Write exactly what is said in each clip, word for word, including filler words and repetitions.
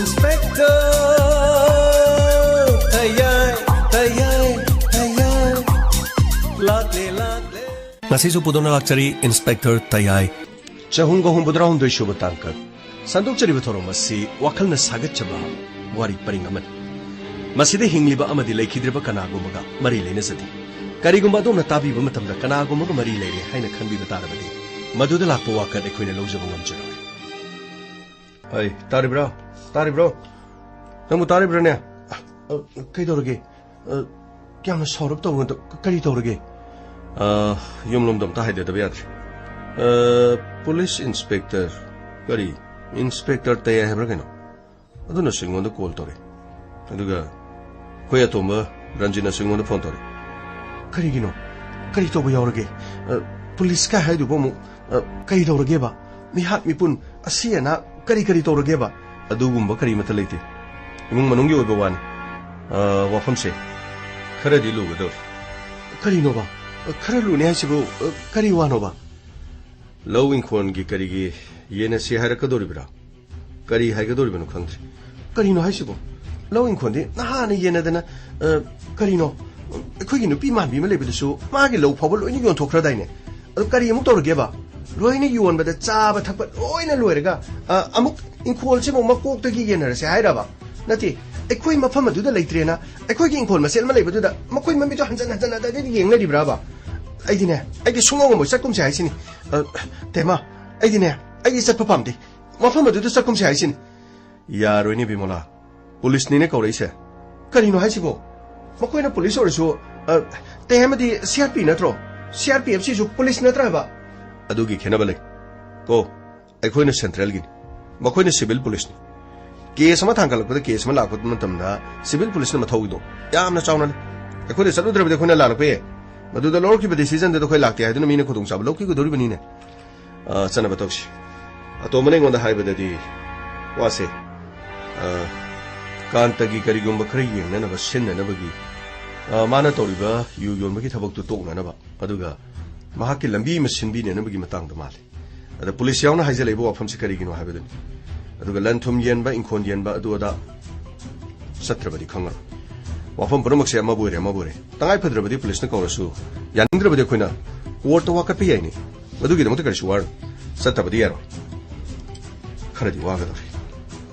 Inspector ꯇꯌꯥꯏ, ꯇꯌꯥꯏ, ꯇꯌꯥꯏ꯫ ꯂꯥꯛꯂꯦ, ꯂꯥꯛꯂꯦ꯫ ꯉꯁꯤꯁꯨ ꯄꯨꯗꯨꯅ ꯂꯥꯛꯆꯔꯤ Inspector ꯇꯌꯥꯏ꯫ ꯆꯍꯨꯝꯒ ꯍꯨꯝꯐꯨꯇꯔꯥꯍꯨꯝꯗꯣꯏ ꯁꯨꯕ ꯇꯥꯡꯀꯛ꯫ ꯁꯟꯗꯣꯛꯆꯔꯤꯕ ꯊꯧꯔꯝ ꯑꯁꯤ ꯋꯥꯈꯜꯅ ꯁꯥꯒꯠꯆꯕ ꯋꯥꯔꯤ ꯄꯔꯤꯡ ꯑꯃꯅꯤ꯫ ꯃꯁꯤꯗ ꯍꯤꯡꯂꯤꯕ ꯑꯃꯗꯤ ꯂꯩꯈꯤꯗ꯭ꯔꯕ ꯀꯅꯥꯒꯨꯝꯕꯒ ꯃꯔꯤ ꯂꯩꯅꯖꯗꯦ꯫ ꯀꯔꯤꯒꯨꯝꯕ ꯑꯗꯣꯝꯅ ꯇꯥꯕꯤꯕ ꯃꯇꯝꯗ ꯀꯅꯥꯒꯨꯝꯕꯒ ꯃꯔꯤ ꯂꯩꯔꯦ ꯍꯥꯏꯅ ꯈꯟꯕꯤꯕ ꯇꯥꯔꯕꯗꯤ, ꯃꯗꯨꯗ ꯂꯥꯛꯄ ꯋꯥꯀꯠ ꯑꯩꯈꯣꯏꯅ ꯂꯧꯖꯕ ꯉꯝꯖꯔꯣꯏ꯫ ꯑꯩ, ꯇꯥꯔꯤꯕ꯭ꯔꯣ? ꯇꯥꯔꯤꯕ꯭ꯔꯣ? ꯅꯪꯕꯨ ꯇꯥꯔꯤꯕ꯭ꯔꯥꯅꯦ? ꯑ, ꯀꯩꯗꯧꯔꯒꯦ? ꯑ, ꯀꯌꯥꯝꯅ ꯁꯥꯎꯔꯞ ꯇꯧꯔ-, ꯀꯔꯤ ꯇꯧꯔꯒꯦ? ꯑ, ꯌꯨꯝꯂꯣꯝꯗ ꯑꯝꯇ ꯍꯥꯏꯗꯗꯕ ꯌꯥꯗ꯭ꯔꯦ꯫ ꯑ, ꯄꯨꯂꯤꯁ ꯏꯟꯁꯄꯦꯛꯇꯔ, ꯀꯔꯤ? ꯏꯟꯁꯄꯦꯛꯇꯔ ꯇꯌꯥꯏ ꯍꯥꯏꯕ꯭ꯔꯥ ꯀꯩꯅꯣ? ꯑꯗꯨꯅꯁꯨ ꯑꯩꯉꯣꯟꯗ ꯀꯣꯜ ꯇꯧꯔꯛꯑꯦ꯫ ꯑꯗꯨꯒ ꯑꯩꯈꯣꯏ ꯑꯇꯣꯝꯕ ꯔꯟꯖꯤꯠꯅꯁꯨ ꯑꯩꯉꯣꯟꯗ ꯐꯣꯟ ꯇꯧꯔꯛꯑꯦ꯫ ꯀꯔꯤꯒꯤꯅꯣ? ꯀꯔꯤ ꯇꯧꯕ ꯌꯥꯎꯔꯒꯦ? ꯑ, ꯄꯨꯂꯤꯁꯀ ꯍꯥꯏꯗꯨꯕꯨ ꯑꯃꯨꯛ, ꯑ, ꯀꯔꯤ ꯇꯧꯔꯒꯦꯕ? ꯃꯤꯍꯥꯠ ꯃꯤꯄꯨꯟ, ꯑꯁꯤ ꯑꯅꯥ ꯀꯔꯤ ꯀꯔꯤ ꯇꯧꯔꯒꯦꯕ? ꯑꯗꯨꯒꯨꯝꯕ ꯀꯔꯤꯃꯠꯇ ꯂꯩꯇꯦ꯫ ꯏꯃꯨꯡ ꯃꯅꯨꯡꯒꯤ ꯑꯣꯏꯕ ꯋꯥꯅꯤ꯫ ꯑ, ꯋꯥꯐꯝꯁꯦ ꯈꯔꯗꯤ ꯂꯨꯒꯗꯧꯔꯤ꯫ ꯀꯔꯤꯅꯣꯕ? ꯈꯔ ꯂꯨꯅꯤ ꯍꯥꯏꯁꯤꯕꯨ, ꯑ, ꯀꯔꯤ ꯋꯥꯅꯣꯕ? ꯂꯧ ꯏꯪꯈꯣꯜꯒꯤ ꯀꯔꯤꯒꯤ ꯌꯦꯟꯅꯁꯤ ꯍꯥꯏꯔꯛꯀꯗꯧꯔꯤꯕ꯭ꯔꯥ? ꯀꯔꯤ ꯍꯥꯏꯒꯗꯧꯔꯤꯕꯅꯣ ꯈꯪꯗ꯭ꯔꯦ꯫ ꯀꯔꯤꯅꯣ ꯍꯥꯏꯁꯤꯕꯣ? ꯂꯧ ꯏꯪꯈꯣꯜꯗꯤ ꯅꯍꯥꯟꯅ ꯌꯦꯟꯅꯗꯅ, ꯑ, ꯀꯔꯤꯅꯣ? ꯑꯩꯈꯣꯏꯒꯤ ꯅꯨꯄꯤ ꯃꯥꯟꯕꯤ ꯑꯃ ꯂꯩꯕꯗꯨꯁꯨ ꯃꯥꯒꯤ ꯂꯧ ꯐꯥꯎꯕ ꯂꯣꯏꯅ ꯌꯣꯟꯊꯣꯛꯈ꯭ꯔꯗꯥꯏꯅꯦ? ꯑꯗꯨ ꯀꯔꯤ ꯑꯃꯨꯛ ꯇꯧꯔꯒꯦꯕ? ꯂꯣꯏꯅ ꯌꯣꯟꯕꯗ ꯆꯥꯕ ꯊꯛꯄ ꯂꯣꯏꯅ ꯂꯣꯏꯔꯒ, ꯑ, ꯑꯃꯨꯛ ꯏꯪꯈꯣꯜꯁꯤꯕꯨ ꯃꯀꯣꯛꯇꯒꯤ ꯌꯦꯟꯅꯔꯁꯦ ꯍꯥꯏꯔꯕ? ꯅꯠꯇꯦ, ꯑꯩꯈꯣꯏ ꯃꯐꯝ ꯑꯗꯨꯗ ꯂꯩꯇ꯭ꯔꯦꯅ ꯑꯩꯈꯣꯏꯒꯤ ꯏꯪꯈꯣꯜ ꯃꯆꯦꯠ ꯑꯃ ꯂꯩꯕꯗꯨꯗ ꯃꯈꯣꯏ ꯃꯃꯤꯠꯇꯣ ꯍꯟꯖꯟ ꯍꯟꯖꯟ ꯑꯗꯨꯗ ꯌꯦꯡꯅꯔꯤꯕ꯭ꯔꯕ? ꯑꯩꯗꯤꯅꯦ, ꯑꯩꯗꯤ ꯁꯨꯡꯉꯝ ꯉꯝꯃꯣꯏ, ꯆꯠꯀꯨꯝꯁꯦ ꯍꯥꯏꯁꯤꯅꯤ꯫ ꯑ, ꯇꯦꯃ, ꯑꯩꯗꯤꯅꯦ, ꯑꯩꯗꯤ ꯆꯠꯄ ꯄꯥꯝꯗꯦ꯫ ꯃꯐꯝ ꯑꯗꯨꯗ ꯆꯠꯀꯨꯝꯁꯦ ꯍꯥꯏꯁꯤꯅꯤ꯫ ꯌꯥꯔꯣꯏꯅꯦ ꯕꯤꯃꯣꯂꯥ, ꯄꯨꯂꯤꯁꯅꯤꯅꯦ ꯀꯧꯔꯛꯏꯁꯦ꯫ ꯀꯔꯤꯅꯣ ꯍꯥꯏꯁꯤꯕꯣ? ꯃꯈꯣꯏꯅ ꯄꯨꯂꯤꯁ ꯑꯣꯏꯔꯁꯨ, ꯑ, ꯇꯦ ꯑꯃꯗꯤ ꯁꯤ ꯑꯥꯔ ꯄꯤ ꯅꯠꯇ꯭ꯔꯣ? ꯁꯤ ꯑꯥꯔ ꯄꯤ ꯑꯦꯐ ꯁꯤꯁꯨ ꯄꯨꯂꯤꯁ ꯅꯠꯇ꯭ꯔꯕ? ꯑꯗꯨꯒꯤ ꯈꯦꯠꯅꯕ ꯂꯩ꯫ ꯀꯣ, ꯑꯩꯈꯣꯏꯅ ꯁꯦꯟꯇ꯭ꯔꯦꯜꯒꯤꯅꯤ, ꯃꯈꯣꯏꯅ ꯁꯤꯚꯤꯜ ꯄꯨꯂꯤꯁꯅꯤ꯫ ꯀꯦꯁ ꯑꯃ ꯊꯥꯡꯒꯠꯂꯛꯄꯗ, ꯀꯦꯁ ꯑꯃ ꯂꯥꯛꯄ ꯃꯇꯝꯗ ꯁꯤꯚꯤꯜ ꯄꯨꯂꯤꯁꯅ ꯃꯊꯧꯗꯣ ꯌꯥꯝꯅ ꯆꯥꯎꯅ ꯂꯩ꯫ ꯑꯩꯈꯣꯏꯅ ꯆꯠꯂꯨꯗ꯭ꯔꯕꯗꯤ ꯑꯩꯈꯣꯏꯅ ꯂꯥꯜꯂꯛꯄ ꯌꯥꯏ꯫ ꯃꯗꯨꯗ ꯂꯧꯔꯛꯈꯤꯕ ꯗꯤꯁꯤꯖꯟꯗꯨꯗ ꯑꯩꯈꯣꯏ ꯂꯥꯛꯇꯦ ꯍꯥꯏꯗꯨꯅ ꯃꯤꯅ ꯈꯨꯗꯣꯡꯆꯥꯕ ꯂꯧꯈꯤꯒꯗꯧꯔꯤꯕꯅꯤꯅꯦ꯫ ꯑ, ꯆꯠꯅꯕ ꯇꯧꯁꯤ꯫ ꯑꯇꯣꯝꯕꯅ ꯑꯩꯉꯣꯟꯗ ꯍꯥꯏꯕꯗꯗꯤ ꯋꯥꯁꯦ, ꯑ, ꯀꯥꯟꯇꯒꯤ ꯀꯔꯤꯒꯨꯝꯕ ꯈꯔ ꯌꯦꯡꯅꯅꯕ, ꯁꯤꯟꯅꯅꯕꯒꯤ, ꯑ, ꯃꯥꯅ ꯇꯧꯔꯤꯕ ꯌꯨ ꯌꯣꯟꯕꯒꯤ ꯊꯕꯛꯇꯨ ꯇꯣꯛꯅꯅꯕ, ꯑꯗꯨꯒ ꯃꯍꯥꯛꯀꯤ ꯂꯝꯕꯤ ꯑꯃ ꯁꯤꯟꯕꯤꯅꯅꯕꯒꯤ ꯃꯇꯥꯡꯗ ꯃꯥꯜꯂꯤ꯫ ꯑꯗ ꯄꯨꯂꯤꯁ ꯌꯥꯎꯅ ꯍꯥꯏꯖꯜꯂꯛꯏꯕ ꯋꯥꯐꯝꯁꯤ ꯀꯔꯤꯒꯤꯅꯣ ꯍꯥꯏꯕꯗꯨꯅꯤ꯫ ꯑꯗꯨꯒ ꯂꯟ ꯊꯨꯝ ꯌꯦꯟꯕ, ꯏꯪꯈꯣꯜ ꯌꯦꯟꯕ, ꯑꯗꯨ ꯑꯗꯥ ꯆꯠꯇ꯭ꯔꯕꯗꯤ ꯈꯪꯉꯔꯣꯏ꯫ ꯋꯥꯐꯝ ꯄꯨꯝꯅꯃꯛꯁꯦ ꯑꯃꯕꯨ ꯑꯣꯏꯔꯦ, ꯑꯃꯕꯨ ꯑꯣꯏꯔꯦ, ꯇꯉꯥꯏ ꯐꯗ꯭ꯔꯕꯗꯤ ꯄꯨꯂꯤꯁꯅ ꯀꯧꯔꯁꯨ, ꯌꯥꯅꯤꯡꯗ꯭ꯔꯕꯗꯤ ꯑꯩꯈꯣꯏꯅ ꯀꯣꯔꯠꯇ ꯋꯥꯀꯠꯄ ꯌꯥꯏꯅꯦ꯫ ꯃꯗꯨꯒꯤꯗꯃꯛꯇ ꯀꯔꯤꯁꯨ ꯋꯥꯔꯨꯅꯨ꯫ ꯆꯠꯇꯕꯗꯤ ꯌꯥꯔꯣꯏ꯫ ꯈꯔꯗꯤ ꯋꯥꯒꯗꯧꯔꯤ꯫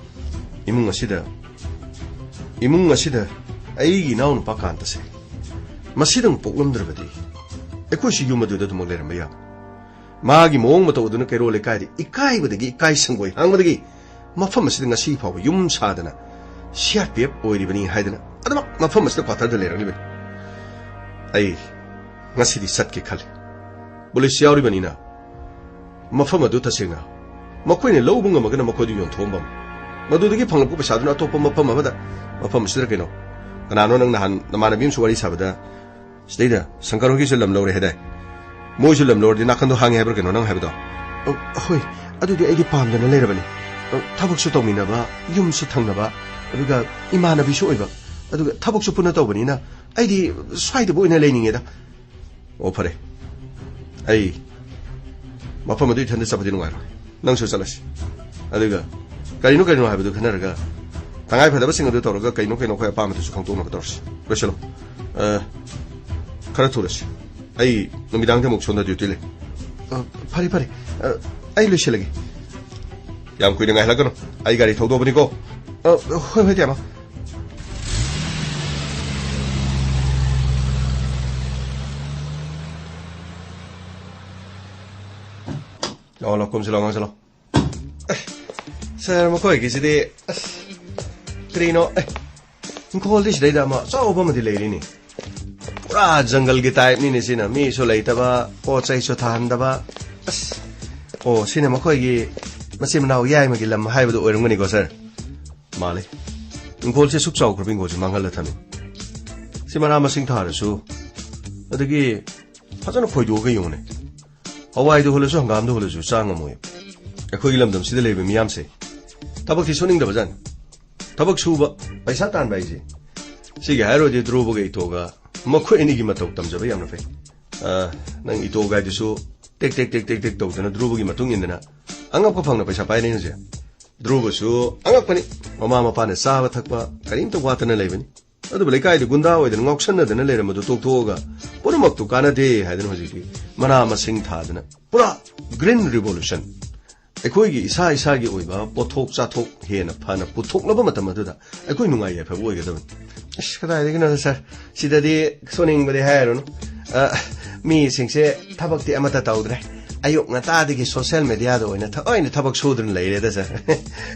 ꯏꯃꯨꯡ ꯑꯁꯤꯗ, ꯏꯃꯨꯡ ꯑꯁꯤꯗ ꯑꯩꯒꯤ ꯏꯅꯥꯎꯅꯨꯄꯥ ꯀꯥꯟꯇꯁꯦ ꯃꯁꯤꯗꯪ ꯄꯣꯛꯂꯝꯗ꯭ꯔꯕꯗꯤ ꯑꯩꯈꯣꯏꯁꯨ ꯌꯨꯝ ꯑꯗꯨꯗ ꯑꯗꯨꯃꯛ ꯂꯩꯔꯝꯕ ꯌꯥꯕ꯫ ꯃꯥꯒꯤ ꯃꯑꯣꯡ ꯃꯇꯧ ꯑꯗꯨꯅ ꯀꯩꯔꯣꯜ ꯂꯩꯀꯥꯏꯗ ꯏꯀꯥꯏꯕꯗꯒꯤ, ꯏꯀꯥꯏ ꯁꯪꯒꯣꯏ ꯍꯥꯡꯕꯗꯒꯤ ꯃꯐꯝ ꯑꯁꯤꯗ ꯉꯁꯤ ꯐꯥꯎꯕ ꯌꯨꯝ ꯁꯥꯗꯅ ꯁꯤ ꯑꯥꯔ ꯄꯤ ꯑꯦꯐ ꯑꯣꯏꯔꯤꯕꯅꯤ ꯍꯥꯏꯗꯅ ꯑꯗꯨꯃꯛ ꯃꯐꯝ ꯑꯁꯤꯗ ꯀ꯭ꯋꯥꯇꯔꯗ ꯂꯩꯔꯛꯂꯤꯕꯅꯤ꯫ ꯑꯩ ꯉꯁꯤꯗꯤ ꯆꯠꯀꯦ ꯈꯜꯂꯤ꯫ ꯄꯨꯂꯤꯁ ꯌꯥꯎꯔꯤꯕꯅꯤꯅ ꯃꯐꯝ ꯑꯗꯨ ꯇꯁꯦꯡꯅ ꯃꯈꯣꯏꯅ ꯂꯧꯕ ꯉꯝꯃꯒꯅ ꯃꯈꯣꯏꯗ ꯌꯣꯟꯊꯣꯛꯑꯝꯕ, ꯃꯗꯨꯗꯒꯤ ꯐꯪꯂꯛꯄ ꯄꯩꯁꯥꯗꯨꯅ ꯑꯇꯣꯞꯄ ꯃꯐꯝ ꯑꯃꯗ, ꯃꯐꯝ ꯑꯁꯤꯗ ꯀꯩꯅꯣ, ꯀꯅꯥꯅꯣ ꯅꯪ ꯅꯍꯥꯟ ꯅꯃꯥꯟꯅꯕꯤ ꯑꯃꯁꯨ ꯋꯥꯔꯤ ꯁꯥꯕꯗ ꯁꯤꯗꯩꯗ ꯁꯪꯀꯔ ꯍꯣꯏꯒꯤꯁꯨ ꯂꯝ ꯂꯧꯔꯦ ꯍꯥꯏꯗꯥꯏ? ꯃꯣꯏꯁꯨ ꯂꯝ ꯂꯧꯔꯗꯤ ꯅꯥꯀꯟꯗꯣ ꯍꯥꯡꯉꯦ ꯍꯥꯏꯕ꯭ꯔꯥ ꯀꯩꯅꯣ ꯅꯪ ꯍꯥꯏꯕꯗꯣ? ꯑ, ꯍꯣꯏ, ꯑꯗꯨꯗꯤ ꯑꯩꯗꯤ ꯄꯥꯝꯗꯅ ꯂꯩꯔꯕꯅꯤ꯫ ꯑ, ꯊꯕꯛꯁꯨ ꯇꯧꯃꯤꯟꯅꯕ, ꯌꯨꯝꯁꯨ ꯊꯪꯅꯕ, ꯑꯗꯨꯒ ꯏꯃꯥꯟꯅꯕꯤꯁꯨ ꯑꯣꯏꯕ, ꯑꯗꯨꯒ ꯊꯕꯛꯁꯨ ꯄꯨꯟꯅ ꯇꯧꯕꯅꯤꯅ ꯑꯩꯗꯤ ꯁ꯭ꯋꯥꯏꯗꯕꯨ ꯑꯣꯏꯅ ꯂꯩꯅꯤꯡꯉꯦꯗ꯫ ꯑꯣ, ꯐꯔꯦ, ꯑꯩ ꯃꯐꯝ ꯑꯗꯨ ꯏꯊꯟꯗ ꯆꯠꯄꯗꯤ ꯅꯨꯡꯉꯥꯏꯔꯣꯏ, ꯅꯪꯁꯨ ꯆꯠꯂꯁꯤ꯫ ꯑꯗꯨꯒ ꯀꯔꯤꯅꯣ ꯀꯔꯤꯅꯣ ꯍꯥꯏꯕꯗꯨ ꯈꯟꯅꯔꯒ, ꯇꯉꯥꯏ ꯐꯗꯕꯁꯤꯡ ꯑꯗꯨ ꯇꯧꯔꯒ, ꯀꯩꯅꯣ ꯀꯩꯅꯣ ꯑꯩꯈꯣꯏ ꯑꯄꯥꯝꯕꯗꯨꯁꯨ ꯈꯪꯗꯣꯛꯅꯕ ꯇꯧꯔꯁꯤ꯫ ꯂꯣꯏꯁꯤꯜꯂꯣ꯫ ꯑ, ꯈꯔ ꯊꯨꯔꯁꯤ꯫ ꯑꯩ ꯅꯨꯃꯤꯗꯥꯡꯗ ꯑꯃꯨꯛ ꯁꯣꯝꯗ ꯗ꯭ꯌꯨꯇꯤ ꯂꯩ꯫ ꯑ, ꯐꯔꯦ, ꯐꯔꯦ꯫ ꯑ, ꯑꯩ ꯂꯣꯏꯁꯤꯜꯂꯒꯦ꯫ ꯌꯥꯝ ꯀꯨꯏꯅ ꯉꯥꯏꯍꯜꯂꯛꯀꯅꯨ꯫ ꯑꯩ ꯒꯥꯔꯤ ꯊꯧꯗꯣꯛꯄꯅꯤꯀꯣ꯫ ꯑ, ꯍꯣꯏ, ꯍꯣꯏ, ꯇꯌꯥꯃ꯫ ꯂꯥꯛꯑꯣ, ꯂꯥꯛꯑꯣ, ꯀꯨꯝꯁꯤ ꯂꯥꯛꯑꯣ, ꯉꯥꯡꯁꯤ ꯂꯥꯛꯑꯣ꯫ ꯑꯦ, ꯁꯥꯔ, ꯃꯈꯣꯏꯒꯤꯁꯤꯗꯤ, ꯑꯁ, ꯀꯔꯤꯅꯣ? ꯑꯦ, ꯏꯪꯈꯣꯜꯗꯤ ꯁꯤꯗꯩꯗ ꯑꯃ ꯑꯆꯧꯕ ꯑꯃꯗꯤ ꯂꯩꯔꯤꯅꯤ꯫ ꯄꯨꯔꯥ ꯖꯪꯒꯜꯒꯤ ꯇꯥꯏꯞꯅꯤꯅꯦ ꯁꯤꯅ꯫ ꯃꯤꯁꯨ ꯂꯩꯇꯕ, ꯄꯣꯠ ꯆꯩꯁꯨ ꯊꯥꯍꯟꯗꯕ꯫ ꯑꯁ, ꯑꯣ, ꯁꯤꯅ ꯃꯈꯣꯏꯒꯤ ꯃꯆꯤꯟ ꯃꯅꯥꯎ ꯌꯥꯏꯃꯒꯤ ꯂꯝ ꯍꯥꯏꯕꯗꯨ ꯑꯣꯏꯔꯝꯒꯅꯤꯀꯣ, ꯁꯥꯔ? ꯃꯥꯜꯂꯤ꯫ ꯏꯪꯈꯣꯜꯁꯦ ꯁꯨꯛ ꯆꯥꯎꯈ꯭ꯔꯕ ꯏꯪꯈꯣꯜꯁꯦ ꯃꯥꯡꯍꯜꯂ ꯊꯝꯃꯤ꯫ ꯁꯤ ꯃꯅꯥ ꯃꯁꯤꯡ ꯊꯥꯔꯁꯨ, ꯑꯗꯒꯤ ꯐꯖꯅ ꯈꯣꯏꯗꯣꯛꯑꯒ ꯌꯦꯡꯉꯨꯅꯦ꯫ ꯍꯋꯥꯏꯗ ꯍꯨꯜꯂꯁꯨ, ꯍꯪꯒꯥꯝꯗ ꯍꯨꯜꯂꯁꯨ ꯆꯥ ꯉꯝꯃꯣꯏ꯫ ꯑꯩꯈꯣꯏꯒꯤ ꯂꯝꯗꯝꯁꯤꯗ ꯂꯩꯕ ꯃꯤꯌꯥꯝꯁꯦ ꯊꯕꯛꯇꯤ ꯁꯨꯅꯤꯡꯗꯕꯖꯥꯠꯅꯤ꯫ ꯊꯕꯛ ꯁꯨꯕ, ꯄꯩꯁꯥ ꯇꯥꯟꯕ ꯍꯥꯏꯁꯦ, ꯁꯤꯒꯤ ꯍꯥꯏꯔꯨꯔꯗꯤ ꯙ꯭ꯔꯨꯕꯒ ꯏꯇꯣꯒ, ꯃꯈꯣꯏ ꯑꯅꯤꯒꯤ ꯃꯇꯧ ꯇꯝꯖꯕ ꯌꯥꯝꯅ ꯐꯩ꯫ ꯑ, ꯅꯪ ꯏꯇꯣꯒ ꯍꯥꯏꯗꯨꯁꯨ ꯇꯦꯛ ꯇꯦꯛ ꯇꯦꯛ ꯇꯦꯛ ꯇꯦꯛ ꯇꯧꯗꯅ ꯙ꯭ꯔꯨꯕꯒꯤ ꯃꯇꯨꯡ ꯏꯟꯗꯅ ꯑꯉꯛꯄ ꯐꯪꯅ ꯄꯩꯁꯥ ꯄꯥꯏꯔꯦ ꯍꯧꯖꯤꯛ꯫ ꯙ꯭ꯔꯨꯕꯁꯨ ꯑꯉꯛꯄꯅꯤ꯫ ꯃꯃꯥ ꯃꯄꯥꯅ ꯆꯥꯕ ꯊꯛꯄ ꯀꯔꯤꯝꯇ ꯋꯥꯠꯇꯅ ꯂꯩꯕꯅꯤ꯫ ꯑꯗꯨꯕꯨ ꯂꯩꯀꯥꯏꯗ ꯒꯨꯟꯗꯥ ꯑꯣꯏꯗꯅ ꯉꯥꯎꯁꯟꯅꯗꯅ ꯂꯩꯔꯝꯕꯗꯨ ꯇꯣꯛꯊꯣꯛꯑꯒ ꯄꯨꯝꯅꯃꯛꯇꯨ ꯀꯥꯟꯅꯗꯦ ꯍꯥꯏꯗꯅ ꯍꯧꯖꯤꯛꯇꯤ ꯃꯅꯥ ꯃꯁꯤꯡ ꯊꯥꯗꯅ ꯄꯨꯔꯥ green revolution, ꯑꯩꯈꯣꯏꯒꯤ ꯏꯁꯥ ꯏꯁꯥꯒꯤ ꯑꯣꯏꯕ ꯄꯣꯠꯊꯣꯛ ꯆꯥꯊꯣꯛ ꯍꯦꯟꯅ ꯐꯅ ꯄꯨꯊꯣꯛꯅꯕ ꯃꯇꯝ ꯑꯗꯨꯗ ꯑꯩꯈꯣꯏ ꯅꯨꯡꯉꯥꯏ ꯌꯥꯏꯐꯕ ꯑꯣꯏꯒꯗꯕꯅꯤ꯫ ꯑꯁ, ꯀꯗꯥꯏꯗꯒꯤꯅꯣꯗ ꯁꯥꯔ, ꯁꯤꯗꯗꯤ ꯁꯨꯅꯤꯡꯕꯗꯤ ꯍꯥꯏꯔꯨꯅꯨ꯫ ꯑ, ꯃꯤꯁꯤꯡꯁꯦ ꯊꯕꯛꯇꯤ ꯑꯃꯠꯇ ꯇꯧꯗ꯭ꯔꯦ꯫ ꯑꯌꯨꯛ ꯉꯟꯇꯥꯗꯒꯤ social mediaꯗ ꯑꯣꯏꯅ ꯊꯑꯣꯏꯅ ꯊꯕꯛ ꯁꯨꯗꯨꯅ ꯂꯩꯔꯦꯗ ꯁꯥꯔ꯫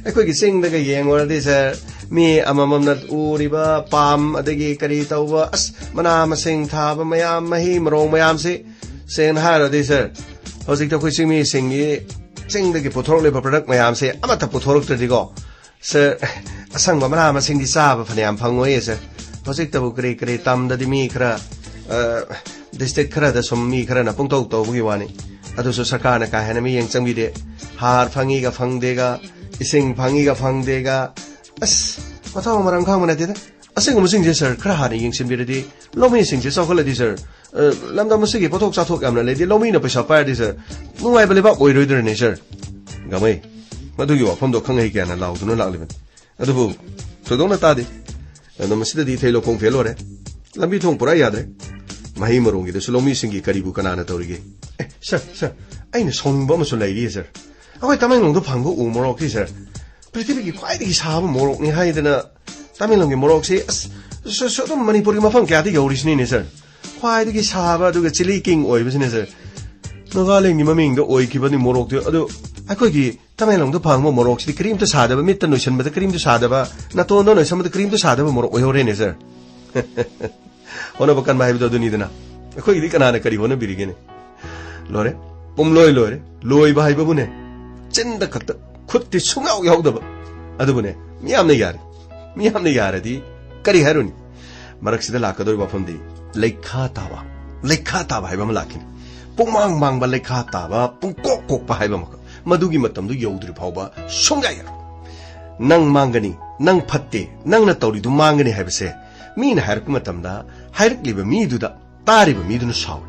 ꯑꯩꯈꯣꯏꯒꯤ ꯆꯤꯡꯗꯒ ꯌꯦꯡꯉꯨꯔꯗꯤ ꯁꯥꯔ, ꯃꯤ ꯑꯃꯃꯝꯅ ꯎꯔꯤꯕ ꯄꯥꯝ ꯑꯗꯒꯤ ꯀꯔꯤ ꯇꯧꯕ, ꯑꯁ, ꯃꯅꯥ ꯃꯁꯤꯡ ꯊꯥꯕ ꯃꯌꯥꯝ, ꯃꯍꯩ ꯃꯔꯣꯡ ꯃꯌꯥꯝꯁꯤ, ꯁꯦꯡꯅ ꯍꯥꯏꯔꯗꯤ ꯁꯥꯔ, ꯍꯧꯖꯤꯛꯇꯤ ꯑꯩꯈꯣꯏ ꯆꯤꯡꯃꯤꯁꯤꯡꯒꯤ ꯆꯤꯡꯗꯒꯤ ꯄꯨꯊꯣꯔꯛꯂꯤꯕ product ꯃꯌꯥꯝꯁꯦ ꯑꯃꯠꯇ ꯄꯨꯊꯣꯔꯛꯇ꯭ꯔꯗꯤꯀꯣ, ꯁꯥꯔ, ꯑꯁꯪꯕ ꯃꯅꯥ ꯃꯁꯤꯡꯗꯤ ꯆꯥꯕ ꯐꯅꯌꯥꯝ ꯐꯪꯉꯣꯏꯌꯦ ꯁꯥꯔ꯫ ꯍꯧꯖꯤꯛꯇꯕꯨ ꯀꯔꯤ ꯀꯔꯤ ꯇꯝꯗꯗꯤ ꯃꯤ ꯈꯔ, ꯑ, district ꯈꯔꯗ ꯁꯨꯝ ꯃꯤ ꯈꯔꯅ ꯄꯨꯡꯇꯧ ꯇꯧꯕꯒꯤ ꯋꯥꯅꯤ꯫ ꯑꯗꯨꯁꯨ ꯁꯔꯀꯥꯔꯅ ꯀꯥ ꯍꯦꯟꯅ ꯃꯤꯠꯌꯦꯡ ꯆꯪꯕꯤꯗꯦ꯫ ꯍꯥꯔ ꯐꯪꯉꯤꯒ ꯐꯪꯗꯦꯒ, ꯏꯁꯤꯡ ꯐꯪꯉꯤꯒ ꯐꯪꯗꯦꯒ, ꯑꯁ, ꯃꯊꯧ ꯃꯔꯝ ꯈꯪꯕ ꯅꯠꯇꯦꯗ꯫ ꯑꯁꯤꯒꯨꯝꯕꯁꯤꯡꯁꯦ ꯁꯥꯔ ꯈꯔ ꯍꯥꯟꯅ ꯌꯦꯡꯁꯤꯟꯕꯤꯔꯗꯤ, ꯂꯧꯃꯤꯁꯤꯡꯁꯦ ꯆꯥꯎꯈꯠꯂꯗꯤ ꯁꯥꯔ, ꯑ, ꯂꯝꯗꯝ ꯑꯁꯤꯒꯤ ꯄꯣꯠꯊꯣꯛ ꯆꯥꯊꯣꯛ ꯌꯥꯝꯅ ꯂꯩꯔꯗꯤ, ꯂꯧꯃꯤꯅ ꯄꯩꯁꯥ ꯄꯥꯏꯔꯗꯤ ꯁꯥꯔ, ꯅꯨꯡꯉꯥꯏꯕ ꯂꯩꯕꯥꯛ ꯑꯣꯏꯔꯣꯏꯗ꯭ꯔꯅꯦ ꯁꯥꯔ? ꯒꯥꯃꯩ, ꯃꯗꯨꯒꯤ ꯋꯥꯐꯝꯗꯣ ꯈꯪꯍꯩ ꯀꯌꯥꯅ ꯂꯥꯎꯗꯨꯅ ꯂꯥꯛꯂꯤꯕꯅꯤ꯫ ꯑꯗꯨꯕꯨ ꯊꯣꯏꯗꯣꯛꯅ ꯇꯥꯗꯦ꯫ ꯑꯗꯣ ꯃꯁꯤꯗꯗꯤ ꯏꯊꯩ ꯂꯧꯈꯣꯡ ꯐꯦꯜ ꯑꯣꯏꯔꯦ꯫ ꯂꯝꯕꯤ ꯊꯣꯡ ꯄꯨꯔꯥ ꯌꯥꯗ꯭ꯔꯦ꯫ ꯃꯍꯩ ꯃꯔꯣꯡꯒꯤꯗꯁꯨ ꯂꯧꯃꯤꯁꯤꯡꯒꯤ ꯀꯔꯤꯕꯨ ꯀꯅꯥꯅ ꯇꯧꯔꯤꯒꯦ? ꯑꯦ, ꯁꯥꯔ, ꯁꯥꯔ, ꯑꯩꯅ ꯁꯥꯎꯅꯤꯡꯕ ꯑꯃꯁꯨ ꯂꯩꯔꯤꯌꯦ, ꯁꯥꯔ꯫ ꯑꯩꯈꯣꯏ ꯇꯃꯦꯡꯂꯣꯡꯗ ꯐꯪꯕ ꯎ ꯃꯣꯔꯣꯛꯁꯤ, ꯁꯥꯔ, ꯄ꯭ꯔꯤꯊꯤꯕꯤꯒꯤ ꯈ꯭ꯋꯥꯏꯗꯒꯤ ꯁꯥꯕ ꯃꯣꯔꯣꯛꯅꯤ ꯍꯥꯏꯗꯅ, ꯇꯃꯦꯡꯂꯣꯡꯒꯤ ꯃꯣꯔꯣꯛꯁꯤ, ꯑꯁ, ꯁ-, ꯁ-, ꯑꯗꯨꯝ ꯃꯅꯤꯄꯨꯔꯒꯤ ꯃꯐꯝ ꯀꯌꯥꯗ ꯌꯧꯔꯤꯁꯤꯅꯤꯅꯦ, ꯁꯥꯔ꯫ ꯈ꯭ꯋꯥꯏꯗꯒꯤ ꯁꯥꯕ, ꯑꯗꯨꯒ chilli king ꯑꯣꯏꯕꯁꯤꯅ, ꯁꯥꯔ, ꯅꯥꯒꯥꯂꯦꯟꯒꯤ ꯃꯃꯤꯡꯗ ꯑꯣꯏꯈꯤꯕꯅꯤ ꯃꯣꯔꯣꯛꯇꯨ꯫ ꯑꯗꯨ ꯑꯩꯈꯣꯏꯒꯤ ꯇꯃꯦꯡꯂꯣꯡꯗ ꯐꯪꯕ ꯃꯣꯔꯣꯛꯁꯤꯗꯤ ꯀꯔꯤꯝꯇ ꯁꯥꯗꯕ, ꯃꯤꯠꯇ ꯅꯣꯏꯁꯟꯕꯗ ꯀꯔꯤꯝꯇ ꯁꯥꯗꯕ, ꯅꯥꯇꯣꯟꯗ ꯅꯣꯏꯁꯟꯕꯗ ꯀꯔꯤꯝꯇ ꯁꯥꯗꯕ ꯃꯣꯔꯣꯛ ꯑꯣꯏꯍꯧꯔꯦꯅꯦ, ꯁꯥꯔ꯫ ꯍꯣꯠꯅꯕ ꯀꯟꯕ ꯍꯥꯏꯕꯗꯣ ꯑꯗꯨꯅꯤꯗꯅ꯫ ꯑꯩꯈꯣꯏꯒꯤꯗꯤ ꯀꯅꯥꯅ ꯀꯔꯤ ꯍꯣꯠꯅꯕꯤꯔꯤꯒꯦꯅꯦ? ꯂꯣꯏꯔꯦ꯫ ꯄꯨꯝꯂꯣꯏ ꯂꯣꯏꯔꯦ꯫ ꯂꯣꯏꯕ ꯍꯥꯏꯕꯕꯨꯅꯦ, ꯆꯤꯟꯗ ꯈꯛꯇ, ꯈꯨꯠꯇꯤ ꯁꯨꯡꯌꯥꯎ ꯌꯥꯎꯗꯕ꯫ ꯑꯗꯨꯕꯨꯅꯦ, ꯃꯤꯌꯥꯝꯅ ꯌꯥꯔꯦ꯫ ꯃꯤꯌꯥꯝꯅ ꯌꯥꯔꯗꯤ ꯀꯔꯤ ꯍꯥꯏꯔꯨꯅꯤ? ꯃꯔꯛꯁꯤꯗ ꯂꯥꯛꯀꯗꯧꯔꯤꯕ ꯋꯥꯐꯝꯗꯤ ꯂꯩꯈꯥ ꯇꯥꯕ, ꯂꯩꯈꯥ ꯇꯥꯕ ꯍꯥꯏꯕ ꯑꯃ ꯂꯥꯛꯈꯤꯅꯤ꯫ ꯄꯨꯡꯃꯥꯡ ꯃꯥꯡꯕ ꯂꯩꯈꯥ ꯇꯥꯕ, ꯄꯨꯡꯀꯣꯛ ꯀꯣꯛꯄ ꯍꯥꯏꯕ ꯑꯃꯈꯛ꯫ ꯃꯗꯨꯒꯤ ꯃꯇꯝꯗꯨ ꯌꯧꯗ꯭ꯔꯤ ꯐꯥꯎꯕ ꯁꯨꯡꯌꯥ ꯌꯥꯔꯣꯏ꯫ ꯅꯪ ꯃꯥꯡꯒꯅꯤ, ꯅꯪ ꯐꯠꯇꯦ, ꯅꯪꯅ ꯇꯧꯔꯤꯗꯨ ꯃꯥꯡꯒꯅꯤ ꯍꯥꯏꯕꯁꯦ ꯃꯤꯅ ꯍꯥꯏꯔꯛꯄ ꯃꯇꯝꯗ ꯍꯥꯏꯔꯛꯂꯤꯕ ꯃꯤꯗꯨꯗ, ꯇꯥꯔꯤꯕ ꯃꯤꯗꯨꯅ ꯁꯥꯎꯏ꯫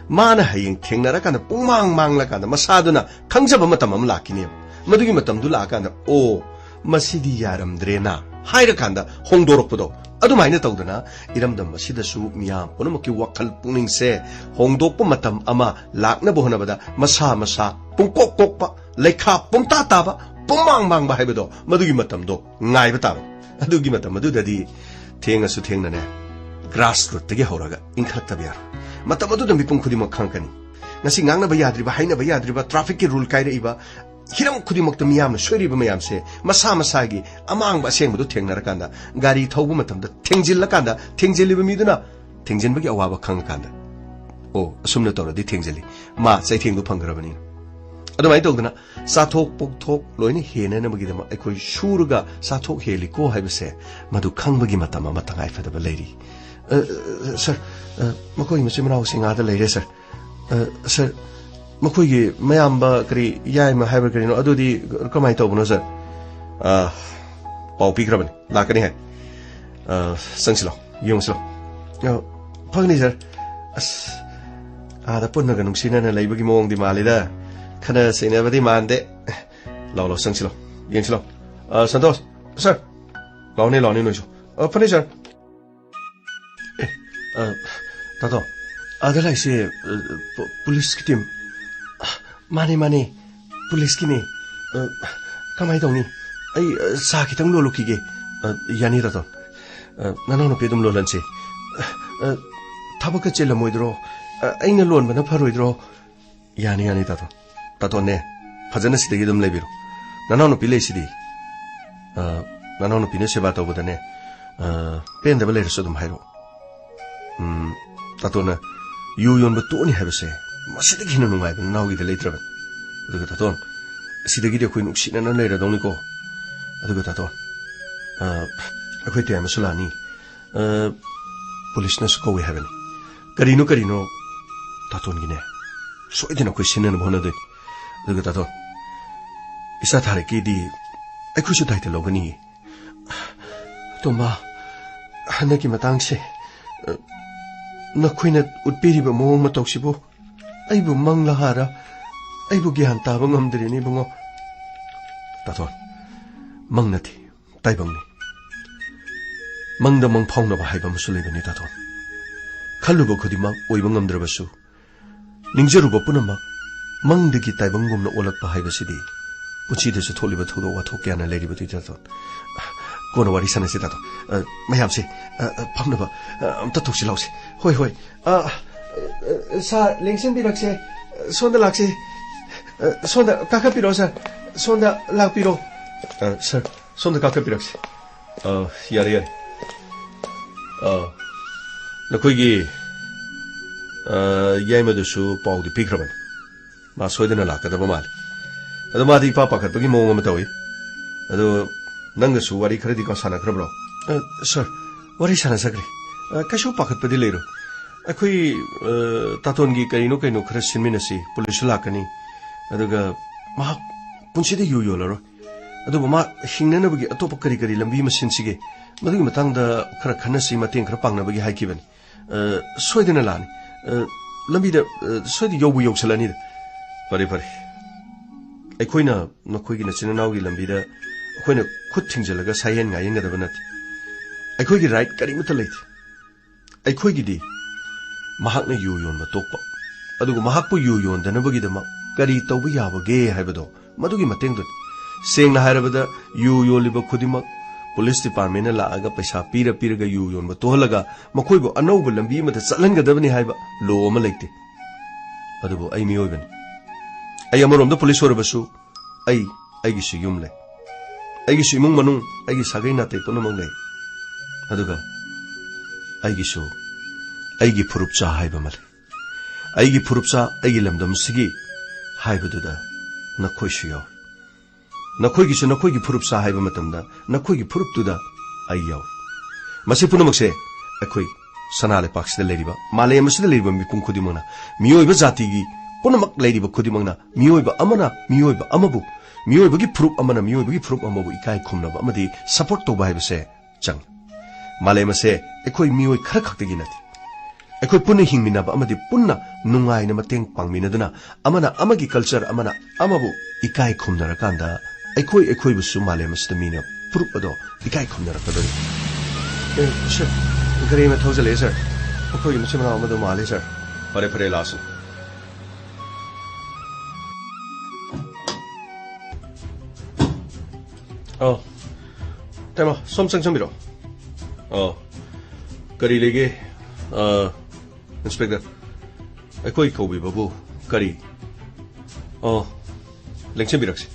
ꯃꯥꯅ ꯍꯌꯦꯡ ꯊꯦꯡꯅꯔꯀꯥꯟꯗ ꯄꯨꯡꯃꯥꯡ ꯃꯥꯡꯂꯀꯥꯟꯗ ꯃꯁꯥꯗꯨꯅ ꯈꯪꯖꯕ ꯃꯇꯝ ꯑꯃ ꯂꯥꯛꯈꯤꯅꯦꯕ꯫ ꯃꯗꯨꯒꯤ ꯃꯇꯝꯗꯨ ꯂꯥꯛꯑꯀꯥꯟꯗ, "ꯑꯣ, ꯃꯁꯤꯗꯤ ꯌꯥꯔꯝꯗ꯭ꯔꯦꯅ" ꯍꯥꯏꯔꯀꯥꯟꯗ ꯍꯣꯡꯗꯣꯔꯛꯄꯗꯣ, ꯑꯗꯨꯃꯥꯏꯅ ꯇꯧꯗꯅ ꯏꯔꯝꯗꯝ ꯑꯁꯤꯗꯁꯨ ꯃꯤꯌꯥꯝ ꯄꯨꯝꯅꯃꯛꯀꯤ ꯋꯥꯈꯜ ꯄꯨꯛꯅꯤꯡꯁꯦ ꯍꯣꯡꯗꯣꯛꯄ ꯃꯇꯝ ꯑꯃ ꯂꯥꯛꯅꯕ ꯍꯣꯠꯅꯕꯗ ꯃꯁꯥ ꯃꯁꯥ ꯄꯨꯡꯀꯣꯛ ꯀꯣꯛꯄ, ꯂꯩꯈꯥ ꯄꯨꯡꯇꯥ ꯇꯥꯕ, ꯄꯨꯡꯃꯥꯡ ꯃꯥꯡꯕ ꯍꯥꯏꯕꯗꯣ ꯃꯗꯨꯒꯤ ꯃꯇꯝꯗꯣ ꯉꯥꯏꯕ ꯇꯥꯕꯅꯤ꯫ ꯑꯗꯨꯒꯤ ꯃꯇꯝ ꯑꯗꯨꯗꯗꯤ ꯊꯦꯡꯉꯁꯨ ꯊꯦꯡꯅꯅꯦ, ꯒ꯭ꯔꯥꯁ ꯔꯨꯠꯇꯒꯤ ꯍꯧꯔꯒ ꯏꯟꯈꯠꯂꯛꯇꯕ ꯌꯥꯔꯣꯏ꯫ ꯃꯇꯝ ꯑꯗꯨꯗ ꯃꯤꯄꯨꯝ ꯈꯨꯗꯤꯡꯃꯛ ꯈꯪꯉꯛꯀꯅꯤ꯫ ꯉꯁꯤ ꯉꯥꯡꯅꯕ ꯌꯥꯗ꯭ꯔꯤꯕ, ꯍꯥꯏꯅꯕ ꯌꯥꯗ꯭ꯔꯤꯕ, ꯇ꯭ꯔꯥꯐꯤꯛꯀꯤ ꯔꯨꯜ ꯀꯥꯏꯔꯛꯏꯕ, ꯍꯤꯔꯝ ꯈꯨꯗꯤꯡꯃꯛꯇ ꯃꯤꯌꯥꯝꯅ ꯁꯣꯏꯔꯤꯕ ꯃꯌꯥꯝꯁꯦ ꯃꯁꯥ ꯃꯁꯥꯒꯤ ꯑꯃꯥꯡꯕ ꯑꯁꯦꯡꯕꯗꯨ ꯊꯦꯡꯅꯔꯀꯥꯟꯗ, ꯒꯥꯔꯤ ꯊꯧꯕ ꯃꯇꯝꯗ ꯊꯦꯡꯖꯤꯜꯂꯀꯥꯟꯗ, ꯊꯦꯡꯖꯤꯜꯂꯤꯕ ꯃꯤꯗꯨꯅ ꯊꯦꯡꯖꯤꯟꯕꯒꯤ ꯑꯋꯥꯕ ꯈꯪꯉꯀꯥꯟꯗ, "ꯑꯣ, ꯑꯁꯨꯝꯅ ꯇꯧꯔꯗꯤ ꯊꯦꯡꯖꯤꯜꯂꯤ, ꯃꯥ ꯆꯩꯊꯦꯡꯗꯨ ꯐꯪꯈ꯭ꯔꯕꯅꯤꯅ"꯫ ꯑꯗꯨꯃꯥꯏꯅ ꯇꯧꯗꯅ ꯆꯥꯊꯣꯛ ꯄꯣꯛꯊꯣꯛ ꯂꯣꯏꯅ ꯍꯦꯟꯅꯅꯕꯒꯤꯗꯃꯛ ꯑꯩꯈꯣꯏ ꯁꯨꯔꯒ ꯆꯥꯊꯣꯛ ꯍꯦꯜꯂꯤꯀꯣ ꯍꯥꯏꯕꯁꯦ ꯃꯗꯨ ꯈꯪꯕꯒꯤ ꯃꯇꯝ ꯑꯃ ꯇꯉꯥꯏ ꯐꯗꯕ ꯂꯩꯔꯤ꯫ "ꯑ, ꯑ, ꯁꯥꯔ, ꯑ, ꯃꯈꯣꯏ ꯃꯆꯤꯟ ꯃꯅꯥꯎꯁꯤꯡ ꯑꯥꯗ ꯂꯩꯔꯦ, ꯁꯥꯔ꯫ ꯑ, ꯁꯥꯔ, ꯃꯈꯣꯏꯒꯤ ꯃꯌꯥꯝꯕ ꯀꯔꯤ, ꯌꯥꯏꯃ ꯍꯥꯏꯕ꯭ꯔꯥ ꯀꯔꯤꯅꯣ, ꯑꯗꯨꯗꯤ ꯀꯃꯥꯏꯅ ꯇꯧꯕꯅꯣ, ꯁꯥꯔ?" "ꯑ, ꯄꯥꯎ ꯄꯤꯈ꯭ꯔꯕꯅꯤ, ꯂꯥꯛꯀꯅꯤ ꯍꯥꯏ꯫ ꯑ, ꯆꯪꯁꯤꯜꯂꯣ, ꯌꯦꯡꯉꯨꯁꯤꯂꯣ꯫" "ꯑ, ꯐꯒꯅꯤ, ꯁꯥꯔ꯫ ꯑꯁ, ꯑꯥꯗ ꯄꯨꯟꯅꯒ ꯅꯨꯡꯁꯤꯅꯅ ꯂꯩꯕꯒꯤ ꯃꯑꯣꯡꯗꯤ ꯃꯥꯜꯂꯤꯗ꯫ ꯈꯠꯅ ꯆꯩꯅꯕꯗꯤ ꯃꯥꯟꯗꯦ꯫ ꯂꯥꯎ, ꯂꯥꯎ, ꯆꯪꯁꯤꯂꯣ, ꯌꯦꯡꯁꯤꯂꯣ꯫ ꯑ, ꯁꯟꯇꯣꯁ, ꯁꯥꯔ, ꯂꯥꯎꯅꯦ, ꯂꯥꯎꯅꯦ ꯅꯣꯏꯁꯨ꯫ ꯑ, ꯐꯅꯤ, ꯁꯥꯔ꯫" ꯑꯦ, ꯑ, ꯇꯥꯇꯣ, ꯑꯥꯗ ꯂꯥꯛꯏꯁꯦ, ꯑ, ꯄꯨ-, ꯄꯨꯂꯤꯁꯀꯤ ꯇꯤꯝ꯫ ꯑ, ꯃꯥꯅꯦ, ꯃꯥꯅꯦ, ꯄꯨꯂꯤꯁꯀꯤꯅꯦ꯫ ꯑ, ꯀꯃꯥꯏ ꯇꯧꯅꯤ? ꯑꯩ, ꯑ, ꯆꯥ ꯈꯤꯇꯪ ꯂꯣꯜꯂꯨꯈꯤꯒꯦ꯫ ꯑ, ꯌꯥꯅꯤ, ꯇꯥꯇꯣ꯫ ꯑ, ꯅꯅꯥꯎꯅꯨꯄꯤ ꯑꯗꯨꯝ ꯂꯣꯜꯍꯟꯁꯤ꯫ ꯑ, ꯑ, ꯊꯕꯛꯀ ꯆꯤꯜꯂꯝꯃꯣꯏꯗ꯭ꯔꯣ? ꯑ, ꯑꯩꯅ ꯂꯣꯟꯕꯅ ꯐꯔꯣꯏꯗ꯭ꯔꯣ? ꯌꯥꯅꯤ, ꯌꯥꯅꯤ, ꯇꯥꯇꯣ꯫ ꯇꯥꯇꯣꯅꯦ, ꯐꯖꯅ ꯁꯤꯗꯒꯤ ꯑꯗꯨꯝ ꯂꯩꯕꯤꯔꯣ꯫ ꯅꯅꯥꯎꯅꯨꯄꯤ ꯂꯩꯁꯤꯗꯤ꯫ ꯑ, ꯅꯅꯥꯎꯅꯨꯄꯤꯅ ꯁꯦꯕꯥ ꯇꯧꯕꯗꯅꯦ, ꯑ, ꯄꯦꯟꯗꯕ ꯂꯩꯔꯁꯨ ꯑꯗꯨꯝ ꯍꯥꯏꯔꯛꯑꯣ꯫ ꯎꯝ, ꯇꯥꯇꯣꯟꯅ ꯌꯨ ꯌꯣꯟꯕ ꯇꯣꯛꯑꯅꯤ ꯍꯥꯏꯕꯁꯦ ꯃꯁꯤꯗꯒꯤ ꯍꯦꯟꯅ ꯅꯨꯡꯉꯥꯏꯕ ꯅꯅꯥꯎꯒꯤꯗ ꯂꯩꯇ꯭ꯔꯕꯅꯤ꯫ ꯑꯗꯨꯒ ꯇꯥꯇꯣꯟ, ꯁꯤꯗꯒꯤꯗꯤ ꯑꯩꯈꯣꯏ ꯅꯨꯡꯁꯤꯅꯅ ꯂꯩꯔꯗꯧꯅꯤꯀꯣ꯫ ꯑꯗꯨꯒ ꯇꯥꯇꯣꯟ, ꯑ, ꯑꯩꯈꯣꯏ ꯇꯌꯥꯏꯃꯁꯨ ꯂꯥꯛꯑꯅꯤ꯫ ꯑ, ꯄꯨꯂꯤꯁꯅꯁꯨ ꯀꯧꯏ ꯍꯥꯏꯕꯅꯤ꯫ ꯀꯔꯤꯅꯣ, ꯀꯔꯤꯅꯣ, ꯇꯥꯇꯣꯟꯒꯤꯅꯦ, ꯁꯣꯏꯗꯅ ꯑꯩꯈꯣꯏ ꯁꯤꯟꯅꯅꯕ ꯍꯣꯠꯅꯗꯣꯏꯅꯤ꯫ ꯑꯗꯨꯒ ꯇꯥꯇꯣꯟ, ꯏꯆꯥ ꯊꯥꯔꯛꯀꯤꯗꯤ ꯑꯩꯈꯣꯏꯁꯨ ꯗꯥꯏꯇ ꯂꯧꯒꯅꯤꯌꯦ꯫ ꯇꯣꯝꯕ, ꯍꯟꯗꯛꯀꯤ ꯃꯇꯥꯡꯁꯦ, ꯑ, ꯅꯈꯣꯏꯅ ꯎꯠꯄꯤꯔꯤꯕ ꯃꯑꯣꯡ ꯃꯇꯧꯁꯤꯕꯨ ꯑꯩꯕꯨ ꯃꯪꯂꯥ ꯍꯥꯔꯥ? ꯑꯩꯕꯨ ꯒ꯭ꯌꯥꯟ ꯇꯥꯕ ꯉꯝꯗ꯭ꯔꯦꯅꯦ, ꯏꯕꯨꯡꯉꯣ꯫ ꯇꯥꯊꯣꯟ, ꯃꯪ ꯅꯠꯇꯦ, ꯇꯥꯏꯕꯪꯅꯤ꯫ ꯃꯪꯗ ꯃꯪ ꯐꯥꯎꯅꯕ ꯍꯥꯏꯕ ꯑꯃꯁꯨ ꯂꯩꯕꯅꯤ, ꯇꯥꯊꯣꯟ꯫ ꯈꯜꯂꯨꯕ ꯈꯨꯗꯤꯡꯃꯛ ꯑꯣꯏꯕ ꯉꯝꯗ꯭ꯔꯕꯁꯨ, ꯅꯤꯡꯖꯔꯨꯕ ꯄꯨꯝꯅꯃꯛ ꯃꯪꯗꯒꯤ ꯇꯥꯏꯕꯪꯒꯨꯝꯅ ꯑꯣꯜꯂꯛꯄ ꯍꯥꯏꯕꯁꯤꯗꯤ ꯄꯨꯟꯁꯤꯗꯁꯨ ꯊꯣꯛꯂꯤꯕ ꯊꯧꯗꯣꯛ ꯋꯥꯊꯣꯛ ꯀꯌꯥꯅ ꯂꯩꯔꯤꯕꯗꯨ, ꯇꯥꯊꯣꯟ꯫ ꯀꯣꯟꯅ ꯋꯥꯔꯤ ꯁꯥꯟꯅꯁꯤ, ꯇꯥꯊꯣꯟ꯫ ꯑ, ꯃꯌꯥꯝꯁꯦ, ꯑ, ꯑ, ꯐꯝꯅꯕ, ꯑ, ꯑꯝꯇ ꯇꯧꯁꯤ ꯂꯥꯎꯁꯦ꯫ ꯍꯣꯏ, ꯍꯣꯏ꯫ ꯑ, ꯑ, ꯁꯥꯔ, ꯂꯦꯡꯁꯤꯟꯕꯤꯔꯛꯁꯦ꯫ ꯁꯣꯝꯗ ꯂꯥꯛꯁꯦ꯫ ꯑ, ꯁꯣꯝꯗ ꯀꯥꯈꯠꯄꯤꯔꯛꯑꯣ, ꯁꯥꯔ꯫ ꯁꯣꯝꯗ ꯂꯥꯛꯄꯤꯔꯣ꯫ ꯑ, ꯁꯥꯔ, ꯁꯣꯝꯗ ꯀꯥꯈꯠꯄꯤꯔꯛꯁꯦ꯫ ꯑ, ꯌꯥꯔꯦ, ꯌꯥꯔꯦ꯫ ꯑ, ꯅꯈꯣꯏꯒꯤ, ꯑ, ꯌꯥꯏꯃꯗꯨꯁꯨ ꯄꯥꯎꯗꯤ ꯄꯤꯈ꯭ꯔꯕꯅꯤ꯫ ꯃꯥ ꯁꯣꯏꯗꯅ ꯂꯥꯛꯀꯗꯕ ꯃꯥꯜꯂꯤ꯫ ꯑꯗꯣ ꯃꯥꯗꯤ ꯏꯄꯥ ꯄꯥꯈꯠꯄꯒꯤ ꯃꯑꯣꯡ ꯑꯃ ꯇꯧꯏ꯫ ꯑꯗꯣ ꯅꯪꯒꯁꯨ ꯋꯥꯔꯤ ꯈꯔꯗꯤ ꯀꯣ ꯁꯥꯟꯅꯈ꯭ꯔꯕ꯭ꯔꯣ? ꯑ, ꯁꯥꯔ, ꯋꯥꯔꯤ ꯁꯥꯟꯅꯖꯈ꯭ꯔꯦ꯫ ꯑ, ꯀꯩꯁꯨ ꯄꯥꯈꯠꯄꯗꯤ ꯂꯩꯔꯣꯏ꯫ ꯑꯩꯈꯣꯏ, ꯑ, ꯇꯥꯇꯣꯟꯒꯤ ꯀꯔꯤꯅꯣ ꯀꯩꯅꯣ ꯈꯔ ꯁꯤꯟꯃꯤꯟꯅꯁꯤ, ꯄꯨꯂꯤꯁꯁꯨ ꯂꯥꯛꯀꯅꯤ꯫ ꯑꯗꯨꯒ ꯃꯍꯥꯛ ꯄꯨꯟꯁꯤꯗ ꯌꯨ ꯌꯣꯜꯂꯔꯣꯏ꯫ ꯑꯗꯨꯕꯨ ꯃꯥ ꯍꯤꯡꯅꯅꯕꯒꯤ ꯑꯇꯣꯞꯄ ꯀꯔꯤ ꯀꯔꯤ ꯂꯝꯕꯤ ꯑꯃ ꯁꯤꯟꯁꯤꯒꯦ, ꯃꯗꯨꯒꯤ ꯃꯇꯥꯡꯗ ꯈꯔ ꯈꯟꯅꯁꯤ, ꯃꯇꯦꯡ ꯈꯔ ꯄꯥꯡꯅꯕꯒꯤ ꯍꯥꯏꯈꯤꯕꯅꯤ꯫ ꯑ, ꯁꯣꯏꯗꯅ ꯂꯥꯛꯑꯅꯤ꯫ ꯑ, ꯂꯝꯕꯤꯗ, ꯑ, ꯁꯣꯏꯗꯅ ꯌꯧꯕ ꯌꯧꯁꯜꯂꯅꯤꯗ꯫ ꯐꯔꯦ, ꯐꯔꯦ꯫ ꯑꯩꯈꯣꯏꯅ ꯅꯈꯣꯏꯒꯤ ꯅꯆꯤꯟ ꯅꯅꯥꯎꯒꯤ ꯂꯝꯕꯤꯗ ꯑꯩꯈꯣꯏꯅ ꯈꯨꯠ ꯊꯤꯡꯖꯤꯜꯂꯒ ꯁꯥꯏꯍꯦꯟ ꯉꯥꯏꯍꯦꯟꯒꯗꯕ ꯅꯠꯇꯦ꯫ ꯑꯩꯈꯣꯏꯒꯤ ꯔꯥꯏꯠ ꯀꯔꯤꯃꯠꯇ ꯂꯩꯇꯦ꯫ ꯑꯩꯈꯣꯏꯒꯤꯗꯤ ꯃꯍꯥꯛꯅ ꯌꯨ ꯌꯣꯟꯕ ꯇꯣꯛꯄ, ꯑꯗꯨꯒ ꯃꯍꯥꯛꯄꯨ ꯌꯨ ꯌꯣꯟꯗꯅꯕꯒꯤꯗꯃꯛ ꯀꯔꯤ ꯇꯧꯕ ꯌꯥꯕꯒꯦ ꯍꯥꯏꯕꯗꯣ ꯃꯗꯨꯒꯤ ꯃꯇꯦꯡꯗꯨꯅꯤ꯫ ꯁꯦꯡꯅ ꯍꯥꯏꯔꯕꯗ, ꯌꯨ ꯌꯣꯜꯂꯤꯕ ꯈꯨꯗꯤꯡꯃꯛ ꯄꯨꯂꯤꯁ ꯗꯤꯄꯥꯔꯠꯃꯦꯟꯅ ꯂꯥꯛꯑꯒ ꯄꯩꯁꯥ ꯄꯤꯔ ꯄꯤꯔꯒ ꯌꯨ ꯌꯣꯟꯕ ꯇꯣꯛꯍꯜꯂꯒ ꯃꯈꯣꯏꯕꯨ ꯑꯅꯧꯕ ꯂꯝꯕꯤ ꯑꯃꯗ ꯆꯠꯍꯟꯒꯗꯕꯅꯤ ꯍꯥꯏꯕ ꯂꯣ ꯑꯃ ꯂꯩꯇꯦ꯫ ꯑꯗꯨꯕꯨ ꯑꯩ ꯃꯤꯑꯣꯏꯕꯅꯤ꯫ ꯑꯩ ꯑꯃꯔꯣꯝꯗ ꯄꯨꯂꯤꯁ ꯑꯣꯏꯔꯕꯁꯨ, ꯑꯩ, ꯑꯩꯒꯤꯁꯨ ꯌꯨꯝ ꯂꯩ꯫ ꯑꯩꯒꯤꯁꯨ ꯏꯃꯨꯡ ꯃꯅꯨꯡ, ꯑꯩꯒꯤ ꯁꯥꯒꯩ ꯅꯥꯇꯩ ꯄꯨꯝꯅꯃꯛ ꯂꯩ꯫ ꯑꯗꯨꯒ ꯑꯩꯒꯤꯁꯨ ꯑꯩꯒꯤ ꯐꯨꯔꯨꯞꯆꯥ ꯍꯥꯏꯕ ꯑꯃ ꯂꯩ꯫ ꯑꯩꯒꯤ ꯐꯨꯔꯨꯞꯆꯥ, ꯑꯩꯒꯤ ꯂꯝꯗꯝꯁꯤꯒꯤ ꯍꯥꯏꯕꯗꯨꯗ ꯅꯈꯣꯏꯁꯨ ꯌꯥꯎꯏ꯫ ꯅꯈꯣꯏꯒꯤꯁꯨ ꯅꯈꯣꯏꯒꯤ ꯐꯨꯔꯨꯞꯆꯥ ꯍꯥꯏꯕ ꯃꯇꯝꯗ ꯅꯈꯣꯏꯒꯤ ꯐꯨꯔꯨꯞꯇꯨꯗ ꯑꯩ ꯌꯥꯎꯏ꯫ ꯃꯁꯤ ꯄꯨꯝꯅꯃꯛꯁꯦ ꯑꯩꯈꯣꯏ ꯁꯅꯥ ꯂꯩꯄꯥꯛꯁꯤꯗ ꯂꯩꯔꯤꯕ, ꯃꯥꯂꯦꯝ ꯑꯁꯤꯗ ꯂꯩꯔꯤꯕ ꯃꯤꯄꯨꯝ ꯈꯨꯗꯤꯡꯃꯛꯅ, ꯃꯤꯑꯣꯏꯕ ꯖꯥꯇꯤꯒꯤ ꯄꯨꯝꯅꯃꯛ ꯂꯩꯔꯤꯕ ꯈꯨꯗꯤꯡꯃꯛꯅ, ꯃꯤꯑꯣꯏꯕ ꯑꯃꯅ ꯃꯤꯑꯣꯏꯕ ꯑꯃꯕꯨ, ꯃꯤꯑꯣꯏꯕꯒꯤ ꯐꯨꯔꯨꯞ ꯑꯃꯅ ꯃꯤꯑꯣꯏꯕꯒꯤ ꯐꯨꯔꯨꯞ ꯑꯃꯕꯨ ꯏꯀꯥꯏ ꯈꯨꯝꯅꯕ ꯑꯃꯗꯤ ꯁꯄꯣꯔꯠ ꯇꯧꯕ ꯍꯥꯏꯕꯁꯦ ꯆꯪꯏ꯫ ꯃꯥꯂꯦꯝ ꯑꯁꯦ ꯑꯩꯈꯣꯏ ꯃꯤꯑꯣꯏ ꯈꯔ ꯈꯛꯇꯒꯤ ꯅꯠꯇꯦ꯫ ꯑꯩꯈꯣꯏ ꯄꯨꯟꯅ ꯍꯤꯡꯃꯤꯟꯅꯕ ꯑꯃꯗꯤ ꯄꯨꯟꯅ ꯅꯨꯡꯉꯥꯏꯅ ꯃꯇꯦꯡ ꯄꯥꯡꯃꯤꯟꯅꯗꯨꯅ, ꯑꯃꯅ ꯑꯃꯒꯤ ꯀꯜꯆꯔ, ꯑꯃꯅ ꯑꯃꯕꯨ ꯏꯀꯥꯏ ꯈꯨꯝꯅꯔꯀꯥꯟꯗ ꯑꯩꯈꯣꯏ ꯑꯩꯈꯣꯏꯕꯨꯁꯨ ꯃꯥꯂꯦꯝ ꯑꯁꯤꯗ ꯃꯤꯅ ꯐꯨꯔꯨꯞ ꯑꯗꯣ ꯏꯀꯥꯏ ꯈꯨꯝꯅꯔꯛꯀꯗꯣꯔꯤ꯫ ꯑꯦ, ꯁꯔ, ꯒꯥꯔꯤ ꯑꯃ ꯊꯧꯖꯜꯂꯛꯑꯦ, ꯁꯔ꯫ ꯑꯩꯈꯣꯏꯒꯤ ꯃꯆꯤꯟ ꯃꯅꯥꯎ ꯑꯃꯗꯣ ꯃꯥꯜꯂꯦ, ꯁꯔ꯫ ꯐꯔꯦ, ꯐꯔꯦ, ꯂꯥꯛꯑꯁꯅꯨ꯫ ꯑꯣ, ꯇꯥꯃꯣ, ꯁꯣꯝ ꯆꯪꯁꯟꯕꯤꯔꯣ꯫ ꯑꯣ, ꯀꯔꯤ ꯂꯩꯒꯦ? ꯑ, ꯏꯟꯁꯄꯦꯛꯇꯔ, ꯑꯩꯈꯣꯏ ꯀꯧꯕꯤꯕꯕꯨ ꯀꯔꯤ? ꯑꯣ, ꯂꯦꯡꯁꯤꯟꯕꯤꯔꯛꯁꯤ꯫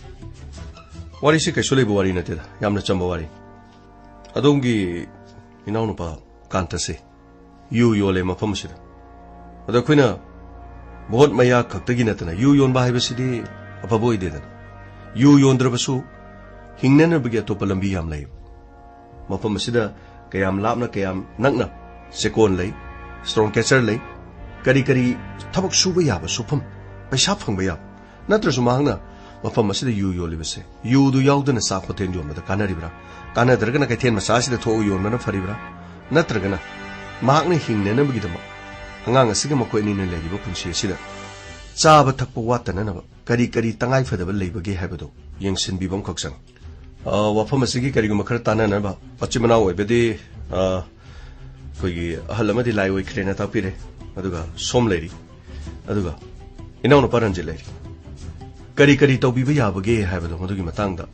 ꯋꯥꯔꯤꯁꯤ ꯀꯩꯁꯨ ꯂꯩꯕ ꯋꯥꯔꯤ ꯅꯠꯇꯦꯗ, ꯌꯥꯝꯅ ꯆꯝꯕ ꯋꯥꯔꯤ꯫ ꯑꯗꯣꯝꯒꯤ ꯏꯅꯥꯎꯅꯨꯄꯥ ꯀꯥꯟꯇꯁꯦ ꯌꯨ ꯌꯣꯜꯂꯦ ꯃꯐꯝ ꯑꯁꯤꯗ꯫ ꯑꯗꯣ ꯑꯩꯈꯣꯏꯅ ꯚꯣꯠ ꯃꯌꯥ ꯈꯛꯇꯒꯤ ꯅꯠꯇꯅ ꯌꯨ ꯌꯣꯟꯕ ꯍꯥꯏꯕꯁꯤꯗꯤ ꯑꯐꯕ ꯑꯣꯏꯗꯦꯗꯅ꯫ ꯌꯨ ꯌꯣꯟꯗ꯭ꯔꯕꯁꯨ ꯍꯤꯡꯅꯅꯕꯒꯤ ꯑꯇꯣꯞꯄ ꯂꯝꯕꯤ ꯌꯥꯝ ꯂꯩ꯫ ꯃꯐꯝ ꯑꯁꯤꯗ ꯀꯌꯥꯝ ꯂꯥꯞꯅ, ꯀꯌꯥꯝ ꯅꯛꯅ ꯆꯦꯛꯀꯣꯟ ꯂꯩ, ꯁ꯭ꯇꯣꯟ ꯀꯦꯆꯔ ꯂꯩ, ꯀꯔꯤ ꯀꯔꯤ ꯊꯕꯛ ꯁꯨꯕ ꯌꯥꯕ ꯁꯨꯐꯝ, ꯄꯩꯁꯥ ꯐꯪꯕ ꯌꯥꯕ꯫ ꯅꯠꯇ꯭ꯔꯁꯨ ꯃꯍꯥꯛꯅ ꯃꯐꯝ ꯑꯁꯤꯗ ꯌꯨ ꯌꯣꯜꯂꯤꯕꯁꯦ, ꯌꯨꯗꯨ ꯌꯥꯎꯗꯅ ꯆꯥꯛ ꯍꯣꯇꯦꯜ ꯌꯣꯟꯕꯗ ꯀꯥꯟꯅꯔꯤꯕ꯭ꯔꯥ? ꯀꯥꯟꯅꯗ꯭ꯔꯒꯅ ꯀꯩꯊꯦꯜ ꯃꯆꯥ ꯑꯁꯤꯗ ꯊꯣꯛꯑꯒ ꯌꯣꯟꯕꯅ ꯐꯔꯤꯕ꯭ꯔꯥ? ꯅꯠꯇ꯭ꯔꯒꯅ ꯃꯍꯥꯛꯅ ꯍꯤꯡꯅꯅꯕꯒꯤꯗꯃꯛ ꯑꯉꯥꯡ ꯑꯁꯤꯒ ꯃꯈꯣꯏ ꯑꯅꯤꯅ ꯂꯩꯔꯤꯕ ꯄꯨꯟꯁꯤ ꯑꯁꯤꯗ ꯆꯥꯕ ꯊꯛꯄ ꯋꯥꯠꯇꯅꯅꯕ ꯀꯔꯤ ꯀꯔꯤ ꯇꯉꯥꯏ ꯐꯗꯕ ꯂꯩꯕꯒꯦ ꯍꯥꯏꯕꯗꯨ ꯌꯦꯡꯁꯤꯟꯕꯤꯕ ꯑꯃꯈꯛ ꯆꯪꯏ꯫ ꯑ, ꯋꯥꯐꯝ ꯑꯁꯤꯒꯤ ꯀꯔꯤꯒꯨꯝꯕ ꯈꯔ ꯇꯥꯟꯅꯅꯕ ꯃꯆꯤꯟ ꯃꯅꯥꯎ ꯑꯣꯏꯕꯗꯤ, ꯑ, ꯑꯩꯈꯣꯏꯒꯤ ꯑꯍꯜ ꯑꯃꯗꯤ ꯂꯥꯏ ꯑꯣꯏꯈ꯭ꯔꯦꯅ ꯇꯥꯛꯄꯤꯔꯦ, ꯑꯗꯨꯒ ꯁꯣꯝ ꯂꯩꯔꯤ, ꯑꯗꯨꯒ ꯏꯅꯥꯎꯅꯨꯄꯥ ꯔꯟꯖꯤꯠ ꯂꯩꯔꯤ꯫ ꯀꯔꯤ ꯀꯔꯤ ꯇꯧꯕꯤꯕ ꯌꯥꯕꯒꯦ ꯍꯥꯏꯕꯗꯣ ꯃꯗꯨꯒꯤ ꯃꯇꯥꯡꯗ,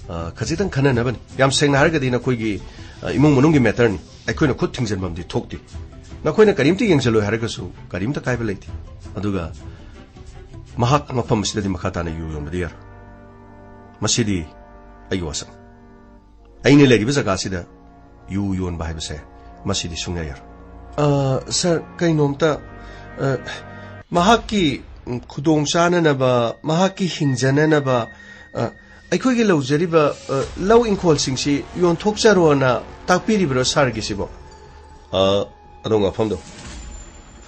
ꯑ, ꯈꯖꯤꯛꯇꯪ ꯈꯟꯅꯅꯕꯅꯤ꯫ ꯌꯥꯝ ꯁꯦꯡꯅ ꯍꯥꯏꯔꯒꯗꯤ ꯅꯈꯣꯏꯒꯤ, ꯑ, ꯏꯃꯨꯡ ꯃꯅꯨꯡꯒꯤ ꯃꯦꯇꯔꯅꯤ, ꯑꯩꯈꯣꯏꯅ ꯈꯨꯠ ꯊꯤꯡꯖꯤꯟꯐꯝꯗꯤ ꯊꯣꯛꯇꯦ꯫ ꯅꯈꯣꯏꯅ ꯀꯔꯤꯝꯇ ꯌꯦꯡꯁꯤꯜꯂꯣꯏ ꯍꯥꯏꯔꯒꯁꯨ ꯀꯔꯤꯝꯇ ꯀꯥꯏꯕ ꯂꯩꯇꯦ꯫ ꯑꯗꯨꯒ ꯃꯍꯥꯛ ꯃꯐꯝ ꯑꯁꯤꯗꯗꯤ ꯃꯈꯥ ꯇꯥꯅ ꯌꯨ ꯌꯣꯟꯕꯗꯤ ꯌꯥꯔꯣꯏ꯫ ꯃꯁꯤꯗꯤ ꯑꯩꯒꯤ ꯋꯥꯁꯛꯅꯤ꯫ ꯑꯩꯅ ꯂꯩꯔꯤꯕ ꯖꯒꯥꯁꯤꯗ ꯌꯨ ꯌꯣꯟꯕ ꯍꯥꯏꯕꯁꯦ ꯃꯁꯤꯗꯤ ꯁꯨꯡꯌꯥ ꯌꯥꯔꯣꯏ꯫ ꯑ, ꯁꯥꯔ, ꯀꯩꯅꯣꯝꯇ, ꯑ, ꯃꯍꯥꯛꯀꯤ, ꯎꯝ, ꯈꯨꯗꯣꯡ ꯆꯥꯅꯅꯕ, ꯃꯍꯥꯛꯀꯤ ꯍꯤꯡꯖꯅꯅꯕ, ꯑ, ꯑꯩꯈꯣꯏꯒꯤ ꯂꯧꯖꯔꯤꯕ, ꯑ, ꯂꯧ ꯏꯪꯈꯣꯜꯁꯤꯡꯁꯤ ꯌꯣꯟꯊꯣꯛꯆꯔꯣꯅ ꯇꯥꯛꯄꯤꯔꯤꯕ꯭ꯔꯣ ꯁꯥꯔꯒꯤꯁꯤꯕꯣ? ꯑ, ꯑꯗꯣꯝꯒꯤ ꯋꯥꯐꯝꯗꯣ,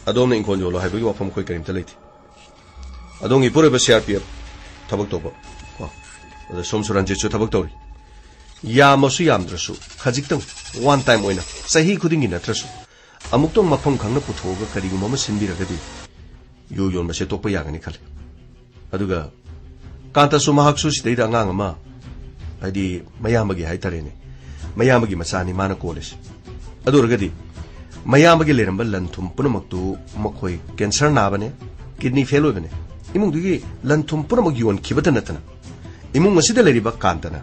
ꯑꯗꯣꯝꯅ ꯏꯪꯈꯣꯜ ꯌꯣꯜꯂꯣ ꯍꯥꯏꯕꯒꯤ ꯋꯥꯐꯝ ꯑꯩꯈꯣꯏ ꯀꯔꯤꯝꯇ ꯂꯩꯇꯦ꯫ ꯑꯗꯣꯝꯒꯤ ꯏꯄꯨꯔꯣꯏꯕ ꯁꯤ ꯑꯥꯔ ꯄꯤ ꯑꯦꯐ ꯊꯕꯛ ꯇꯧꯕ ꯀꯣ, ꯑꯗ ꯁꯣꯝꯁꯨ ꯔꯟꯖꯤꯠꯁꯨ ꯊꯕꯛ ꯇꯧꯔꯤ꯫ ꯌꯥꯝꯃꯁꯨ ꯌꯥꯝꯗ꯭ꯔꯁꯨ ꯈꯖꯤꯛꯇꯪ, ꯋꯥꯟ ꯇꯥꯏꯝ ꯑꯣꯏꯅ, ꯆꯍꯤ ꯈꯨꯗꯤꯡꯒꯤ ꯅꯠꯇ꯭ꯔꯁꯨ, ꯑꯃꯨꯛꯇꯪ ꯃꯐꯝ ꯈꯪꯅ ꯄꯨꯊꯣꯛꯑꯒ ꯀꯔꯤꯒꯨꯝꯕ ꯑꯃ ꯁꯤꯟꯕꯤꯔꯒꯗꯤ ꯌꯨ ꯌꯣꯟꯕꯁꯦ ꯇꯣꯛꯄ ꯌꯥꯒꯅꯤ ꯈꯜꯂꯤ꯫ ꯑꯗꯨꯒ ꯀꯥꯟꯇꯁꯨ ꯃꯍꯥꯛꯁꯨ ꯁꯤꯗꯩꯗ ꯑꯉꯥꯡ ꯑꯃ ꯍꯥꯏꯗꯤ ꯃꯌꯥꯝꯕꯒꯤ ꯍꯥꯏꯇꯥꯔꯦꯅꯦ, ꯃꯌꯥꯝꯕꯒꯤ ꯃꯆꯥꯅꯤ ꯃꯥꯅ ꯀꯣꯜꯂꯤꯁꯦ꯫ ꯑꯗꯨ ꯑꯣꯏꯔꯒꯗꯤ ꯃꯌꯥꯝꯕꯒꯤ ꯂꯩꯔꯝꯕ ꯂꯟ ꯊꯨꯝ ꯄꯨꯝꯅꯃꯛꯇꯨ, ꯃꯈꯣꯏ ꯀꯦꯟꯁꯔ ꯅꯥꯕꯅꯦ, ꯀꯤꯗꯅꯤ ꯐꯦꯜ ꯑꯣꯏꯕꯅꯦ, ꯏꯃꯨꯡꯗꯨꯒꯤ ꯂꯟ ꯊꯨꯝ ꯄꯨꯝꯅꯃꯛ ꯌꯣꯟꯈꯤꯕꯇ ꯅꯠꯇꯅ ꯏꯃꯨꯡ ꯑꯁꯤꯗ ꯂꯩꯔꯤꯕ ꯀꯥꯟꯇꯅ,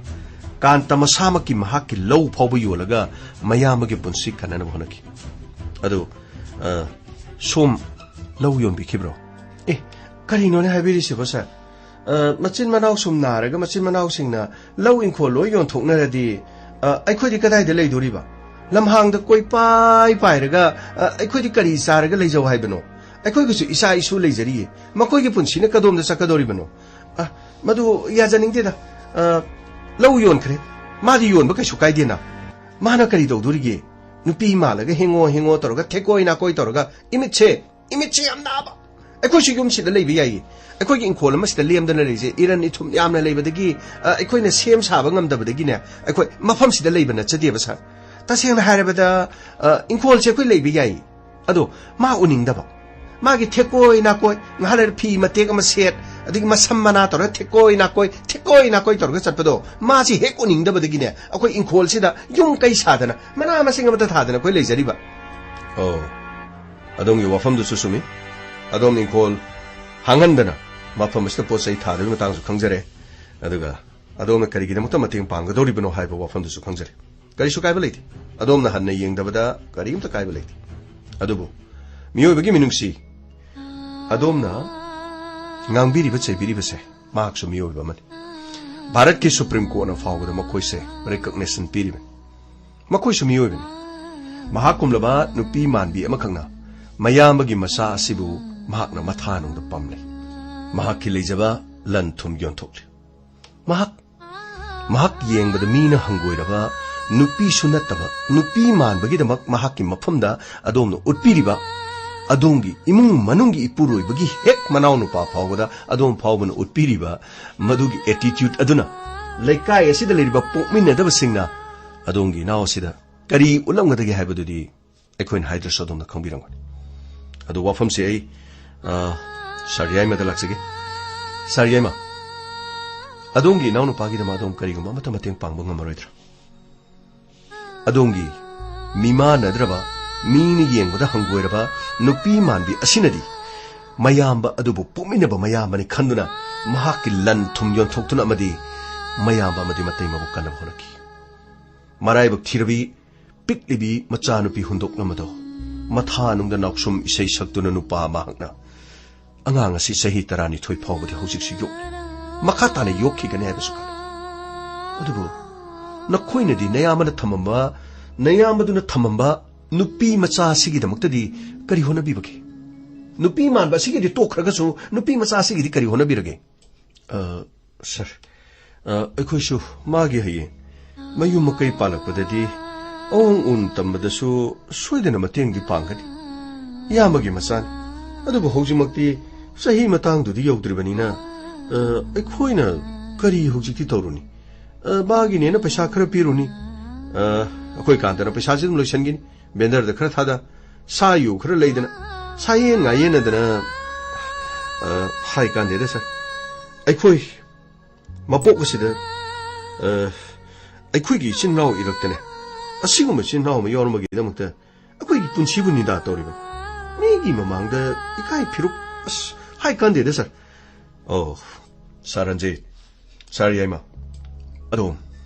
ꯀꯥꯟꯇ ꯃꯁꯥꯃꯛꯀꯤ ꯃꯍꯥꯛꯀꯤ ꯂꯧ ꯐꯥꯎꯕ ꯌꯣꯜꯂꯒ ꯃꯌꯥꯝꯕꯒꯤ ꯄꯨꯟꯁꯤ ꯀꯟꯅꯅꯕ ꯍꯣꯠꯅꯈꯤ꯫ ꯑꯗꯨ, ꯑ, ꯁꯣꯝ ꯂꯧ ꯌꯣꯟꯕꯤꯈꯤꯕ꯭ꯔꯣ? ꯑꯦ, ꯀꯔꯤꯅꯣꯅꯦ ꯍꯥꯏꯕꯤꯔꯤꯁꯤꯕꯣ, ꯁꯥꯔ? ꯑ, ꯃꯆꯤꯟ ꯃꯅꯥꯎ ꯁꯨꯝ ꯅꯥꯔꯒ ꯃꯆꯤꯟ ꯃꯅꯥꯎꯁꯤꯡꯅ ꯂꯧ ꯏꯪꯈꯣꯜ ꯂꯣꯏ ꯌꯣꯟꯊꯣꯛꯅꯔꯗꯤ, ꯑ, ꯑꯩꯈꯣꯏꯗꯤ ꯀꯗꯥꯏꯗ ꯂꯩꯗꯣꯔꯤꯕ? ꯂꯝꯍꯥꯡꯗ ꯀꯣꯏꯄꯥꯏ ꯄꯥꯏꯔꯒ, ꯑ, ꯑꯩꯈꯣꯏꯗꯤ ꯀꯔꯤ ꯆꯥꯔꯒ ꯂꯩꯖꯧ ꯍꯥꯏꯕꯅꯣ? ꯑꯩꯈꯣꯏꯒꯤꯁꯨ ꯏꯆꯥ ꯏꯁꯨ ꯂꯩꯖꯔꯤꯌꯦ, ꯃꯈꯣꯏꯒꯤ ꯄꯨꯟꯁꯤꯅ ꯀꯗꯣꯝꯗ ꯆꯠꯀꯗꯧꯔꯤꯕꯅꯣ? ꯑ, ꯃꯗꯨ ꯌꯥꯖꯅꯤꯡꯗꯦꯗ꯫ ꯑ, ꯂꯧ ꯌꯣꯟꯈ꯭ꯔꯦ, ꯃꯥꯗꯤ ꯌꯣꯟꯕ ꯀꯩꯁꯨ ꯀꯥꯏꯗꯦꯅ꯫ ꯃꯥꯅ ꯀꯔꯤ ꯇꯧꯗꯣꯔꯤꯒꯦ? ꯅꯨꯄꯤ ꯃꯥꯜꯂꯒ ꯍꯦꯡꯉꯣ ꯍꯦꯡꯉꯣ ꯇꯧꯔꯒ, ꯊꯦꯀꯣꯏ ꯅꯥꯀꯣꯏ ꯇꯧꯔꯒ, ꯏꯃꯤꯠꯁꯦ, ꯏꯃꯤꯠꯁꯦ ꯌꯥꯝ ꯅꯥꯕ꯫ ꯑꯩꯈꯣꯏꯁꯨ ꯌꯨꯝꯁꯤꯗ ꯂꯩꯕ ꯌꯥꯏꯌꯦ꯫ ꯑꯩꯈꯣꯏꯒꯤ ꯏꯪꯈꯣꯜ ꯑꯃꯁꯤꯗ ꯂꯦꯝꯗꯅ ꯂꯩꯔꯤꯁꯦ, ꯏꯔꯟ ꯏꯊꯨꯝ ꯌꯥꯝꯅ ꯂꯩꯕꯗꯒꯤ, ꯑ, ꯑꯩꯈꯣꯏꯅ ꯁꯦꯝ ꯁꯥꯕ ꯉꯝꯗꯕꯗꯒꯤꯅꯦ, ꯑꯩꯈꯣꯏ ꯃꯐꯝꯁꯤꯗ ꯂꯩꯕ ꯅꯠꯆꯗꯦꯕ, ꯁꯥꯔ꯫ ꯇꯁꯦꯡꯅ ꯍꯥꯏꯔꯕꯗ, ꯑ, ꯏꯪꯈꯣꯜꯁꯦ ꯑꯩꯈꯣꯏ ꯂꯩꯕ ꯌꯥꯏꯌꯦ, ꯑꯗꯣ ꯃꯥ ꯎꯅꯤꯡꯗꯕ꯫ ꯃꯥꯒꯤ ꯊꯦꯀꯣꯏ ꯅꯥꯀꯣꯏ, ꯉꯥꯏꯍꯥꯛ ꯂꯩꯔ ꯐꯤ ꯃꯇꯦꯛ ꯑꯃ ꯁꯦꯠ, ꯑꯗꯒꯤ ꯃꯁꯝ ꯃꯅꯥ ꯇꯧꯔꯒ ꯊꯦꯀꯣꯏ ꯅꯥꯀꯣꯏ, ꯊꯦꯀꯣꯏ ꯅꯥꯀꯣꯏ ꯇꯧꯔꯒ ꯆꯠꯄꯗꯣ, ꯃꯥꯁꯤ ꯍꯦꯛ ꯎꯅꯤꯡꯗꯕꯗꯒꯤꯅꯦ, ꯑꯩꯈꯣꯏ ꯏꯪꯈꯣꯜꯁꯤꯗ ꯌꯨꯝ ꯀꯩ ꯁꯥꯗꯅ, ꯃꯅꯥ ꯃꯁꯤꯡ ꯑꯃꯠꯇ ꯊꯥꯗꯅ ꯑꯩꯈꯣꯏ ꯂꯩꯖꯔꯤꯕ꯫ ꯑꯣ, ꯑꯗꯣꯝꯒꯤ ꯋꯥꯐꯝꯗꯨꯁꯨ ꯆꯨꯝꯃꯤ꯫ ꯑꯗꯣꯝ ꯏꯪꯈꯣꯜ ꯍꯥꯡꯍꯟꯗꯅ ꯃꯐꯝ ꯑꯁꯤꯗ ꯄꯣꯠ ꯆꯩ ꯊꯥꯗꯕꯒꯤ ꯃꯇꯥꯡꯁꯨ ꯈꯪꯖꯔꯦ꯫ ꯑꯗꯨꯒ ꯑꯗꯣꯝꯅ ꯀꯔꯤꯒꯤꯗꯃꯛꯇ ꯃꯇꯦꯡ ꯄꯥꯡꯒꯗꯧꯔꯤꯕꯅꯣ ꯍꯥꯏꯕ ꯋꯥꯐꯝꯗꯨꯁꯨ ꯈꯪꯖꯔꯦ꯫ ꯀꯔꯤꯁꯨ ꯀꯥꯏꯕ ꯂꯩꯇꯦ꯫ ꯑꯗꯣꯝꯅ ꯍꯟꯅ ꯌꯦꯡꯗꯕꯗ ꯀꯔꯤꯝꯇ ꯀꯥꯏꯕ ꯂꯩꯇꯦ꯫ ꯑꯗꯨꯕꯨ ꯃꯤꯑꯣꯏꯕꯒꯤ ꯃꯤꯅꯨꯡꯁꯤ, ꯑꯗꯣꯝꯅ ꯉꯥꯡꯕꯤꯔꯤꯕ ꯆꯩꯕꯤꯔꯤꯕꯁꯦ, ꯃꯍꯥꯛꯁꯨ ꯃꯤꯑꯣꯏꯕ ꯑꯃꯅꯤ꯫ ꯚꯥꯔꯠꯀꯤ ꯁꯨꯄ꯭ꯔꯤꯝ ꯀꯣꯔꯠꯅ ꯐꯥꯎꯕꯗ ꯃꯈꯣꯏꯁꯦ ꯔꯤꯀꯣꯒꯅꯤꯁꯟ ꯄꯤꯔꯤꯕꯅꯤ꯫ ꯃꯈꯣꯏꯁꯨ ꯃꯤꯑꯣꯏꯕꯅꯤ꯫ ꯃꯍꯥꯛꯀꯨꯝꯂꯕ ꯅꯨꯄꯤ ꯃꯥꯟꯕꯤ ꯑꯃꯈꯛꯅ ꯃꯌꯥꯝꯕꯒꯤ ꯃꯆꯥ ꯑꯁꯤꯕꯨ ꯃꯍꯥꯛꯅ ꯃꯊꯥꯅꯨꯡꯗ ꯄꯝꯂꯤ꯫ ꯃꯍꯥꯛꯀꯤ ꯂꯩꯖꯕ ꯂꯟ ꯊꯨꯝ ꯌꯣꯟꯊꯣꯛꯂꯤ꯫ ꯃꯍꯥꯛ, ꯃꯍꯥꯛ ꯌꯦꯡꯕꯗ ꯃꯤꯅ ꯍꯪꯒꯣꯏꯔꯕ ꯅꯨꯄꯤꯁꯨ ꯅꯠꯇꯕ, ꯅꯨꯄꯤ ꯃꯥꯟꯕꯒꯤꯗꯃꯛ ꯃꯍꯥꯛꯀꯤ ꯃꯐꯝꯗ ꯑꯗꯣꯝꯅ ꯎꯠꯄꯤꯔꯤꯕ, ꯑꯗꯣꯝꯒꯤ ꯏꯃꯨꯡ ꯃꯅꯨꯡꯒꯤ ꯏꯄꯨꯔꯣꯏꯕꯒꯤ ꯍꯦꯛ ꯃꯅꯥꯎ ꯅꯨꯄꯥ ꯐꯥꯎꯕꯗ ꯑꯗꯣꯝ ꯐꯥꯎꯕꯅ ꯎꯠꯄꯤꯔꯤꯕ ꯃꯗꯨꯒꯤ ꯑꯦꯇꯤꯇ꯭ꯌꯨꯠ ꯑꯗꯨꯅ ꯂꯩꯀꯥꯏ ꯑꯁꯤꯗ ꯂꯩꯔꯤꯕ ꯄꯣꯛꯃꯤꯟꯅꯗꯕꯁꯤꯡꯅ ꯑꯗꯣꯝꯒꯤ ꯏꯅꯥꯎ ꯑꯁꯤꯗ ꯀꯔꯤ ꯎꯠꯂꯝꯒꯗꯒꯦ ꯍꯥꯏꯕꯗꯨꯗꯤ ꯑꯩꯈꯣꯏꯅ ꯍꯥꯏꯗ꯭ꯔꯁꯨ ꯑꯗꯣꯝꯅ ꯈꯪꯕꯤꯔꯝꯒꯅꯤ꯫ ꯑꯗꯣ ꯋꯥꯐꯝꯁꯦ ꯑꯩ, ꯑ, ꯁꯥꯔ ꯌꯥꯏꯃꯗ ꯂꯥꯛꯆꯒꯦ꯫ ꯁꯥꯔ ꯌꯥꯏꯃ, ꯑꯗꯣꯝꯒꯤ ꯏꯅꯥꯎꯅꯨꯄꯥꯒꯤꯗꯃꯛ ꯑꯗꯣꯝ ꯀꯔꯤꯒꯨꯝꯕ ꯑꯃꯠꯇ ꯃꯇꯦꯡ ꯄꯥꯡꯕ ꯉꯝꯃꯔꯣꯏꯗ꯭ꯔꯥ? ꯑꯗꯣꯝꯒꯤ ꯃꯤꯃꯥꯟꯅꯗ꯭ꯔꯕ, ꯃꯤꯅ ꯌꯦꯡꯕꯗ ꯍꯪꯒꯣꯏꯔꯕ ꯅꯨꯄꯤ ꯃꯥꯟꯕꯤ ꯑꯁꯤꯅꯗꯤ ꯃꯌꯥꯝꯕ ꯑꯗꯨꯕꯨ ꯄꯣꯛꯃꯤꯟꯅꯕ ꯃꯌꯥꯝꯕꯅꯤ ꯈꯟꯗꯨꯅ ꯃꯍꯥꯛꯀꯤ ꯂꯟ ꯊꯨꯝ ꯌꯣꯟꯊꯣꯛꯇꯨꯅ ꯑꯃꯗꯤ ꯃꯌꯥꯝꯕ ꯑꯃꯗꯤ ꯃꯇꯩ ꯃꯕꯨ ꯀꯟꯅꯕ ꯍꯣꯠꯅꯈꯤ꯫ ꯃꯔꯥꯏꯕꯛ ꯊꯤꯔꯕꯤ ꯄꯤꯛꯂꯤꯕꯤ ꯃꯆꯥꯅꯨꯄꯤ ꯍꯨꯟꯗꯣꯛꯂꯝꯕꯗꯣ ꯃꯊꯥꯅꯨꯡꯗ ꯅꯥꯎꯁꯨꯝ ꯏꯁꯩ ꯁꯛꯇꯨꯅ ꯅꯨꯄꯥ ꯃꯍꯥꯛꯅ ꯑꯉꯥꯡ ꯑꯁꯤ ꯆꯍꯤ ꯇꯔꯥꯅꯤꯊꯣꯏ ꯐꯥꯎꯕꯗꯤ ꯍꯧꯖꯤꯛꯁꯨ ꯌꯣꯛꯂꯤ꯫ ꯃꯈꯥ ꯇꯥꯅ ꯌꯣꯛꯈꯤꯒꯅꯤ ꯍꯥꯏꯕꯁꯨ ꯈꯜꯂꯤ꯫ ꯑꯗꯨꯕꯨ ꯅꯈꯣꯏꯅꯗꯤ ꯅꯌꯥꯝꯕꯅ ꯊꯝꯃꯝꯕ, ꯅꯌꯥꯝꯕꯗꯨꯅ ꯊꯝꯃꯝꯕ ꯅꯨꯄꯤ ꯃꯆꯥ ꯑꯁꯤꯒꯤꯗꯃꯛꯇꯗꯤ ꯀꯔꯤ ꯍꯣꯠꯅꯕꯤꯕꯒꯦ? ꯅꯨꯄꯤ ꯃꯥꯟꯕ ꯑꯁꯤꯒꯤꯗꯤ ꯇꯣꯛꯈ꯭ꯔꯒꯁꯨ ꯅꯨꯄꯤ ꯃꯆꯥ ꯑꯁꯤꯒꯤꯗꯤ ꯀꯔꯤ ꯍꯣꯠꯅꯕꯤꯔꯒꯦ? ꯑ, ꯁꯥꯔ, ꯑ, ꯑꯩꯈꯣꯏꯁꯨ ꯃꯥꯒꯤ ꯍꯌꯦꯡ ꯃꯌꯨꯝ ꯃꯀꯩ ꯄꯥꯜꯂꯛꯄꯗꯗꯤ ꯑꯋꯣꯡ ꯎꯟ ꯇꯝꯕꯗꯁꯨ ꯁꯣꯏꯗꯅ ꯃꯇꯦꯡꯗꯤ ꯄꯥꯡꯒꯅꯤ꯫ ꯏꯌꯥꯝꯕꯒꯤ ꯃꯆꯥꯅꯤ꯫ ꯑꯗꯨꯕꯨ ꯍꯧꯖꯤꯛꯃꯛꯇꯤ ꯆꯍꯤ ꯃꯇꯥꯡꯗꯨꯗꯤ ꯌꯧꯗ꯭ꯔꯤꯕꯅꯤꯅ, ꯑ, ꯑꯩꯈꯣꯏꯅ ꯀꯔꯤ ꯍꯧꯖꯤꯛꯇꯤ ꯇꯧꯔꯨꯅꯤ? ꯑ, ꯃꯥꯒꯤꯅꯦꯅ ꯄꯩꯁꯥ ꯈꯔ ꯄꯤꯔꯨꯅꯤ꯫ ꯑ, ꯑꯩꯈꯣꯏ ꯀꯥꯟꯇꯅ ꯄꯩꯁꯥꯁꯤ ꯑꯗꯨꯝ ꯂꯣꯏꯁꯤꯟꯒꯅꯤ꯫ ꯚꯦꯟꯗꯔꯗ ꯈꯔ ꯊꯥꯗ, ꯁꯥ ꯌꯨ ꯈꯔ ꯂꯩꯗꯅ, ꯁꯥꯌꯦꯟ ꯉꯥꯌꯦꯟꯅꯗꯅ, ꯑ, ꯍꯥꯏ ꯀꯥꯟꯗꯦꯗ ꯁꯥꯔ꯫ ꯑꯩꯈꯣꯏ ꯃꯄꯣꯛ ꯑꯁꯤꯗ, ꯑ, ꯑꯩꯈꯣꯏꯒꯤ ꯏꯆꯤꯟ ꯏꯅꯥꯎ ꯏꯔꯛꯇꯅꯦ, ꯑꯁꯤꯒꯨꯝꯕ ꯏꯆꯤꯟ ꯏꯅꯥꯎ ꯑꯃ ꯌꯥꯎꯔꯝꯕꯒꯤꯗꯃꯛꯇ ꯑꯩꯈꯣꯏꯒꯤ ꯄꯨꯟꯁꯤꯕꯨ ꯅꯤꯟꯗꯥ ꯇꯧꯔꯤꯕꯅꯤ꯫ ꯃꯤꯒꯤ ꯃꯃꯥꯡꯗ ꯏꯀꯥꯏ ꯐꯤꯔꯨꯛ, ꯑꯁ, ꯍꯥꯏ ꯀꯥꯟꯗꯦꯗ ꯁꯥꯔ꯫ ꯑꯣ, ꯁꯥꯔ ꯔꯟꯖꯤꯠ, ꯁꯥꯔ ꯌꯥꯏꯃ, ꯑꯗꯣꯝ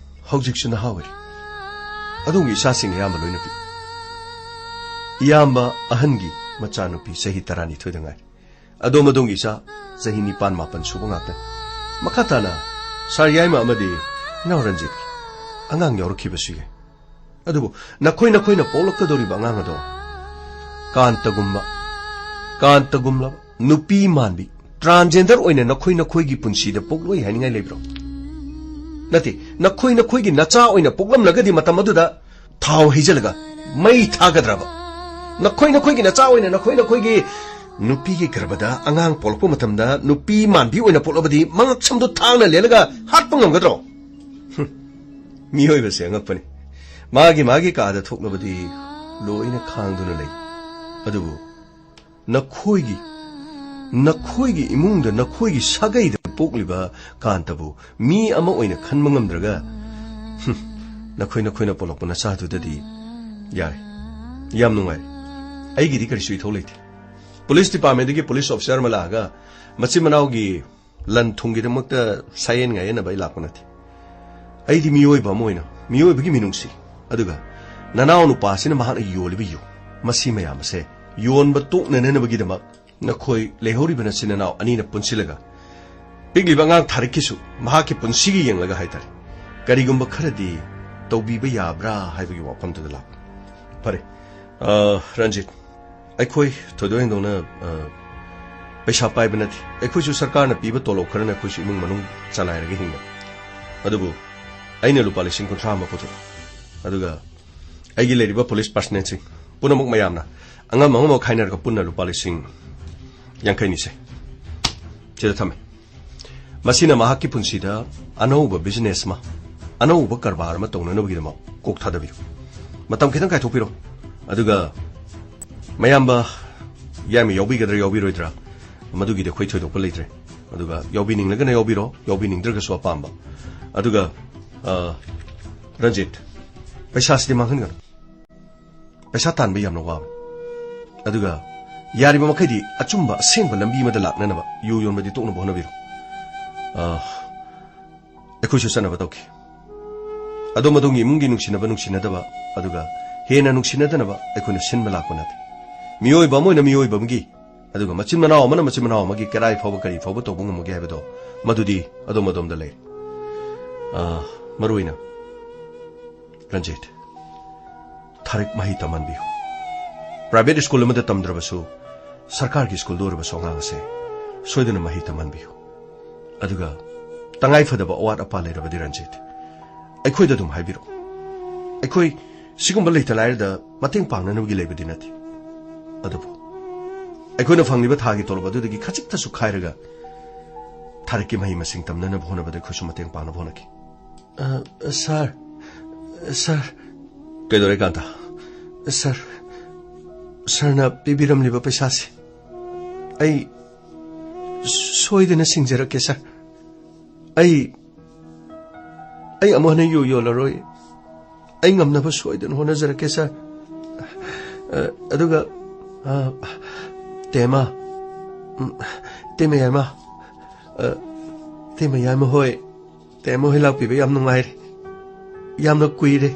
ꯍꯧꯖꯤꯛꯁꯨ ꯅꯍꯥ ꯑꯣꯏꯔꯤ꯫ ꯑꯗꯣꯝꯒꯤ ꯏꯆꯥꯁꯤꯡ ꯑꯌꯥꯝꯕ ꯂꯣꯏꯅ ꯄꯤ꯫ ꯏꯌꯥꯝꯕ ꯑꯍꯟꯒꯤ ꯃꯆꯥꯅꯨꯄꯤ ꯆꯍꯤ ꯇꯔꯥꯅꯤꯊꯣꯏꯗ ꯉꯥꯏꯔꯤ꯫ ꯑꯗꯣꯝ ꯑꯗꯣꯝꯒꯤ ꯏꯆꯥ ꯆꯍꯤ ꯅꯤꯄꯥꯟ ꯃꯥꯄꯟ ꯁꯨꯕ ꯉꯥꯛꯇꯅꯤ꯫ ꯃꯈꯥ ꯇꯥꯅ ꯁꯥꯔ ꯌꯥꯏꯃ ꯑꯃꯗꯤ ꯏꯅꯥꯎ ꯔꯟꯖꯤꯠꯀꯤ ꯑꯉꯥꯡ ꯌꯥꯎꯔꯛꯈꯤꯕꯁꯨ ꯌꯥꯏ꯫ ꯑꯗꯨꯕꯨ ꯅꯈꯣꯏ ꯅꯈꯣꯏꯅ ꯄꯣꯛꯂꯛꯀꯗꯧꯔꯤꯕ ꯑꯉꯥꯡ ꯑꯗꯣ ꯀꯥꯟꯇꯒꯨꯝꯕ, ꯀꯥꯟꯇꯒꯨꯝꯂꯕ ꯅꯨꯄꯤ ꯃꯥꯟꯕꯤ, ꯇ꯭ꯔꯥꯟꯖꯦꯟꯗꯔ ꯑꯣꯏꯅ ꯅꯈꯣꯏ ꯅꯈꯣꯏꯒꯤ ꯄꯨꯟꯁꯤꯗ ꯄꯣꯛꯂꯣꯏ ꯍꯥꯏꯅꯤꯡꯉꯥꯏ ꯂꯩꯕ꯭ꯔꯣ? ꯅꯠꯇꯦ, ꯅꯈꯣꯏ ꯅꯈꯣꯏꯒꯤ ꯅꯆꯥ ꯑꯣꯏꯅ ꯄꯣꯛꯂꯝꯂꯒꯗꯤ ꯃꯇꯝ ꯑꯗꯨꯗ ꯊꯥꯎ ꯍꯩꯖꯤꯜꯂꯒ ꯃꯩ ꯊꯥꯒꯗ꯭ꯔꯕ? ꯅꯈꯣꯏ ꯅꯈꯣꯏꯒꯤ ꯅꯆꯥ ꯑꯣꯏꯅ ꯅꯈꯣꯏ ꯅꯈꯣꯏꯒꯤ ꯅꯨꯄꯤꯒꯤ ꯒꯔꯚꯗ ꯑꯉꯥꯡ ꯄꯣꯛꯂꯛꯄ ꯃꯇꯝꯗ ꯅꯨꯄꯤ ꯃꯥꯟꯕꯤ ꯑꯣꯏꯅ ꯄꯣꯛꯂꯕꯗꯤ ꯃꯉꯛꯁꯝꯗꯨ ꯊꯥꯡꯅ ꯂꯦꯜꯂꯒ ꯍꯥꯠꯄ ꯉꯝꯒꯗ꯭ꯔꯣ? ꯍꯨꯝ, ꯃꯤꯑꯣꯏꯕꯁꯦ ꯑꯉꯛꯄꯅꯤ꯫ ꯃꯥꯒꯤ ꯃꯥꯒꯤ ꯀꯥꯗ ꯊꯣꯛꯂꯕꯗꯤ ꯂꯣꯏꯅ ꯈꯥꯡꯗꯨꯅ ꯂꯩ꯫ ꯑꯗꯨꯕꯨ ꯅꯈꯣꯏꯒꯤ, ꯅꯈꯣꯏꯒꯤ ꯏꯃꯨꯡꯗ, ꯅꯈꯣꯏꯒꯤ ꯁꯥꯒꯩꯗ ꯄꯣꯛꯂꯤꯕ ꯀꯥꯟꯇꯕꯨ ꯃꯤ ꯑꯃ ꯑꯣꯏꯅ ꯈꯟꯕ ꯉꯝꯗ꯭ꯔꯒ, ꯍꯨꯝ, ꯅꯈꯣꯏ ꯅꯈꯣꯏꯅ ꯄꯣꯛꯂꯛꯄ ꯅꯆꯥꯗꯨꯗꯗꯤ ꯌꯥꯔꯦ, ꯌꯥꯝ ꯅꯨꯡꯉꯥꯏꯔꯦ, ꯑꯩꯒꯤꯗꯤ ꯀꯔꯤꯁꯨ ꯏꯊꯧ ꯂꯩꯇꯦ꯫ ꯄꯨꯂꯤꯁ ꯗꯤꯄꯥꯔꯠꯃꯦꯟꯗꯒꯤ ꯄꯨꯂꯤꯁ ꯑꯣꯐꯤꯁꯥꯔ ꯑꯃ ꯂꯥꯛꯑꯒ ꯃꯆꯤꯟ ꯃꯅꯥꯎꯒꯤ ꯂꯟ ꯊꯨꯝꯒꯤꯗꯃꯛꯇ ꯁꯥꯌꯦꯟ ꯉꯥꯌꯦꯟꯅꯕ ꯑꯩ ꯂꯥꯛꯄ ꯅꯠꯇꯦ꯫ ꯑꯩꯗꯤ ꯃꯤꯑꯣꯏꯕ ꯑꯃ ꯑꯣꯏꯅ ꯃꯤꯑꯣꯏꯕꯒꯤ ꯃꯤꯅꯨꯡꯁꯤ, ꯑꯗꯨꯒ ꯅꯅꯥꯎ ꯅꯨꯄꯥꯁꯤꯅ ꯃꯍꯥꯛꯅ ꯌꯣꯜꯂꯤꯕ ꯌꯨ, ꯃꯁꯤ ꯃꯌꯥꯝ ꯑꯁꯦ ꯌꯣꯟꯕ ꯇꯣꯛꯅꯅꯕꯒꯤꯗꯃꯛ ꯅꯈꯣꯏ ꯂꯩꯍꯧꯔꯤꯕ ꯅꯆꯤꯟ ꯅꯅꯥꯎ ꯑꯅꯤꯅ ꯄꯨꯟꯁꯤꯜꯂꯒ ꯄꯤꯛꯂꯤꯕ ꯑꯉꯥꯡ ꯊꯥꯔꯤꯛꯀꯤꯁꯨ ꯃꯍꯥꯛꯀꯤ ꯄꯨꯟꯁꯤꯒꯤ ꯌꯦꯡꯂꯒ ꯍꯥꯏꯇꯥꯔꯦ, ꯀꯔꯤꯒꯨꯝꯕ ꯈꯔꯗꯤ ꯇꯧꯕꯤꯕ ꯌꯥꯕ꯭ꯔꯥ ꯍꯥꯏꯕꯒꯤ ꯋꯥꯐꯝꯗꯨꯗ ꯂꯥꯛꯄꯅꯤ꯫ ꯐꯔꯦ, ꯑ, ꯔꯟꯖꯤꯠ, ꯑꯩꯈꯣꯏ ꯊꯣꯏꯗꯣꯛ ꯍꯦꯟꯗꯣꯛꯅ, ꯑ, ꯄꯩꯁꯥ ꯄꯥꯏꯕ ꯅꯠꯇꯦ꯫ ꯑꯩꯈꯣꯏꯁꯨ ꯁꯔꯀꯥꯔꯅ ꯄꯤꯕ ꯇꯣꯂꯣꯞ ꯈꯔꯅ ꯑꯩꯈꯣꯏꯁꯨ ꯏꯃꯨꯡ ꯃꯅꯨꯡ ꯆꯂꯥꯏꯔꯒ ꯍꯤꯡꯕꯅꯤ꯫ ꯑꯗꯨꯕꯨ ꯑꯩꯅ ꯂꯨꯄꯥ ꯂꯤꯁꯤꯡ ꯀꯨꯟꯊ꯭ꯔꯥ ꯑꯃ ꯄꯨꯊꯣꯛꯏ꯫ ꯑꯗꯨꯒ ꯑꯩꯒꯤ ꯂꯩꯔꯤꯕ ꯄꯨꯂꯤꯁ ꯄꯥꯔꯁꯅꯦꯜꯁꯤꯡ ꯄꯨꯝꯅꯃꯛ ꯃꯌꯥꯝꯅ ꯑꯉꯝ ꯑꯉꯝꯕ ꯈꯥꯏꯅꯔꯒ ꯄꯨꯟꯅ ꯂꯨꯄꯥ ꯂꯤꯁꯤꯡ ꯌꯥꯡꯈꯩꯅꯤꯁꯦ ꯁꯤꯗ ꯊꯝꯃꯦ꯫ ꯃꯁꯤꯅ ꯃꯍꯥꯛꯀꯤ ꯄꯨꯟꯁꯤꯗ ꯑꯅꯧꯕ ꯕꯤꯖꯤꯅꯦꯁ ꯑꯃ, ꯑꯅꯧꯕ ꯀꯔꯕꯥꯔ ꯑꯃ ꯇꯧꯅꯅꯕꯒꯤꯗꯃꯛ ꯀꯣꯛ ꯊꯥꯗꯕꯤꯌꯨ꯫ ꯃꯇꯝ ꯈꯤꯇꯪ ꯀꯥꯏꯊꯣꯛꯄꯤꯔꯣ꯫ ꯑꯗꯨꯒ ꯃꯌꯥꯝꯕ ꯌꯥꯏꯃ ꯌꯥꯎꯕꯤꯒꯗ꯭ꯔꯥ ꯌꯥꯎꯕꯤꯔꯣꯏꯗ꯭ꯔꯥ, ꯃꯗꯨꯒꯤꯗꯤ ꯑꯩꯈꯣꯏ ꯊꯣꯏꯗꯣꯛꯄ ꯂꯩꯇ꯭ꯔꯦ꯫ ꯑꯗꯨꯒ ꯌꯥꯎꯕꯤꯅꯤꯡꯂꯒꯅ ꯌꯥꯎꯕꯤꯔꯣ, ꯌꯥꯎꯕꯤꯅꯤꯡꯗ꯭ꯔꯒꯁꯨ ꯑꯄꯥꯝꯕ꯫ ꯑꯗꯨꯒ, ꯑ, ꯔꯟꯖꯤꯠ, ꯄꯩꯁꯥꯁꯤꯗꯤ ꯃꯥꯡꯍꯟꯒꯅꯨ꯫ ꯄꯩꯁꯥ ꯇꯥꯟꯕ ꯌꯥꯝꯅ ꯋꯥꯕꯅꯤ꯫ ꯑꯗꯨꯒ ꯌꯥꯔꯤꯕ ꯃꯈꯩꯗꯤ ꯑꯆꯨꯝꯕ ꯑꯁꯦꯡꯕ ꯂꯝꯕꯤ ꯑꯃꯗ ꯂꯥꯛꯅꯅꯕ ꯌꯨ ꯌꯣꯟꯕꯗꯤ ꯇꯣꯛꯅꯕ ꯍꯣꯠꯅꯕꯤꯔꯣ꯫ ꯑ, ꯑꯩꯈꯣꯏꯁꯨ ꯆꯠꯅꯕ ꯇꯧꯈꯤ꯫ ꯑꯗꯣꯝ ꯑꯗꯣꯝꯒꯤ ꯏꯃꯨꯡꯒꯤ ꯅꯨꯡꯁꯤꯅꯕ ꯅꯨꯡꯁꯤꯅꯗꯕ, ꯑꯗꯨꯒ ꯍꯦꯟꯅ ꯅꯨꯡꯁꯤꯅꯗꯅꯕ ꯑꯩꯈꯣꯏꯅ ꯁꯤꯟꯕ ꯂꯥꯛꯄ ꯅꯠꯇꯦ꯫ ꯃꯤꯑꯣꯏꯕ ꯑꯃ ꯑꯣꯏꯅ ꯃꯤꯑꯣꯏꯕ ꯑꯃꯒꯤ, ꯑꯗꯨꯒ ꯃꯆꯤꯟ ꯃꯅꯥꯎ ꯑꯃꯅ ꯃꯆꯤꯟ ꯃꯅꯥꯎ ꯑꯃꯒꯤ ꯀꯔꯥꯏ ꯐꯥꯎꯕ ꯀꯔꯤ ꯐꯥꯎꯕ ꯇꯧꯕ ꯉꯝꯃꯒꯦ ꯍꯥꯏꯕꯗꯣ, ꯃꯗꯨꯗꯤ ꯑꯗꯣꯝ ꯑꯗꯣꯝꯗ ꯂꯩꯔꯦ꯫ ꯑ, ꯃꯔꯨ ꯑꯣꯏꯅ ꯔꯟꯖꯤꯠ, ꯊꯥꯔꯤꯛ ꯃꯍꯩ ꯇꯝꯍꯟꯕꯤꯌꯨ꯫ ꯄ꯭ꯔꯥꯏꯚꯦꯠ ꯁ꯭ꯀꯨꯜ ꯑꯃꯗ ꯇꯝꯗ꯭ꯔꯕꯁꯨ, ꯁꯔꯀꯥꯔꯒꯤ ꯁ꯭ꯀꯨꯜꯗ ꯑꯣꯏꯔꯕꯁꯨ ꯑꯉꯥꯡ ꯑꯁꯦ ꯁꯣꯏꯗꯅ ꯃꯍꯩ ꯇꯝꯍꯟꯕꯤꯌꯨ꯫ ꯑꯗꯨꯒ ꯇꯉꯥꯏ ꯐꯗꯕ ꯑꯋꯥꯠ ꯑꯄꯥ ꯂꯩꯔꯕꯗꯤ, ꯔꯟꯖꯤꯠ, ꯑꯩꯈꯣꯏꯗ ꯑꯗꯨꯝ ꯍꯥꯏꯕꯤꯔꯛꯎ꯫ ꯑꯩꯈꯣꯏ ꯁꯤꯒꯨꯝꯕ ꯂꯩꯇ ꯂꯥꯏꯔꯗ ꯃꯇꯦꯡ ꯄꯥꯡꯅꯅꯕꯒꯤ ꯂꯩꯕꯗꯤ ꯅꯠꯇꯦ꯫ ꯑꯗꯨꯕꯨ ꯑꯩꯈꯣꯏꯅ ꯐꯪꯂꯤꯕ ꯊꯥꯒꯤ ꯇꯣꯂꯣꯞ ꯑꯗꯨꯗꯒꯤ ꯈꯖꯤꯛꯇꯁꯨ ꯈꯥꯏꯔꯒ ꯊꯥꯔꯤꯛꯀꯤ ꯃꯍꯩ ꯃꯁꯤꯡ ꯇꯝꯅꯅꯕ ꯍꯣꯠꯅꯕꯗ ꯑꯩꯈꯣꯏꯁꯨ ꯃꯇꯦꯡ ꯄꯥꯡꯅꯕ ꯍꯣꯠꯅꯈꯤ꯫ ꯑ, ꯁꯥꯔ, ꯁꯥꯔ꯫ ꯀꯩꯗꯧꯔꯦ, ꯀꯥꯟꯇ? ꯁꯥꯔ, ꯁꯥꯔꯅ ꯄꯤꯕꯤꯔꯝꯂꯤꯕ ꯄꯩꯁꯥꯁꯤ ꯑꯩ ꯁꯣꯏꯗꯅ ꯁꯤꯡꯖꯔꯛꯀꯦ, ꯁꯥꯔ꯫ ꯑꯩ ꯑꯩ ꯑꯃꯨꯛ ꯍꯟꯅ ꯌꯨ ꯌꯣꯜꯂꯔꯣꯏ꯫ ꯑꯩ ꯉꯝꯅꯕ ꯁꯣꯏꯗꯅ ꯍꯣꯠꯅꯖꯔꯛꯀꯦ, ꯁꯥꯔ꯫ ꯑ, ꯑꯗꯨꯒ, ꯑ, ꯇꯦꯃ, ꯎꯝ, ꯇꯦꯃꯌꯥꯏꯃ, ꯑ, ꯇꯦꯃꯌꯥꯏꯃ ꯍꯣꯏ, ꯇꯦꯃ ꯍꯣꯏ ꯂꯥꯛꯄꯤꯕ ꯌꯥꯝ ꯅꯨꯡꯉꯥꯏꯔꯦ꯫ ꯌꯥꯝꯅ ꯀꯨꯏꯔꯦ꯫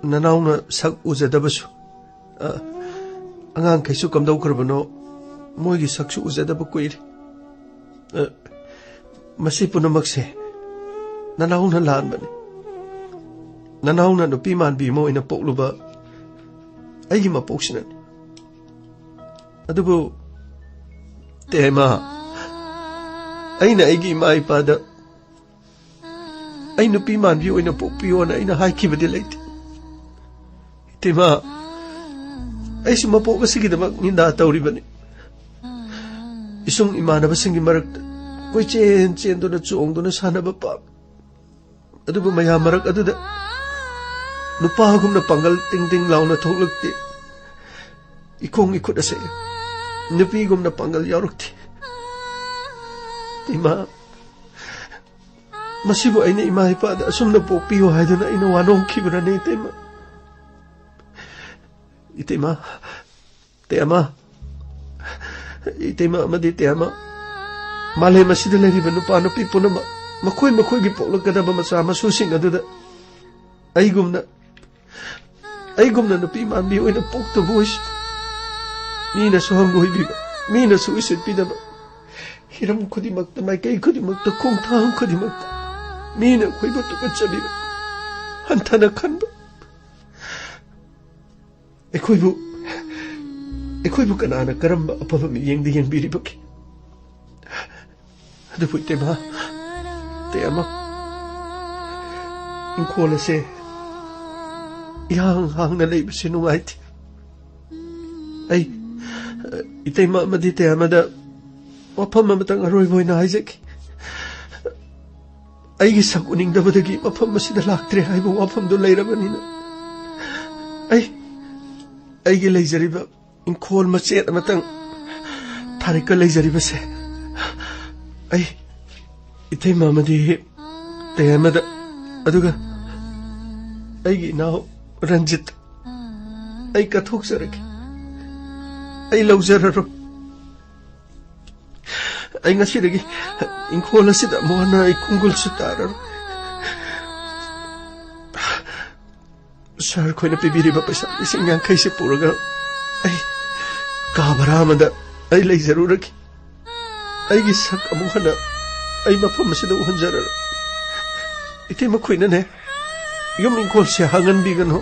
ꯅꯅꯥꯎꯅ ꯁꯛ ꯎꯖꯗꯕꯁꯨ꯫ ꯑ, ꯑꯉꯥꯡꯈꯩꯁꯨ ꯀꯝꯗꯧꯈ꯭ꯔꯕꯅꯣ? ꯃꯣꯏꯒꯤ ꯁꯛꯁꯨ ꯎꯖꯗꯕ ꯀꯨꯏꯔꯦ꯫ ꯑ, ꯃꯁꯤ ꯄꯨꯝꯅꯃꯛꯁꯦ ꯅꯅꯥꯎꯅ ꯂꯥꯟꯕꯅꯤ꯫ ꯅꯅꯥꯎꯅ ꯅꯨꯄꯤ ꯃꯥꯟꯕꯤ ꯑꯃ ꯑꯣꯏꯅ ꯄꯣꯛꯂꯨꯕ ꯑꯩꯒꯤ ꯃꯄꯣꯛꯁꯤꯅꯅꯤ꯫ ꯑꯗꯨꯕꯨ, ꯇꯦꯃ, ꯑꯩꯅ ꯑꯩꯒꯤ ꯏꯃꯥ ꯏꯄꯥꯗ ꯑꯩ ꯅꯨꯄꯤ ꯃꯥꯟꯕꯤ ꯑꯣꯏꯅ ꯄꯣꯛꯄꯤꯌꯣꯅ ꯑꯩꯅ ꯍꯥꯏꯈꯤꯕꯗꯤ ꯂꯩꯇꯦ꯫ ꯏꯇꯩꯃ, ꯑꯩꯁꯨ ꯃꯄꯣꯛ ꯑꯁꯤꯒꯤꯗꯃꯛ ꯅꯤꯟꯗꯥ ꯇꯧꯔꯤꯕꯅꯤ꯫ ꯏꯁꯨꯡ ꯏꯃꯥꯟꯅꯕꯁꯤꯡꯒꯤ ꯃꯔꯛꯇ ꯀꯣꯏꯆꯦꯟ ꯆꯦꯟꯗꯨꯅ ꯆꯣꯡꯗꯨꯅ ꯁꯥꯟꯅꯕ ꯄꯥꯝꯃꯤ꯫ ꯑꯗꯨꯕꯨ ꯃꯌꯥꯝ ꯃꯔꯛ ꯑꯗꯨꯗ ꯅꯨꯄꯥꯒꯨꯝꯅ ꯄꯥꯡꯒꯜ ꯇꯤꯡ ꯇꯤꯡ ꯂꯥꯎꯅ ꯊꯣꯛꯂꯛꯇꯦ꯫ ꯏꯈꯣꯡ ꯏꯈꯨꯠ ꯑꯁꯦ ꯅꯨꯄꯤꯒꯨꯝꯅ ꯄꯥꯡꯒꯜ ꯌꯥꯎꯔꯛꯇꯦ꯫ ꯏꯃꯥ, ꯃꯁꯤꯕꯨ ꯑꯩꯅ ꯏꯃꯥ ꯏꯄꯥꯗ ꯑꯁꯨꯝꯅ ꯄꯣꯛꯄꯤꯌꯨ ꯍꯥꯏꯗꯨꯅ ꯑꯩꯅ ꯋꯥꯅꯣꯝꯈꯤꯕꯅꯅꯦ, ꯏꯇꯩꯃ꯫ ꯏꯇꯩꯃ, ꯇꯦꯃ, ꯏꯇꯩꯃ ꯑꯃꯗꯤ ꯇꯦꯃ, ꯃꯥꯂꯦꯝ ꯑꯁꯤꯗ ꯂꯩꯔꯤꯕ ꯅꯨꯄꯥ ꯅꯨꯄꯤ ꯄꯨꯝꯅꯃꯛ ꯃꯈꯣꯏ ꯃꯈꯣꯏꯒꯤ ꯄꯣꯛꯂꯛꯀꯗꯕ ꯃꯆꯥ ꯃꯁꯨꯁꯤꯡ ꯑꯗꯨꯗ ꯑꯩꯒꯨꯝꯅ, ꯑꯩꯒꯨꯝꯅ ꯅꯨꯄꯤ ꯃꯥꯟꯕꯤ ꯑꯣꯏꯅ ꯄꯣꯛꯇꯕ ꯑꯣꯏꯁꯤ꯫ ꯃꯤꯅꯁꯨ ꯍꯪꯒꯣꯏꯕꯤꯕ, ꯃꯤꯅꯁꯨ ꯎꯁꯤꯠꯄꯤꯗꯕ, ꯍꯤꯔꯝ ꯈꯨꯗꯤꯡꯃꯛꯇ, ꯃꯥꯏꯀꯩ ꯈꯨꯗꯤꯡꯃꯛꯇ, ꯈꯣꯡꯊꯥꯡ ꯈꯨꯗꯤꯡꯃꯛꯇ ꯃꯤꯅ ꯑꯩꯈꯣꯏꯕꯨ ꯇꯨꯀꯠꯆꯕꯤꯕ, ꯍꯟꯊꯅ ꯈꯟꯕ꯫ ꯑꯩꯈꯣꯏꯕꯨ, ꯑꯩꯈꯣꯏꯕꯨ ꯀꯅꯥꯅ ꯀꯔꯝꯕ ꯑꯐꯕ ꯃꯤꯠꯌꯦꯡꯗ ꯌꯦꯡꯕꯤꯔꯤꯕꯒꯦ? ꯑꯗꯨꯕꯨ ꯏꯇꯩꯃ, ꯏꯇꯩꯃ, ꯏꯪꯈꯣꯜ ꯑꯁꯦ ꯏꯍꯥꯡ ꯍꯥꯡꯅ ꯂꯩꯕꯁꯦ ꯅꯨꯡꯉꯥꯏꯇꯦ꯫ ꯑꯩ, ꯏꯇꯩꯃ ꯑꯃꯗꯤ ꯏꯇꯩꯃꯗ ꯋꯥꯐꯝ ꯑꯃꯇꯪ ꯑꯔꯣꯏꯕ ꯑꯣꯏꯅ ꯍꯥꯏꯖꯒꯦ꯫ ꯑꯩꯒꯤ ꯁꯛ ꯎꯅꯤꯡꯗꯕꯗꯒꯤ ꯃꯐꯝ ꯑꯁꯤꯗ ꯂꯥꯛꯇ꯭ꯔꯦ ꯍꯥꯏꯕ ꯋꯥꯐꯝꯗꯨ ꯂꯩꯔꯕꯅꯤꯅ, ꯑꯩ, ꯑꯩꯒꯤ ꯂꯩꯖꯔꯤꯕ ꯏꯪꯈꯣꯜ ꯃꯆꯦꯠ ꯑꯃꯇꯪ ꯊꯥꯔꯤꯛꯀ ꯂꯩꯖꯔꯤꯕꯁꯦ, ꯑꯩ, ꯏꯇꯩꯃ ꯑꯃꯗꯤ ꯇꯌꯥꯏꯃꯗ, ꯑꯗꯨꯒ ꯑꯩꯒꯤ ꯏꯅꯥꯎ ꯔꯟꯖꯤꯠ, ꯑꯩ ꯀꯠꯊꯣꯛꯆꯔꯒꯦ꯫ ꯑꯩ ꯂꯧꯖꯔꯔꯣꯏ꯫ ꯑꯩ ꯉꯁꯤꯗꯒꯤ ꯏꯪꯈꯣꯜ ꯑꯁꯤꯗ ꯑꯃꯨꯛ ꯍꯟꯅ ꯑꯩ ꯈꯣꯡꯒꯨꯜꯁꯨ ꯇꯥꯔꯔꯣꯏ꯫ ꯁꯥꯔ ꯈꯣꯏꯅ ꯄꯤꯕꯤꯔꯤꯕ ꯄꯩꯁꯥ ꯂꯤꯁꯤꯡ ꯌꯥꯡꯈꯩꯁꯤ ꯄꯨꯔꯒ ꯑꯩ ꯀꯥ ꯚꯔꯥ ꯑꯃꯗ ꯑꯩ ꯂꯩꯖꯔꯨꯔꯒꯦ꯫ ꯑꯩꯒꯤ ꯁꯛ ꯑꯃꯨꯛ ꯍꯟꯅ ꯑꯩ ꯃꯐꯝ ꯑꯁꯤꯗ ꯎꯍꯟꯖꯔꯔꯣꯏ꯫ ꯏꯇꯩꯃ ꯈꯣꯏꯅꯅꯦ, ꯌꯨꯝ ꯏꯪꯈꯣꯜꯁꯦ ꯍꯥꯡꯍꯟꯕꯤꯒꯅꯨ꯫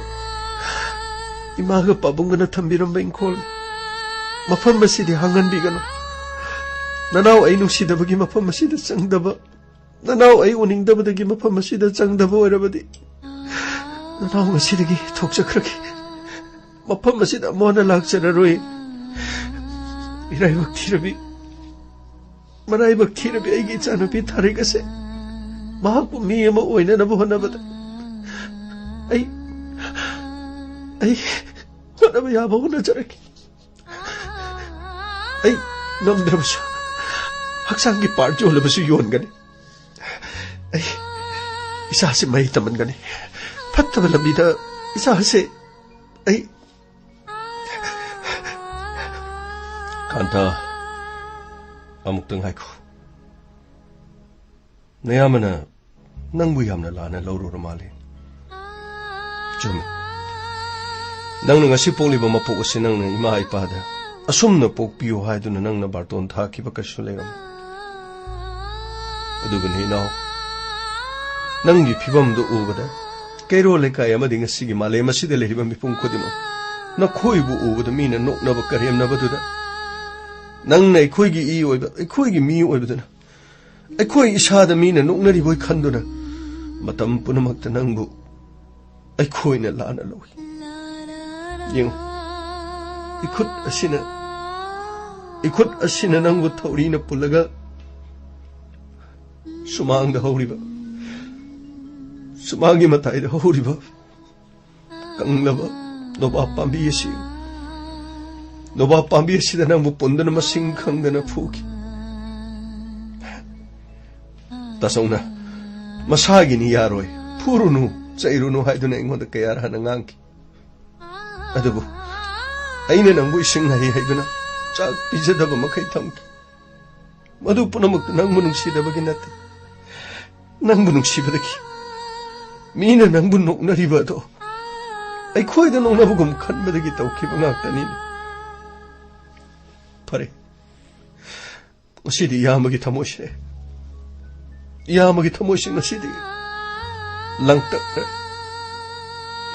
ꯏꯃꯥꯒ ꯄꯥꯕꯨꯡꯒꯅ ꯊꯝꯕꯤꯔꯝꯕ ꯏꯪꯈꯣꯜ, ꯃꯐꯝ ꯑꯁꯤꯗꯤ ꯍꯥꯡꯍꯟꯕꯤꯒꯅꯨ꯫ ꯅꯅꯥꯎ ꯑꯩ ꯅꯨꯡꯁꯤꯗꯕꯒꯤ ꯃꯐꯝ ꯑꯁꯤꯗ ꯆꯪꯗꯕ, ꯅꯅꯥꯎ ꯑꯩ ꯎꯅꯤꯡꯗꯕꯗꯒꯤ ꯃꯐꯝ ꯑꯁꯤꯗ ꯆꯪꯗꯕ ꯑꯣꯏꯔꯕꯗꯤ, ꯅꯅꯥꯎ ꯉꯁꯤꯗꯒꯤ ꯊꯣꯛꯆꯈ꯭ꯔꯒꯦ꯫ ꯃꯐꯝ ꯑꯁꯤꯗ ꯑꯃꯨꯛ ꯍꯟꯅ ꯂꯥꯛꯆꯔꯔꯣꯏ꯫ ꯏꯔꯥꯏꯕꯛ ꯊꯤꯔꯕꯤ, ꯃꯔꯥꯏꯕꯛ ꯊꯤꯔꯕꯤ ꯑꯩꯒꯤ ꯏꯆꯥꯅꯨꯄꯤ ꯊꯥꯔꯤꯛ ꯑꯁꯦ, ꯃꯍꯥꯛꯄꯨ ꯃꯤ ꯑꯃ ꯑꯣꯏꯅꯅꯕ ꯍꯣꯠꯅꯕꯗ ꯑꯩ, ꯑꯩ ꯍꯣꯠꯅꯕ ꯌꯥꯕ ꯍꯣꯠꯅꯖꯔꯛꯀꯦ꯫ ꯑꯩ ꯉꯝꯗ꯭ꯔꯕꯁꯨ, ꯍꯛꯆꯥꯡꯒꯤ ꯄꯥꯔꯠ ꯌꯣꯜꯂꯕꯁꯨ ꯌꯣꯟꯒꯅꯤ꯫ ꯑꯩ ꯏꯆꯥꯁꯤ ꯃꯍꯩ ꯇꯝꯍꯟꯒꯅꯤ꯫ ꯐꯠꯇꯕ ꯂꯝꯕꯤꯗ ꯏꯆꯥꯁꯦ ꯑꯩ ꯀꯥꯟꯇ, ꯑꯃꯨꯛꯇ ꯉꯥꯏꯈꯣ꯫ ꯅꯌꯥꯝꯕꯅ ꯅꯪꯕꯨ ꯌꯥꯝꯅ ꯂꯥꯟꯅ ꯂꯧꯔꯨꯔ ꯃꯥꯜꯂꯦ꯫ ꯆꯨꯝꯃꯤ꯫ ꯅꯪꯅ ꯉꯁꯤ ꯄꯣꯛꯂꯤꯕ ꯃꯄꯣꯛ ꯑꯁꯤ ꯅꯪꯅ ꯏꯃꯥ ꯏꯄꯥꯗ ꯑꯁꯨꯝꯅ ꯄꯣꯛꯄꯤꯌꯨ ꯍꯥꯏꯗꯨꯅ ꯅꯪꯅ ꯕꯥꯔꯇꯣꯟ ꯊꯥꯈꯤꯕ ꯀꯩꯁꯨ ꯂꯩꯔꯝꯃꯣꯏ꯫ ꯑꯗꯨꯕꯨꯅꯤ ꯏꯅꯥꯎ, ꯅꯪꯒꯤ ꯐꯤꯕꯝꯗꯨ ꯎꯕꯗ, ꯀꯩꯔꯣꯜ ꯂꯩꯀꯥꯏ ꯑꯃꯗꯤ ꯉꯁꯤꯒꯤ ꯃꯥꯂꯦꯝ ꯑꯁꯤꯗ ꯂꯩꯔꯤꯕ ꯃꯤꯄꯨꯝ ꯈꯨꯗꯤꯡꯃꯛ ꯅꯈꯣꯏꯕꯨ ꯎꯕꯗ ꯃꯤꯅ ꯅꯣꯛꯅꯕ ꯀꯔꯦꯝꯅꯕꯗꯨꯗ, ꯅꯪꯅ ꯑꯩꯈꯣꯏꯒꯤ ꯏ ꯑꯣꯏꯕ, ꯑꯩꯈꯣꯏꯒꯤ ꯃꯤ ꯑꯣꯏꯕꯗꯨꯅ ꯑꯩꯈꯣꯏ ꯏꯁꯥꯗ ꯃꯤꯅ ꯅꯣꯛꯅꯔꯤꯕꯣꯏ ꯈꯟꯗꯨꯅ ꯃꯇꯝ ꯄꯨꯝꯅꯃꯛꯇ ꯅꯪꯕꯨ ꯑꯩꯈꯣꯏꯅ ꯂꯥꯟꯅ ꯂꯧꯏ꯫ ꯌꯦꯡꯉꯨ, ꯏꯈꯨꯠ ꯑꯁꯤꯅ, ꯏꯈꯨꯠ ꯑꯁꯤꯅ ꯅꯪꯕꯨ ꯊꯧꯔꯤꯅ ꯄꯨꯜꯂꯒ ꯁꯨꯃꯥꯡꯗ ꯍꯧꯔꯤꯕ, ꯁꯨꯃꯥꯡꯒꯤ ꯃꯇꯥꯏꯗ ꯍꯧꯔꯤꯕ ꯀꯪꯂꯕ ꯅꯣꯕꯥꯞ ꯄꯥꯝꯕꯤ ꯑꯁꯤ, ꯅꯣꯕꯥꯞ ꯄꯥꯝꯕꯤ ꯑꯁꯤꯗ ꯅꯪꯕꯨ ꯄꯨꯟꯗꯨꯅ ꯃꯁꯤꯡ ꯈꯪꯗꯅ ꯐꯨꯈꯤ꯫ ꯇꯥꯆꯧꯅ ꯃꯁꯥꯒꯤꯅꯤ, ꯌꯥꯔꯣꯏ, ꯐꯨꯔꯨꯅꯨ, ꯆꯩꯔꯨꯅꯨ ꯍꯥꯏꯗꯨꯅ ꯑꯩꯉꯣꯟꯗ ꯀꯌꯥꯔ ꯍꯥꯟꯅ ꯉꯥꯡꯈꯤ꯫ ꯑꯗꯨꯕꯨ ꯑꯩꯅ ꯅꯪꯕꯨ ꯏꯁꯤꯡ ꯍꯩ ꯍꯩꯗꯨꯅ ꯆꯥꯛ ꯄꯤꯖꯗꯕ ꯃꯈꯩ ꯊꯝꯈꯤ꯫ ꯃꯗꯨ ꯄꯨꯝꯅꯃꯛꯇꯨ ꯅꯪꯕꯨ ꯅꯨꯡꯁꯤꯗꯕꯒꯤ ꯅꯠꯇꯦ, ꯅꯪꯕꯨ ꯅꯨꯡꯁꯤꯕꯗꯒꯤ꯫ ꯃꯤꯅ ꯅꯪꯕꯨ ꯅꯣꯛꯅꯔꯤꯕ ꯑꯗꯣ ꯑꯩꯈꯣꯏꯗ ꯅꯣꯛꯅꯕꯒꯨꯝ ꯈꯟꯕꯗꯒꯤ ꯇꯧꯈꯤꯕ ꯉꯥꯛꯇꯅꯤ꯫ ꯐꯔꯦ, ꯉꯁꯤꯗꯤ ꯏꯌꯥꯝꯕꯒꯤ ꯊꯃꯣꯏꯁꯦ, ꯏꯌꯥꯝꯕꯒꯤ ꯊꯃꯣꯏꯁꯦ ꯉꯁꯤꯗꯤ ꯂꯪꯇꯛꯈ꯭ꯔꯦ꯫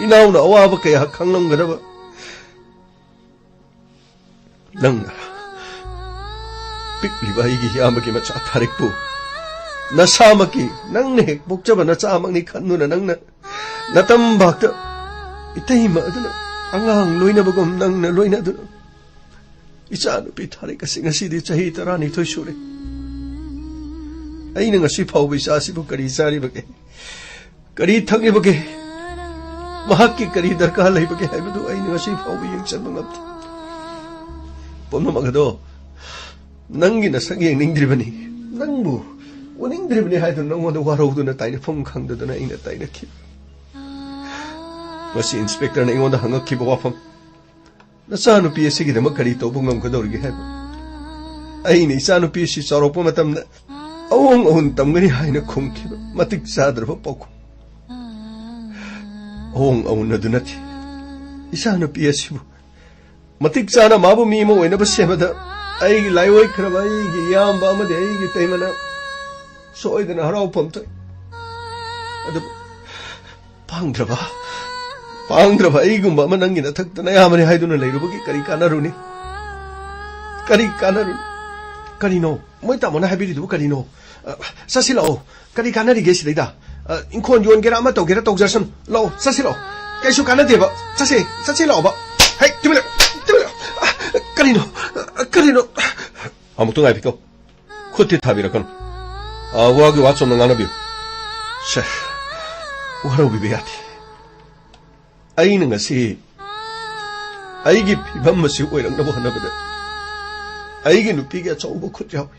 ꯏꯅꯥꯎꯅ ꯑꯋꯥꯕ ꯀꯌꯥ ꯈꯪꯂꯝꯒꯗꯕ ꯅꯪꯅ ꯄꯤꯛꯂꯤꯕ ꯑꯩꯒꯤ ꯏꯌꯥꯝꯕꯒꯤ ꯃꯆꯥ ꯊꯥꯔꯤꯛꯄꯨ ꯅꯁꯥꯃꯛꯀꯤ, ꯅꯪꯅ ꯍꯦꯛ ꯄꯣꯛꯆꯕ ꯅꯆꯥꯃꯛꯅꯤ ꯈꯟꯗꯨꯅ ꯅꯪꯅ ꯅꯇꯝꯕꯥꯛꯇ ꯏꯇꯩꯃ ꯑꯗꯨꯅ ꯑꯉꯥꯡ ꯂꯣꯏꯅꯕꯒꯨꯝ ꯅꯪꯅ ꯂꯣꯏꯅꯗꯨꯅ ꯏꯆꯥ ꯅꯨꯄꯤ ꯊꯥꯔꯤꯛ ꯑꯁꯤ ꯉꯁꯤꯗꯤ ꯆꯍꯤ ꯇꯔꯥꯅꯤꯊꯣꯏ ꯁꯨꯔꯦ꯫ ꯑꯩꯅ ꯉꯁꯤ ꯐꯥꯎꯕ ꯏꯆꯥ ꯑꯁꯤꯕꯨ ꯀꯔꯤ ꯆꯥꯔꯤꯕꯒꯦ, ꯀꯔꯤ ꯊꯛꯂꯤꯕꯒꯦ, ꯃꯍꯥꯛꯀꯤ ꯀꯔꯤ ꯗꯔꯀꯥꯔ ꯂꯩꯕꯒꯦ ꯍꯥꯏꯕꯗꯨ ꯑꯩꯅ ꯉꯁꯤ ꯐꯥꯎꯕ ꯌꯦꯡꯁꯤꯟꯕ ꯉꯝꯗꯦ꯫ ꯄꯨꯝꯅꯃꯛ ꯑꯗꯣ ꯅꯪꯒꯤ ꯅꯁꯛ ꯌꯦꯡꯅꯤꯡꯗ꯭ꯔꯤꯕꯅꯤ, ꯅꯪꯕꯨ ꯎꯅꯤꯡꯗ꯭ꯔꯤꯕꯅꯤ ꯍꯥꯏꯗꯨꯅ ꯅꯪꯉꯣꯟꯗ ꯋꯥꯔꯧꯗꯨꯅ ꯇꯥꯏꯅꯐꯝ ꯈꯪꯗꯗꯅ ꯑꯩꯅ ꯇꯥꯏꯅꯈꯤꯕ꯫ ꯃꯁꯤ ꯏꯟꯁꯄꯦꯛꯇꯔꯅ ꯑꯩꯉꯣꯟꯗ ꯍꯪꯉꯛꯈꯤꯕ ꯋꯥꯐꯝ, "ꯅꯆꯥꯅꯨꯄꯤ ꯑꯁꯤꯒꯤꯗꯃꯛ ꯀꯔꯤ ꯇꯧꯕ ꯉꯝꯒꯗꯧꯔꯤꯒꯦ?" ꯍꯥꯏꯕ꯫ ꯑꯩꯅ ꯏꯆꯥꯅꯨꯄꯤ ꯑꯁꯤ ꯆꯥꯎꯔꯛꯄ ꯃꯇꯝꯗ ꯑꯑꯣꯡ ꯑꯑꯣꯟ ꯇꯝꯒꯅꯤ ꯍꯥꯏꯅ ꯈꯨꯝꯈꯤꯕ ꯃꯇꯤꯛ ꯆꯥꯗ꯭ꯔꯕ ꯄꯥꯎꯈꯨꯝ꯫ ꯑꯑꯣꯡ ꯑꯑꯣꯟ ꯑꯗꯨ ꯅꯠꯇꯦ, ꯏꯆꯥꯅꯨꯄꯤ ꯑꯁꯤꯕꯨ ꯃꯇꯤꯛ ꯆꯥꯅ ꯃꯥꯕꯨ ꯃꯤ ꯑꯃ ꯑꯣꯏꯅꯕ ꯁꯦꯝꯕꯗ ꯑꯩꯒꯤ ꯂꯥꯏꯑꯣꯏꯈ꯭ꯔꯕ ꯑꯩꯒꯤ ꯏꯌꯥꯝꯕ ꯑꯃꯗꯤ ꯑꯩꯒꯤ ꯇꯩꯃꯅ ꯁꯣꯏꯗꯅ ꯍꯔꯥꯎꯐꯝ ꯊꯣꯛꯏ꯫ ꯑꯗꯨꯕꯨ ꯄꯥꯡꯗ꯭ꯔꯕ, ꯄꯥꯡꯗ꯭ꯔꯕ ꯑꯩꯒꯨꯝꯕ ꯑꯃ ꯅꯪꯒꯤ ꯅꯊꯛꯇ ꯅꯌꯥꯝꯕꯅꯤ ꯍꯥꯏꯗꯨꯅ ꯂꯩꯔꯨꯕꯒꯤ ꯀꯔꯤ ꯀꯥꯟꯅꯔꯨꯅꯤ? ꯀꯔꯤ ꯀꯥꯟꯅꯔꯨꯅꯤ? ꯀꯔꯤꯅꯣ? ꯃꯣꯏ ꯇꯥꯃꯣꯅ ꯍꯥꯏꯕꯤꯔꯤꯗꯨꯕꯨ ꯀꯔꯤꯅꯣ? ꯑ, ꯆꯠꯁꯤ ꯂꯥꯛꯑꯣ꯫ ꯀꯔꯤ ꯀꯥꯟꯅꯔꯤꯒꯦ ꯁꯤꯗꯩꯗ? ꯑ, ꯏꯪꯈꯣꯜ ꯌꯣꯟꯒꯦꯔꯥ ꯑꯃ ꯇꯧꯒꯦꯔꯥ ꯇꯧꯖꯔꯁꯅꯨ꯫ ꯂꯥꯛꯑꯣ, ꯆꯠꯁꯤ ꯂꯥꯛꯑꯣ꯫ ꯀꯩꯁꯨ ꯀꯥꯟꯅꯗꯦꯕ꯫ ꯆꯠꯁꯦ, ꯆꯠꯁꯤ ꯂꯥꯛꯑꯣꯕ꯫ ꯍꯦꯛ, ꯇꯨꯃꯤꯟ ꯂꯩꯌꯨ, ꯇꯨꯃꯤꯟ ꯂꯩꯌꯨ꯫ ꯑ, ꯀꯔꯤꯅꯣ? ꯑ, ꯀꯔꯤꯅꯣ? ꯑꯃꯨꯛꯇ ꯉꯥꯏꯕꯤꯈꯣ꯫ ꯈꯨꯠꯇꯤ ꯊꯥꯕꯤꯔꯛꯀꯅꯨ꯫ ꯑ, ꯋꯥꯒꯤ ꯋꯥ ꯆꯨꯝꯅ ꯉꯥꯡꯅꯕꯤꯌꯨ꯫ ꯁꯦ, ꯋꯥꯔꯧꯕꯤꯕ ꯌꯥꯗꯦ꯫ ꯑꯩꯅ ꯉꯁꯤ ꯑꯩꯒꯤ ꯐꯤꯕꯝ ꯑꯁꯤ ꯑꯣꯏꯔꯛꯅꯕ ꯍꯣꯠꯅꯕꯗ ꯑꯩꯒꯤ ꯅꯨꯄꯤꯒꯤ ꯑꯆꯧꯕ ꯈꯨꯠ ꯌꯥꯎꯏ꯫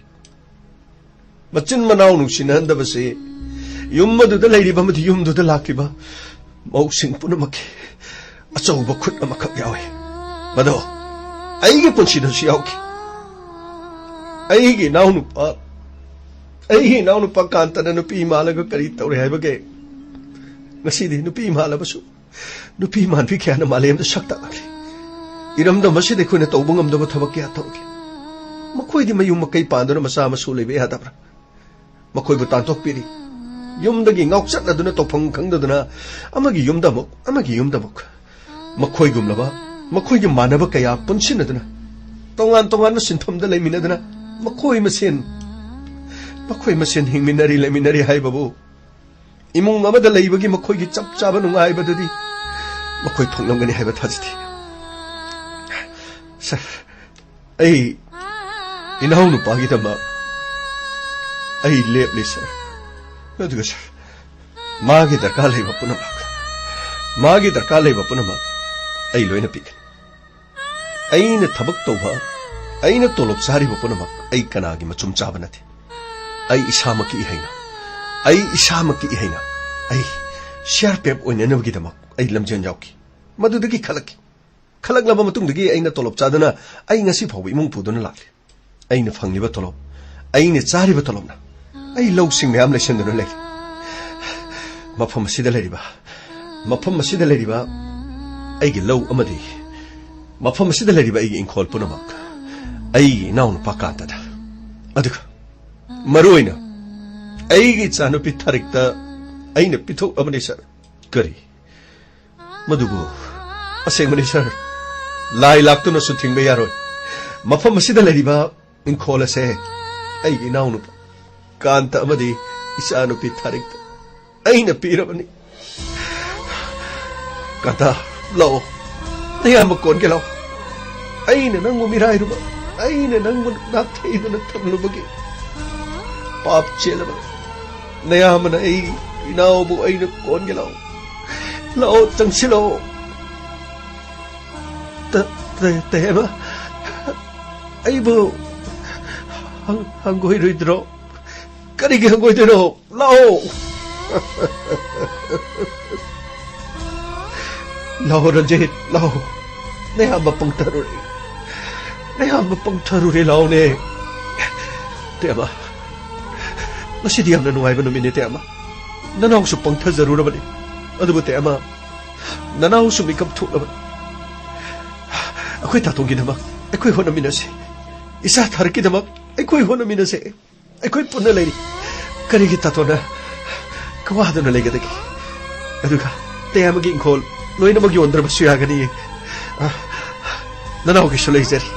ꯃꯆꯤꯟ ꯃꯅꯥꯎ ꯅꯨꯡꯁꯤꯅꯍꯟꯗꯕꯁꯤ ꯌꯨꯝ ꯑꯗꯨꯗ ꯂꯩꯔꯤꯕ ꯑꯃꯗꯤ ꯌꯨꯝꯗꯨꯗ ꯂꯥꯛꯂꯤꯕ ꯃꯧꯁꯤꯡ ꯄꯨꯝꯅꯃꯛꯀꯤ ꯑꯆꯧꯕ ꯈꯨꯠ ꯑꯃꯈꯛ ꯌꯥꯎꯏ꯫ ꯃꯗꯣ ꯑꯩꯒꯤ ꯄꯨꯟꯁꯤꯗꯁꯨ ꯌꯥꯎꯈꯤ꯫ ꯑꯩꯒꯤ ꯏꯅꯥꯎꯅꯨꯄꯥ, ꯑꯩꯒꯤ ꯏꯅꯥꯎꯅꯨꯄꯥ ꯀꯥꯟꯇꯅ ꯅꯨꯄꯤ ꯃꯥꯜꯂꯒ ꯀꯔꯤ ꯇꯧꯔꯦ ꯍꯥꯏꯕꯒꯦ? ꯉꯁꯤꯗꯤ ꯅꯨꯄꯤ ꯃꯥꯜꯂꯕꯁꯨ ꯅꯨꯄꯤ ꯃꯥꯟꯕꯤ ꯀꯌꯥꯅ ꯃꯥꯂꯦꯝꯗ ꯁꯛ ꯇꯥꯛꯂꯛꯂꯤ꯫ ꯏꯔꯝꯗꯝ ꯑꯁꯤꯗ ꯑꯩꯈꯣꯏꯅ ꯇꯧꯕ ꯉꯝꯗꯕ ꯊꯕꯛ ꯀꯌꯥ ꯇꯧꯔꯛꯂꯤ꯫ ꯃꯈꯣꯏꯗꯤ ꯃꯌꯨꯝ ꯃꯀꯩ ꯄꯥꯟꯗꯨꯅ ꯃꯆꯥ ꯃꯁꯨ ꯂꯩꯕ ꯌꯥꯗꯕ꯭ꯔꯥ? ꯃꯈꯣꯏꯕꯨ ꯇꯥꯟꯊꯣꯛꯄꯤꯔꯤ꯫ ꯌꯨꯝꯗꯒꯤ ꯉꯥꯎꯆꯠꯅꯗꯨꯅ ꯇꯧꯐꯝ ꯈꯪꯗꯗꯨꯅ ꯑꯃꯒꯤ ꯌꯨꯝꯗ ꯑꯃꯨꯛ, ꯑꯃꯒꯤ ꯌꯨꯝꯗ ꯑꯃꯨꯛ꯫ ꯃꯈꯣꯏꯒꯨꯝꯂꯕ, ꯃꯈꯣꯏꯒꯤ ꯃꯥꯟꯅꯕ ꯀꯌꯥ ꯄꯨꯟꯁꯤꯟꯅꯗꯨꯅ ꯇꯣꯉꯥꯟ ꯇꯣꯉꯥꯟꯕ ꯁꯤꯟꯐꯝꯗ ꯂꯩꯃꯤꯟꯅꯗꯨꯅ ꯃꯈꯣꯏ ꯃꯁꯦꯟ, ꯃꯈꯣꯏ ꯃꯁꯦꯟ ꯍꯤꯡꯃꯤꯟꯅꯔꯤ, ꯂꯩꯃꯤꯟꯅꯔꯤ ꯍꯥꯏꯕꯕꯨ ꯏꯃꯨꯡ ꯑꯃꯗ ꯂꯩꯕꯒꯤ ꯃꯈꯣꯏꯒꯤ ꯆꯞ ꯆꯥꯕ ꯅꯨꯡꯉꯥꯏꯕꯗꯨꯗꯤ ꯃꯈꯣꯏ ꯐꯪꯂꯝꯒꯅꯤ ꯍꯥꯏꯕ ꯊꯥꯖꯗꯦ꯫ ꯁꯥꯔ, ꯑꯩ ꯏꯅꯥꯎꯅꯨꯄꯥꯒꯤꯗꯃꯛ ꯑꯩ ꯂꯦꯞꯂꯤ, ꯁꯥꯔ꯫ ꯑꯗꯨꯒ, ꯁꯥꯔ, ꯃꯥꯒꯤ ꯗꯔꯀꯥꯔ ꯂꯩꯕ ꯄꯨꯝꯅꯃꯛ, ꯃꯥꯒꯤ ꯗꯔꯀꯥꯔ ꯂꯩꯕ ꯄꯨꯝꯅꯃꯛ ꯑꯩ ꯂꯣꯏꯅ ꯄꯤꯒꯅꯤ꯫ ꯑꯩꯅ ꯊꯕꯛ ꯇꯧꯕ, ꯑꯩꯅ ꯇꯣꯂꯣꯞ ꯆꯥꯔꯤꯕ ꯄꯨꯝꯅꯃꯛ ꯑꯩ ꯀꯅꯥꯒꯤ ꯃꯆꯨꯝ ꯆꯥꯕ ꯅꯠꯇꯦ꯫ ꯑꯩ ꯏꯁꯥꯃꯛꯀꯤ ꯏꯍꯩꯅ, ꯑꯩ ꯏꯁꯥꯃꯛꯀꯤ ꯏꯍꯩꯅ ꯑꯩ ꯁꯤꯑꯥꯔꯄꯤꯑꯦꯐ ꯑꯣꯏꯅꯅꯕꯒꯤꯗꯃꯛ ꯑꯩ ꯂꯝꯖꯦꯟ ꯌꯥꯎꯈꯤ꯫ ꯃꯗꯨꯗꯒꯤ ꯈꯜꯂꯛꯈꯤ꯫ ꯈꯜꯂꯛꯂꯕ ꯃꯇꯨꯡꯗꯒꯤ ꯑꯩꯅ ꯇꯣꯂꯣꯞ ꯆꯥꯗꯅ ꯑꯩ ꯉꯁꯤ ꯐꯥꯎꯕ ꯏꯃꯨꯡ ꯄꯨꯗꯨꯅ ꯂꯥꯛꯂꯤ꯫ ꯑꯩꯅ ꯐꯪꯂꯤꯕ ꯇꯣꯂꯣꯞ, ꯑꯩꯅ ꯆꯥꯔꯤꯕ ꯇꯣꯂꯣꯞꯅ ꯑꯩ ꯂꯧꯁꯤꯡ ꯃꯌꯥꯝ ꯂꯩꯁꯟꯗꯨꯅ ꯂꯩꯔꯤ꯫ ꯃꯐꯝ ꯑꯁꯤꯗ ꯂꯩꯔꯤꯕ, ꯃꯐꯝ ꯑꯁꯤꯗ ꯂꯩꯔꯤꯕ ꯑꯩꯒꯤ ꯂꯧ ꯑꯃꯗꯤ ꯃꯐꯝ ꯑꯁꯤꯗ ꯂꯩꯔꯤꯕ ꯑꯩꯒꯤ ꯏꯪꯈꯣꯜ ꯄꯨꯝꯅꯃꯛ ꯑꯩꯒꯤ ꯏꯅꯥꯎꯅꯨꯄꯥ ꯀꯥꯟꯇꯗ, ꯑꯗꯨꯒ ꯃꯔꯨꯑꯣꯏꯅ ꯑꯩꯒꯤ ꯏꯆꯥꯅꯨꯄꯤ ꯊꯥꯔꯤꯛꯇ ꯑꯩꯅ ꯄꯤꯊꯣꯛꯂꯕꯅꯤ, ꯁꯥꯔ꯫ ꯀꯔꯤ? ꯃꯗꯨꯕꯨ ꯑꯁꯦꯡꯕꯅꯤ, ꯁꯥꯔ꯫ ꯂꯥꯏ ꯂꯥꯛꯇꯨꯅꯁꯨ ꯊꯤꯡꯕ ꯌꯥꯔꯣꯏ꯫ ꯃꯐꯝ ꯑꯁꯤꯗ ꯂꯩꯔꯤꯕ ꯏꯪꯈꯣꯜ ꯑꯁꯦ ꯑꯩꯒꯤ ꯏꯅꯥꯎꯅꯨꯄꯥ ꯀꯥꯟꯇ ꯑꯃꯗꯤ ꯏꯆꯥꯅꯨꯄꯤ ꯊꯥꯔꯤꯛꯇ ꯑꯩꯅ ꯄꯤꯔꯕꯅꯤ꯫ ꯀꯥꯟꯇ, ꯂꯥꯛꯑꯣ꯫ ꯅꯌꯥꯝꯕ ꯀꯣꯟꯒꯦ ꯂꯥꯛꯑꯣ꯫ ꯑꯩꯅ ꯅꯪꯕꯨ ꯃꯤꯔꯥꯏꯔꯨꯕ, ꯑꯩꯅ ꯅꯪꯕꯨ ꯅꯥꯊꯩꯗꯨꯅ ꯊꯝꯂꯨꯕꯒꯤ ꯄꯥꯞ ꯆꯦꯜꯂꯕ ꯅꯌꯥꯝꯕꯅ ꯑꯩ ꯏꯅꯥꯎꯕꯨ ꯑꯩꯅ ꯀꯣꯟꯒꯦ ꯂꯥꯛꯑꯣ꯫ ꯂꯥꯛꯑꯣ, ꯆꯪꯁꯤꯜꯂꯛꯑꯣ꯫ ꯇ-, ꯇ-, ꯇꯍꯦꯃ, ꯑꯩꯕꯨ ꯍꯪ-, ꯍꯪꯒꯣꯏꯔꯣꯏꯗ꯭ꯔꯣ? ꯀꯔꯤꯒꯤ ꯍꯪꯒꯣꯏꯗꯣꯏꯅꯣ? ꯂꯥꯛꯑꯣ꯫ ꯂꯥꯛꯑꯣ ꯔꯟꯖꯤꯠ, ꯂꯥꯛꯑꯣ꯫ ꯅꯌꯥꯝꯕ ꯄꯪꯊꯔꯨꯔꯦ꯫ ꯅꯌꯥꯝꯕ ꯄꯪꯊꯔꯨꯔꯦ, ꯂꯥꯛꯑꯣꯅꯦ꯫ ꯇꯦꯃ, ꯉꯁꯤꯗꯤ ꯌꯥꯝꯅ ꯅꯨꯡꯉꯥꯏꯕ ꯅꯨꯃꯤꯠꯅꯦ, ꯇꯦꯃ꯫ ꯅꯅꯥꯎꯁꯨ ꯄꯪꯊꯖꯔꯨꯔꯕꯅꯤ꯫ ꯑꯗꯨꯕꯨ ꯇꯦꯃ, ꯅꯅꯥꯎꯁꯨ ꯃꯤꯀꯞ ꯊꯣꯛꯂꯕꯅꯤ꯫ ꯑꯩꯈꯣꯏ ꯇꯥꯇꯣꯟꯒꯤꯗꯃꯛ ꯑꯩꯈꯣꯏ ꯍꯣꯠꯅꯃꯤꯟꯅꯁꯤ꯫ ꯏꯆꯥ ꯊꯥꯔꯛꯀꯤꯗꯃꯛ ꯑꯩꯈꯣꯏ ꯍꯣꯠꯅꯃꯤꯟꯅꯁꯦ꯫ ꯑꯩꯈꯣꯏ ꯄꯨꯟꯅ ꯂꯩꯔꯤ꯫ ꯀꯔꯤꯒꯤ ꯇꯥꯇꯣꯟꯅ ꯋꯥꯗꯨꯅ ꯂꯩꯒꯗꯒꯦ? ꯑꯗꯨꯒ ꯇꯦꯃꯒꯤ ꯏꯪꯈꯣꯜ ꯂꯣꯏꯅꯃꯛ ꯌꯣꯟꯗ꯭ꯔꯕꯁꯨ ꯌꯥꯒꯅꯤ꯫ ꯑ, ꯅꯅꯥꯎꯒꯤꯁꯨ ꯂꯩꯖꯔꯤ꯫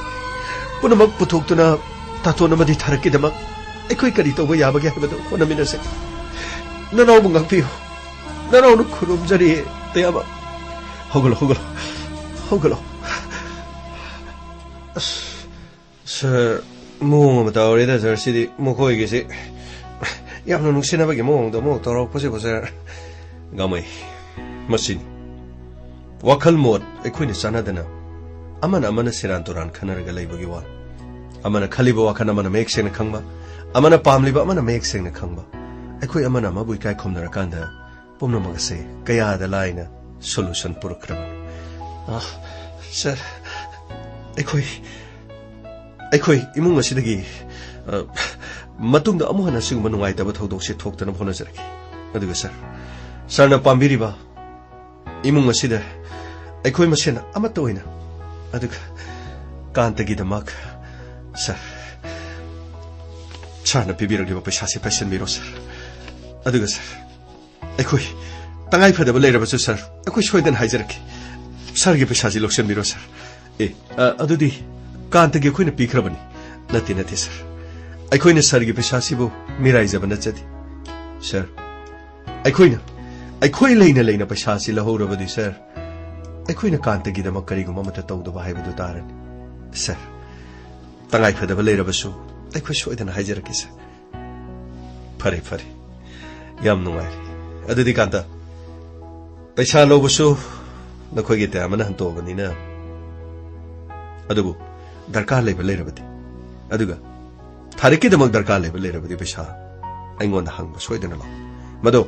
ꯄꯨꯝꯅꯃꯛ ꯄꯨꯊꯣꯛꯇꯨꯅ ꯇꯥꯇꯣꯟ ꯑꯃꯗꯤ ꯊꯥꯔꯛꯀꯤꯗꯃꯛ ꯑꯩꯈꯣꯏ ꯀꯔꯤ ꯇꯧꯕ ꯌꯥꯕꯒꯦ ꯍꯥꯏꯕꯗꯨ ꯍꯣꯠꯅꯃꯤꯟꯅꯁꯦ꯫ ꯅꯅꯥꯎꯕꯨ ꯉꯥꯛꯄꯤꯌꯨ꯫ ꯅꯅꯥꯎꯅ ꯈꯨꯔꯨꯝꯖꯔꯤ, ꯇꯦꯃ꯫ ꯍꯧꯒꯠꯂꯣ, ꯍꯧꯒꯠꯂꯣ, ꯍꯧꯒꯠꯂꯣ꯫ ꯑꯁ, ꯁꯥꯔ, ꯃꯑꯣꯡ ꯑꯃ ꯇꯧꯔꯦꯗ, ꯁꯥꯔ, ꯁꯤꯗꯤ ꯃꯈꯣꯏꯒꯤꯁꯤ ꯌꯥꯝꯅ ꯅꯨꯡꯁꯤꯅꯕꯒꯤ ꯃꯑꯣꯡꯗ ꯑꯃꯨꯛ ꯇꯧꯔꯛꯄꯁꯤꯕꯨ, ꯁꯥꯔ꯫ ꯒꯥꯃꯩ, ꯃꯁꯤꯅꯤ꯫ ꯋꯥꯈꯜ ꯃꯣꯠ ꯑꯩꯈꯣꯏꯅ ꯆꯥꯟꯅꯗꯅ ꯑꯃꯅ ꯑꯃꯅ ꯁꯦꯔꯥꯟ ꯇꯨꯔꯥꯟ ꯈꯟꯅꯔꯒ ꯂꯩꯕꯒꯤ ꯋꯥ꯫ ꯑꯃꯅ ꯈꯜꯂꯤꯕ ꯋꯥꯈꯜ ꯑꯃꯅ ꯃꯌꯦꯛ ꯁꯦꯡꯅ ꯈꯪꯕ, ꯑꯃꯅ ꯄꯥꯝꯂꯤꯕ ꯑꯃꯅ ꯃꯌꯦꯛ ꯁꯦꯡꯅ ꯈꯪꯕ꯫ ꯑꯩꯈꯣꯏ ꯑꯃꯅ ꯑꯃꯕꯨ ꯏꯀꯥꯏ ꯈꯨꯝꯅꯔꯀꯥꯟꯗ ꯄꯨꯝꯅꯃꯛ ꯑꯁꯦ ꯀꯌꯥꯗ ꯂꯥꯏꯅ ꯁꯣꯂꯨꯁꯟ ꯄꯨꯔꯛꯈ꯭ꯔꯕ꯫ ꯑ, ꯁꯥꯔ, ꯑꯩꯈꯣꯏ, ꯑꯩꯈꯣꯏ ꯏꯃꯨꯡ ꯑꯁꯤꯗꯒꯤ, ꯑ, ꯃꯇꯨꯡꯗ ꯑꯃꯨꯛ ꯍꯟꯅ ꯑꯁꯤꯒꯨꯝꯕ ꯅꯨꯡꯉꯥꯏꯇꯕ ꯊꯧꯗꯣꯛꯁꯦ ꯊꯣꯛꯇꯅꯕ ꯍꯣꯠꯅꯖꯔꯛꯀꯦ꯫ ꯑꯗꯨꯒ ꯁꯥꯔ, ꯁꯥꯔꯅ ꯄꯥꯝꯕꯤꯔꯤꯕ ꯏꯃꯨꯡ ꯑꯁꯤꯗ ꯑꯩꯈꯣꯏ ꯃꯁꯦꯟ ꯑꯃꯠꯇ ꯑꯣꯏꯅ, ꯑꯗꯨꯒ ꯀꯥꯟꯇꯒꯤꯗꯃꯛ, ꯁꯥꯔ, ꯁꯥꯔꯅ ꯄꯤꯕꯤꯔꯛꯂꯤꯕ ꯄꯩꯁꯥꯁꯤ ꯄꯥꯏꯁꯤꯟꯕꯤꯔꯣ, ꯁꯥꯔ꯫ ꯑꯗꯨꯒ ꯁꯥꯔ, ꯑꯩꯈꯣꯏ ꯇꯉꯥꯏ ꯐꯗꯕ ꯂꯩꯔꯕꯁꯨ, ꯁꯥꯔ, ꯑꯩꯈꯣꯏ ꯁꯣꯏꯗꯅ ꯍꯥꯏꯖꯔꯛꯀꯦ꯫ ꯁꯥꯔꯒꯤ ꯄꯩꯁꯥꯁꯤ ꯂꯧꯁꯤꯟꯕꯤꯔꯣ, ꯁꯥꯔ꯫ ꯑꯦ, ꯑ, ꯑꯗꯨꯗꯤ ꯀꯥꯟꯇꯒꯤ ꯑꯩꯈꯣꯏꯅ ꯄꯤꯈ꯭ꯔꯕꯅꯤ꯫ ꯅꯠꯇꯦ, ꯅꯠꯇꯦ, ꯁꯥꯔ꯫ ꯑꯩꯈꯣꯏꯅ ꯁꯥꯔꯒꯤ ꯄꯩꯁꯥꯁꯤꯕꯨ ꯃꯤꯔꯥꯏꯖꯕ ꯅꯠꯆꯗꯦ, ꯁꯥꯔ꯫ ꯑꯩꯈꯣꯏꯅ, ꯑꯩꯈꯣꯏ ꯂꯩꯅ ꯂꯩꯅ ꯄꯩꯁꯥꯁꯤ ꯂꯧꯍꯧꯔꯕꯗꯤ, ꯁꯥꯔ, ꯑꯩꯈꯣꯏꯅ ꯀꯥꯟꯇꯒꯤꯗꯃꯛ ꯀꯔꯤꯒꯨꯝꯕ ꯑꯃꯠꯇ ꯇꯧꯗꯕ ꯍꯥꯏꯕꯗꯨ ꯇꯥꯔꯅꯤ, ꯁꯥꯔ꯫ ꯇꯉꯥꯏ ꯐꯗꯕ ꯂꯩꯔꯕꯁꯨ ꯑꯩꯈꯣꯏ ꯁꯣꯏꯗꯅ ꯍꯥꯏꯖꯔꯛꯀꯦ, ꯁꯥꯔ꯫ ꯐꯔꯦ, ꯐꯔꯦ꯫ ꯌꯥꯝ ꯅꯨꯡꯉꯥꯏꯔꯦ꯫ ꯑꯗꯨꯗꯤ ꯀꯥꯟꯇ, ꯄꯩꯁꯥ ꯂꯧꯕꯁꯨ ꯅꯈꯣꯏꯒꯤ ꯇꯌꯥꯝꯕꯅ ꯍꯟꯇꯣꯛꯑꯕꯅꯤꯅ, ꯑꯗꯨꯕꯨ ꯗꯔꯀꯥꯔ ꯂꯩꯕ ꯂꯩꯔꯕꯗꯤ, ꯑꯗꯨꯒ ꯊꯥꯔꯤꯛꯀꯤꯗꯃꯛ ꯗꯔꯀꯥꯔ ꯂꯩꯕ ꯂꯩꯔꯕꯗꯤ ꯄꯩꯁꯥ ꯑꯩꯉꯣꯟꯗ ꯍꯪꯕ ꯁꯣꯏꯗꯅ ꯂꯥꯛꯑꯣ꯫ ꯃꯗꯣ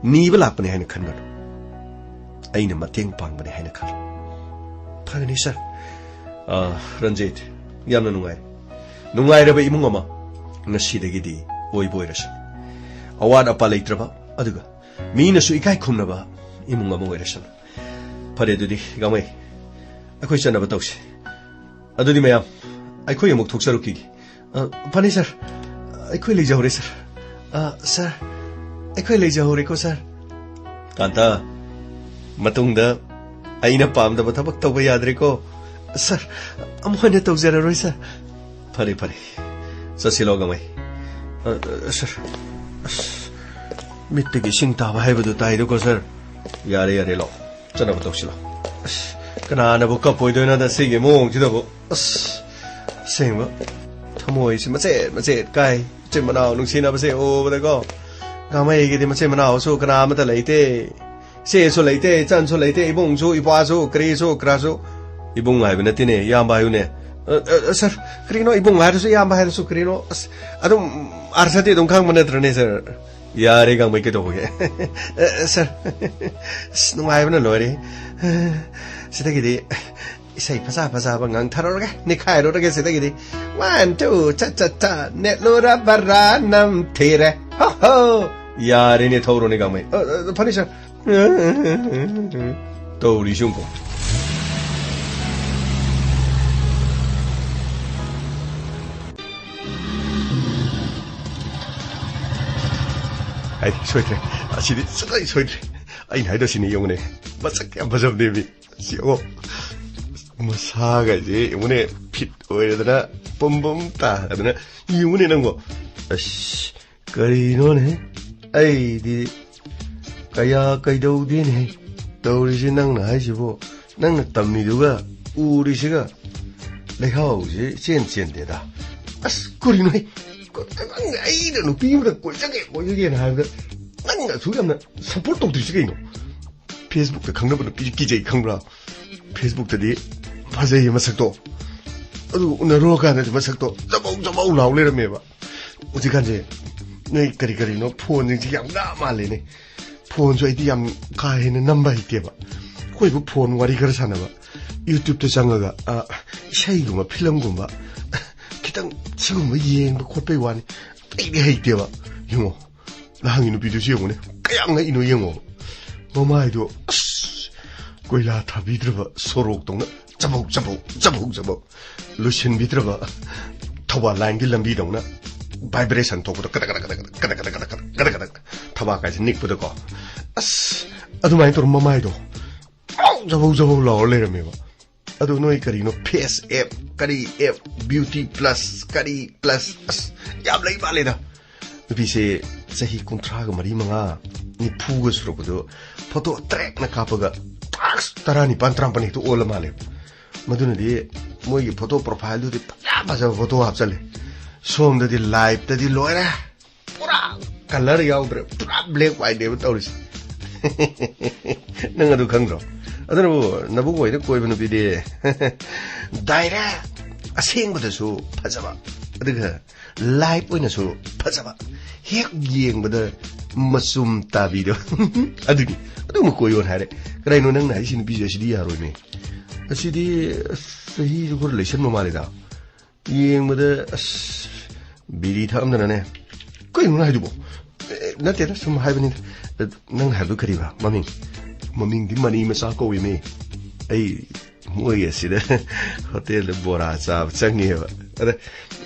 ꯅꯤꯕ ꯂꯥꯛꯄꯅꯤ ꯍꯥꯏꯅ ꯈꯟꯒꯅꯨ꯫ ꯑꯩꯅ ꯃꯇꯦꯡ ꯄꯥꯡꯕꯅꯤ ꯍꯥꯏꯅ ꯈꯜꯂꯨ꯫ ꯐꯒꯅꯤ ꯁꯥꯔ꯫ ꯑ, ꯔꯟꯖꯤꯠ, ꯌꯥꯝꯅ ꯅꯨꯡꯉꯥꯏꯔꯦ꯫ ꯅꯨꯡꯉꯥꯏꯔꯕ ꯏꯃꯨꯡ ꯑꯃ ꯉꯁꯤꯗꯒꯤꯗꯤ ꯑꯣꯏꯕ ꯑꯣꯏꯔꯁꯅꯨ꯫ ꯑꯋꯥꯠ ꯑꯄꯥ ꯂꯩꯇ꯭ꯔꯕ, ꯑꯗꯨꯒ ꯃꯤꯅꯁꯨ ꯏꯀꯥꯏ ꯈꯨꯝꯅꯕ ꯏꯃꯨꯡ ꯑꯃ ꯑꯣꯏꯔꯁꯅꯨ꯫ ꯐꯔꯦ, ꯑꯗꯨꯗꯤ ꯒꯥꯡꯃꯩ, ꯑꯩꯈꯣꯏ ꯆꯠꯅꯕ ꯇꯧꯁꯤ꯫ ꯑꯗꯨꯗꯤ ꯃꯌꯥꯝ, ꯑꯩꯈꯣꯏ ꯑꯃꯨꯛ ꯊꯣꯛꯆꯔꯨꯈꯤꯒꯦ꯫ ꯑ, ꯐꯅꯤ ꯁꯥꯔ, ꯑꯩꯈꯣꯏ ꯂꯩꯖꯍꯧꯔꯦ ꯁꯥꯔ꯫ ꯑ, ꯁꯥꯔ, ꯑꯩꯈꯣꯏ ꯂꯩꯖꯍꯧꯔꯦꯀꯣ ꯁꯥꯔ꯫ ꯀꯥꯟꯇ, ꯃꯇꯨꯡꯗ ꯑꯩꯅ ꯄꯥꯝꯗꯕ ꯊꯕꯛ ꯇꯧꯕ ꯌꯥꯗ꯭ꯔꯦꯀꯣ꯫ ꯁꯥꯔ, ꯑꯃꯨꯛ ꯍꯟꯅ ꯇꯧꯖꯔꯔꯣꯏ ꯁꯥꯔ꯫ ꯐꯔꯦ, ꯐꯔꯦ, ꯆꯠꯁꯤꯂꯣ ꯒꯥꯡꯃꯩ꯫ ꯑ, ꯑ, ꯁꯥꯔ, ꯑꯁ, ꯃꯤꯠꯇꯒꯤ ꯏꯁꯤꯡ ꯇꯥꯕ ꯍꯥꯏꯕꯗꯨ ꯇꯥꯏꯗꯀꯣ ꯁꯥꯔ꯫ ꯌꯥꯔꯦ, ꯌꯥꯔꯦ, ꯂꯥꯛꯑꯣ꯫ ꯆꯠꯅꯕ ꯇꯧꯁꯤꯂꯣ꯫ ꯑꯁ, ꯀꯅꯥꯅꯕꯨ ꯀꯞꯄꯣꯏꯗꯣꯏꯅꯣꯗ ꯁꯤꯒꯤ ꯃꯑꯣꯡꯁꯤꯗꯕꯨ? ꯑꯁ, ꯑꯁꯦꯡꯕ ꯊꯃꯣꯏꯁꯤ ꯃꯆꯦꯠ ꯃꯆꯦꯠ ꯀꯥꯏ꯫ ꯃꯆꯤꯟ ꯃꯅꯥꯎ ꯅꯨꯡꯁꯤꯅꯕꯁꯦ ꯎꯕꯗꯀꯣ꯫ ꯒꯥꯡꯃꯩꯒꯤꯗꯤ ꯃꯆꯤꯟ ꯃꯅꯥꯎꯁꯨ ꯀꯅꯥ ꯑꯃꯠꯇ ꯂꯩꯇꯦ꯫ ꯏꯆꯦꯁꯨ ꯂꯩꯇꯦ, ꯏꯆꯟꯁꯨ ꯂꯩꯇꯦ, ꯏꯕꯨꯡꯁꯨ, ꯏꯄ꯭ꯋꯥꯁꯨ, ꯀꯔꯤꯁꯨ, ꯀꯔꯥꯁꯨ꯫ ꯏꯕꯨꯡ ꯍꯥꯏꯕ ꯅꯠꯇꯦꯅꯦ, ꯏꯌꯥꯝꯕ ꯍꯥꯏꯌꯨꯅꯦ꯫ ꯑ, ꯑ, ꯁꯥꯔ, ꯀꯔꯤꯅꯣ ꯏꯕꯨꯡ ꯍꯥꯏꯔꯁꯨ, ꯏꯌꯥꯝꯕ ꯍꯥꯏꯔꯁꯨ, ꯀꯔꯤꯅꯣ? ꯑꯁ, ꯑꯗꯨꯝ ꯑꯥꯔꯊꯗꯤ ꯑꯗꯨꯝ ꯈꯪꯕ ꯅꯠꯇ꯭ꯔꯅꯦ, ꯁꯥꯔ? ꯌꯥꯔꯦ, ꯒꯥꯡꯃꯩ, ꯀꯩꯗꯧꯕꯒꯦ? ꯑ, ꯁꯥꯔ, ꯑꯁ, ꯅꯨꯡꯉꯥꯏꯕꯅ ꯂꯣꯏꯔꯦ꯫ ꯁꯤꯗꯒꯤꯗꯤ ꯏꯁꯩ ꯐꯖ ꯐꯖꯕ ꯉꯪꯊꯔꯨꯔꯒꯦ, ꯅꯤꯈꯥꯏꯔꯨꯔꯒꯦ ꯁꯤꯗꯒꯤꯗꯤ꯫ One, two, ꯆꯠ, ꯆꯠ, ꯆꯠ, ꯅꯦꯠꯂꯨꯔꯕꯔꯥ ꯅꯝꯊꯤꯔꯦ꯫ ꯍꯣ, ꯍꯣ꯫ ꯌꯥꯔꯦꯅꯦ, ꯊꯧꯔꯣꯅꯦ, ꯒꯥꯡꯃꯩ꯫ ꯑ, ꯑ, ꯐꯅꯤ, ꯁꯥꯔ꯫ ꯇꯧꯔꯤꯁꯤ ꯌꯦꯡꯉꯨꯀꯣ꯫ ꯑꯩ ꯁꯣꯏꯗ꯭ꯔꯦ꯫ ꯑꯁꯤꯗꯤ ꯁꯨꯡꯁꯣꯏ ꯁꯣꯏꯗ꯭ꯔꯦ꯫ ꯑꯩꯅ ꯍꯥꯏꯗꯣ ꯁꯤꯅꯤ, ꯌꯦꯡꯉꯨꯅꯦ꯫ ꯃꯁꯛ ꯌꯥꯝ ꯐꯖꯕꯅꯦꯃꯤ꯫ ꯁꯤ ꯌꯦꯡꯉꯣ꯫ ꯃꯁꯥꯒꯁꯦ ꯌꯦꯡꯉꯨꯅꯦ, ꯐꯤꯠ ꯑꯣꯏꯔꯗꯅ, ꯄꯨꯝ ꯄꯨꯝ ꯇꯥꯗꯅ꯫ ꯌꯦꯡꯉꯨꯅꯦ ꯅꯪꯕꯣ꯫ ꯑꯁ, ꯀꯔꯤꯅꯣꯅꯦ? ꯑꯩꯗꯤ ꯀꯌꯥ ꯀꯩꯗꯧꯗꯦꯅꯦ꯫ ꯇꯧꯔꯤꯁꯤ ꯅꯪꯅ ꯍꯥꯏꯁꯤꯕꯨ, ꯅꯪꯅ ꯇꯝꯃꯤꯗꯨꯒ ꯎꯔꯤꯁꯤꯒ ꯂꯩꯍꯥꯎꯁꯦ ꯏꯆꯦꯟ ꯆꯦꯟꯗꯦꯗ꯫ ꯑꯁ, ꯀꯔꯤꯅꯣꯍꯦ? ꯅꯪ, ꯑꯩꯅ ꯅꯨꯄꯤ ꯑꯃꯗ ꯀꯣꯏꯖꯒꯦ, ꯀꯣꯏꯖꯒꯦꯅ ꯍꯥꯏꯕꯗ ꯅꯪꯅ ꯑꯁꯨꯛ ꯌꯥꯝꯅ ꯁꯞꯄꯣꯔꯠ ꯇꯧꯗ꯭ꯔꯤꯁꯤ ꯀꯩꯅꯣ? ꯐꯦꯁꯕꯨꯛꯇ ꯈꯪꯅꯕ ꯅꯨꯄꯤꯁꯤ ꯀꯤꯖꯩ, ꯈꯪꯕ꯭ꯔꯥ? ꯐꯦꯁꯕꯨꯛꯇꯗꯤ ꯐꯖꯩꯌꯦ ꯃꯁꯛꯇꯣ, ꯑꯗꯨꯒ ꯎꯅꯔꯨꯔꯀꯥꯟꯗꯗꯤ ꯃꯁꯛꯇꯣ ꯆꯃꯧ ꯆꯃꯧ ꯂꯥꯎ ꯂꯩꯔꯝꯃꯦꯕ꯫ ꯍꯧꯖꯤꯛꯀꯥꯟꯁꯦ ꯅꯣꯏ ꯀꯔꯤ ꯀꯔꯤꯅꯣ ꯐꯣꯟꯁꯤꯡꯁꯤ ꯌꯥꯝ ꯉꯥ ꯃꯥꯜꯂꯦꯅꯦ꯫ ꯐꯣꯟꯁꯨ ꯑꯩꯗꯤ ꯌꯥꯝ ꯀꯥ ꯍꯦꯟꯅ ꯅꯝꯕ ꯍꯩꯇꯦꯕ꯫ ꯑꯩꯈꯣꯏꯕꯨ ꯐꯣꯟ ꯋꯥꯔꯤ ꯈꯔ ꯁꯥꯟꯅꯕ, YouTube ꯇ ꯆꯪꯉꯒ, ꯑ, ꯏꯁꯩꯒꯨꯝꯕ, ꯐꯤꯂꯝꯒꯨꯝꯕ, ꯈꯤꯇꯪ ꯁꯤꯒꯨꯝꯕ ꯌꯦꯡꯕ ꯈꯣꯠꯄꯩ ꯋꯥꯅꯤ꯫ ꯑꯇꯩꯗꯤ ꯍꯩꯇꯦꯕ꯫ ꯌꯦꯡꯉꯣ, ꯂꯍꯥꯡꯒꯤ ꯅꯨꯄꯤꯗꯨꯁꯨ ꯌꯦꯡꯉꯨꯅꯦ, ꯀꯌꯥꯝ ꯉꯛꯏꯅꯣ ꯌꯦꯡꯉꯣ꯫ ꯃꯃꯥꯏꯗꯣ ꯑꯁ, ꯀꯣꯏꯂꯥ ꯊꯥꯕꯤꯗ꯭ꯔꯕ ꯁꯣꯔꯣꯛꯇꯧꯅ ꯆꯕꯧ ꯆꯕꯧ, ꯆꯕꯧ ꯆꯕꯧ꯫ ꯂꯣꯏꯁꯤꯟꯕꯤꯗ꯭ꯔꯕ ꯊꯧꯕꯥꯜ ꯂꯥꯏꯟꯒꯤ ꯂꯝꯕꯤꯗꯧꯅ vibration ꯊꯣꯛꯄꯗꯣ, ꯀꯗꯛ ꯀꯗꯛ ꯀꯗꯛ ꯀꯗꯛ ꯀꯗꯛ ꯀꯗꯛ ꯀꯗꯛ ꯀꯗꯛ ꯀꯗꯛ ꯀꯗꯛ, ꯊꯕꯥꯛ ꯀꯥꯏꯁꯦ ꯅꯤꯛꯄꯗꯀꯣ꯫ ꯑꯁ, ꯑꯗꯨꯃꯥꯏꯅ ꯇꯧꯔ ꯃꯃꯥꯏꯗꯣ ꯖꯕꯧ ꯖꯕꯧ ꯖꯕꯧ ꯂꯥꯎꯔ ꯂꯩꯔꯝꯃꯦꯕ꯫ ꯑꯗꯨ ꯅꯣꯏ ꯀꯔꯤꯅꯣ, ꯐꯦꯁ ꯑꯦꯞ, ꯀꯔꯤ ꯑꯦꯞ, ꯕ꯭ꯌꯨꯇꯤ ꯄ꯭ꯂꯁ, ꯀꯔꯤ ꯄ꯭ꯂꯁ, ꯑꯁ, ꯌꯥꯝ ꯂꯩ ꯃꯥꯜꯂꯦꯗ꯫ ꯅꯨꯄꯤꯁꯦ ꯆꯍꯤ ꯀꯨꯟꯊ꯭ꯔꯥꯒ ꯃꯔꯤ, ꯃꯉꯥ, ꯅꯤꯐꯨꯒ ꯁꯨꯔꯛꯄꯗꯣ ꯐꯣꯇꯣ ꯇꯔꯦꯠꯅ ꯀꯥꯞꯄꯒ ꯇꯥꯛꯁ ꯇꯔꯥꯅꯤꯄꯥꯟ, ꯇꯔꯥꯃꯥꯄꯟ ꯍꯦꯛꯇ ꯑꯣꯜꯂ ꯃꯥꯜꯂꯦ꯫ ꯃꯗꯨꯅꯗꯤ ꯃꯣꯏꯒꯤ ꯐꯣꯇꯣ ꯄ꯭ꯔꯣꯐꯥꯏꯜꯗꯨꯗꯤ ꯐꯖ ꯐꯖꯕ ꯐꯣꯇꯣ ꯍꯥꯞꯆꯜꯂꯦ꯫ ꯁꯣꯝꯗꯗꯤ ꯂꯥꯏꯞꯇꯗꯤ ꯂꯣꯏꯔꯦ, ꯄꯨꯔꯥ ꯀꯂꯔ ꯌꯥꯎꯗ꯭ꯔꯦ, ꯄꯨꯔꯥ ꯕ꯭ꯂꯦꯛ ꯋꯥꯏꯠꯅꯦꯕ ꯇꯧꯔꯤꯁꯦ꯫ ꯅꯪ ꯑꯗꯨ ꯈꯪꯗ꯭ꯔꯣ? ꯑꯗꯨꯅꯕꯨ ꯅꯕꯨꯡ ꯑꯣꯏꯅ ꯀꯣꯏꯕ ꯅꯨꯄꯤꯗꯤ ꯗꯥꯏꯔꯦꯛ ꯑꯁꯦꯡꯕꯗꯁꯨ ꯐꯖꯕ, ꯑꯗꯨꯒ ꯂꯥꯏꯞ ꯑꯣꯏꯅꯁꯨ ꯐꯖꯕ, ꯍꯦꯛ ꯌꯦꯡꯕꯗ ꯃꯆꯨꯝ ꯇꯥꯕꯤꯗꯣ꯫ ꯑꯗꯨꯅꯤ, ꯑꯗꯨꯝꯕ ꯀꯣꯏꯌꯣꯅ ꯍꯥꯏꯔꯦ꯫ ꯀꯔꯤꯅꯣ ꯅꯪꯅ ꯍꯥꯏꯁꯤ? ꯅꯨꯄꯤꯁꯦ ꯑꯁꯤꯗꯤ ꯌꯥꯔꯣꯏꯅꯦ꯫ ꯑꯁꯤꯗꯤ, ꯑꯁ, ꯆꯍꯤꯁꯨ ꯈꯔ ꯂꯩꯁꯟꯕ ꯃꯥꯜꯂꯤꯗ꯫ ꯌꯦꯡꯕꯗ, ꯑꯁ, ꯕꯤꯔꯤ ꯊꯛꯑꯝꯗꯅꯅꯦ꯫ ꯀꯩꯅꯣ ꯅꯪ ꯍꯥꯏꯗꯨꯕꯣ? ꯑꯦ, ꯅꯠꯇꯦꯗ, ꯁꯨꯝ ꯍꯥꯏꯕꯅꯤꯗ꯫ ꯑꯦ, ꯅꯪ ꯍꯥꯏꯕꯗꯨ ꯀꯔꯤꯕ? ꯃꯃꯤꯡ? ꯃꯃꯤꯡꯗꯤ ꯃꯅꯤ ꯃꯆꯥ ꯀꯧꯏꯃꯤ꯫ ꯑꯩ ꯃꯣꯏꯒꯤ ꯑꯁꯤꯗ ꯍꯣꯇꯦꯜꯗ ꯕꯣꯔꯥ ꯆꯥꯕ ꯆꯪꯉꯦꯕ꯫ ꯑꯗ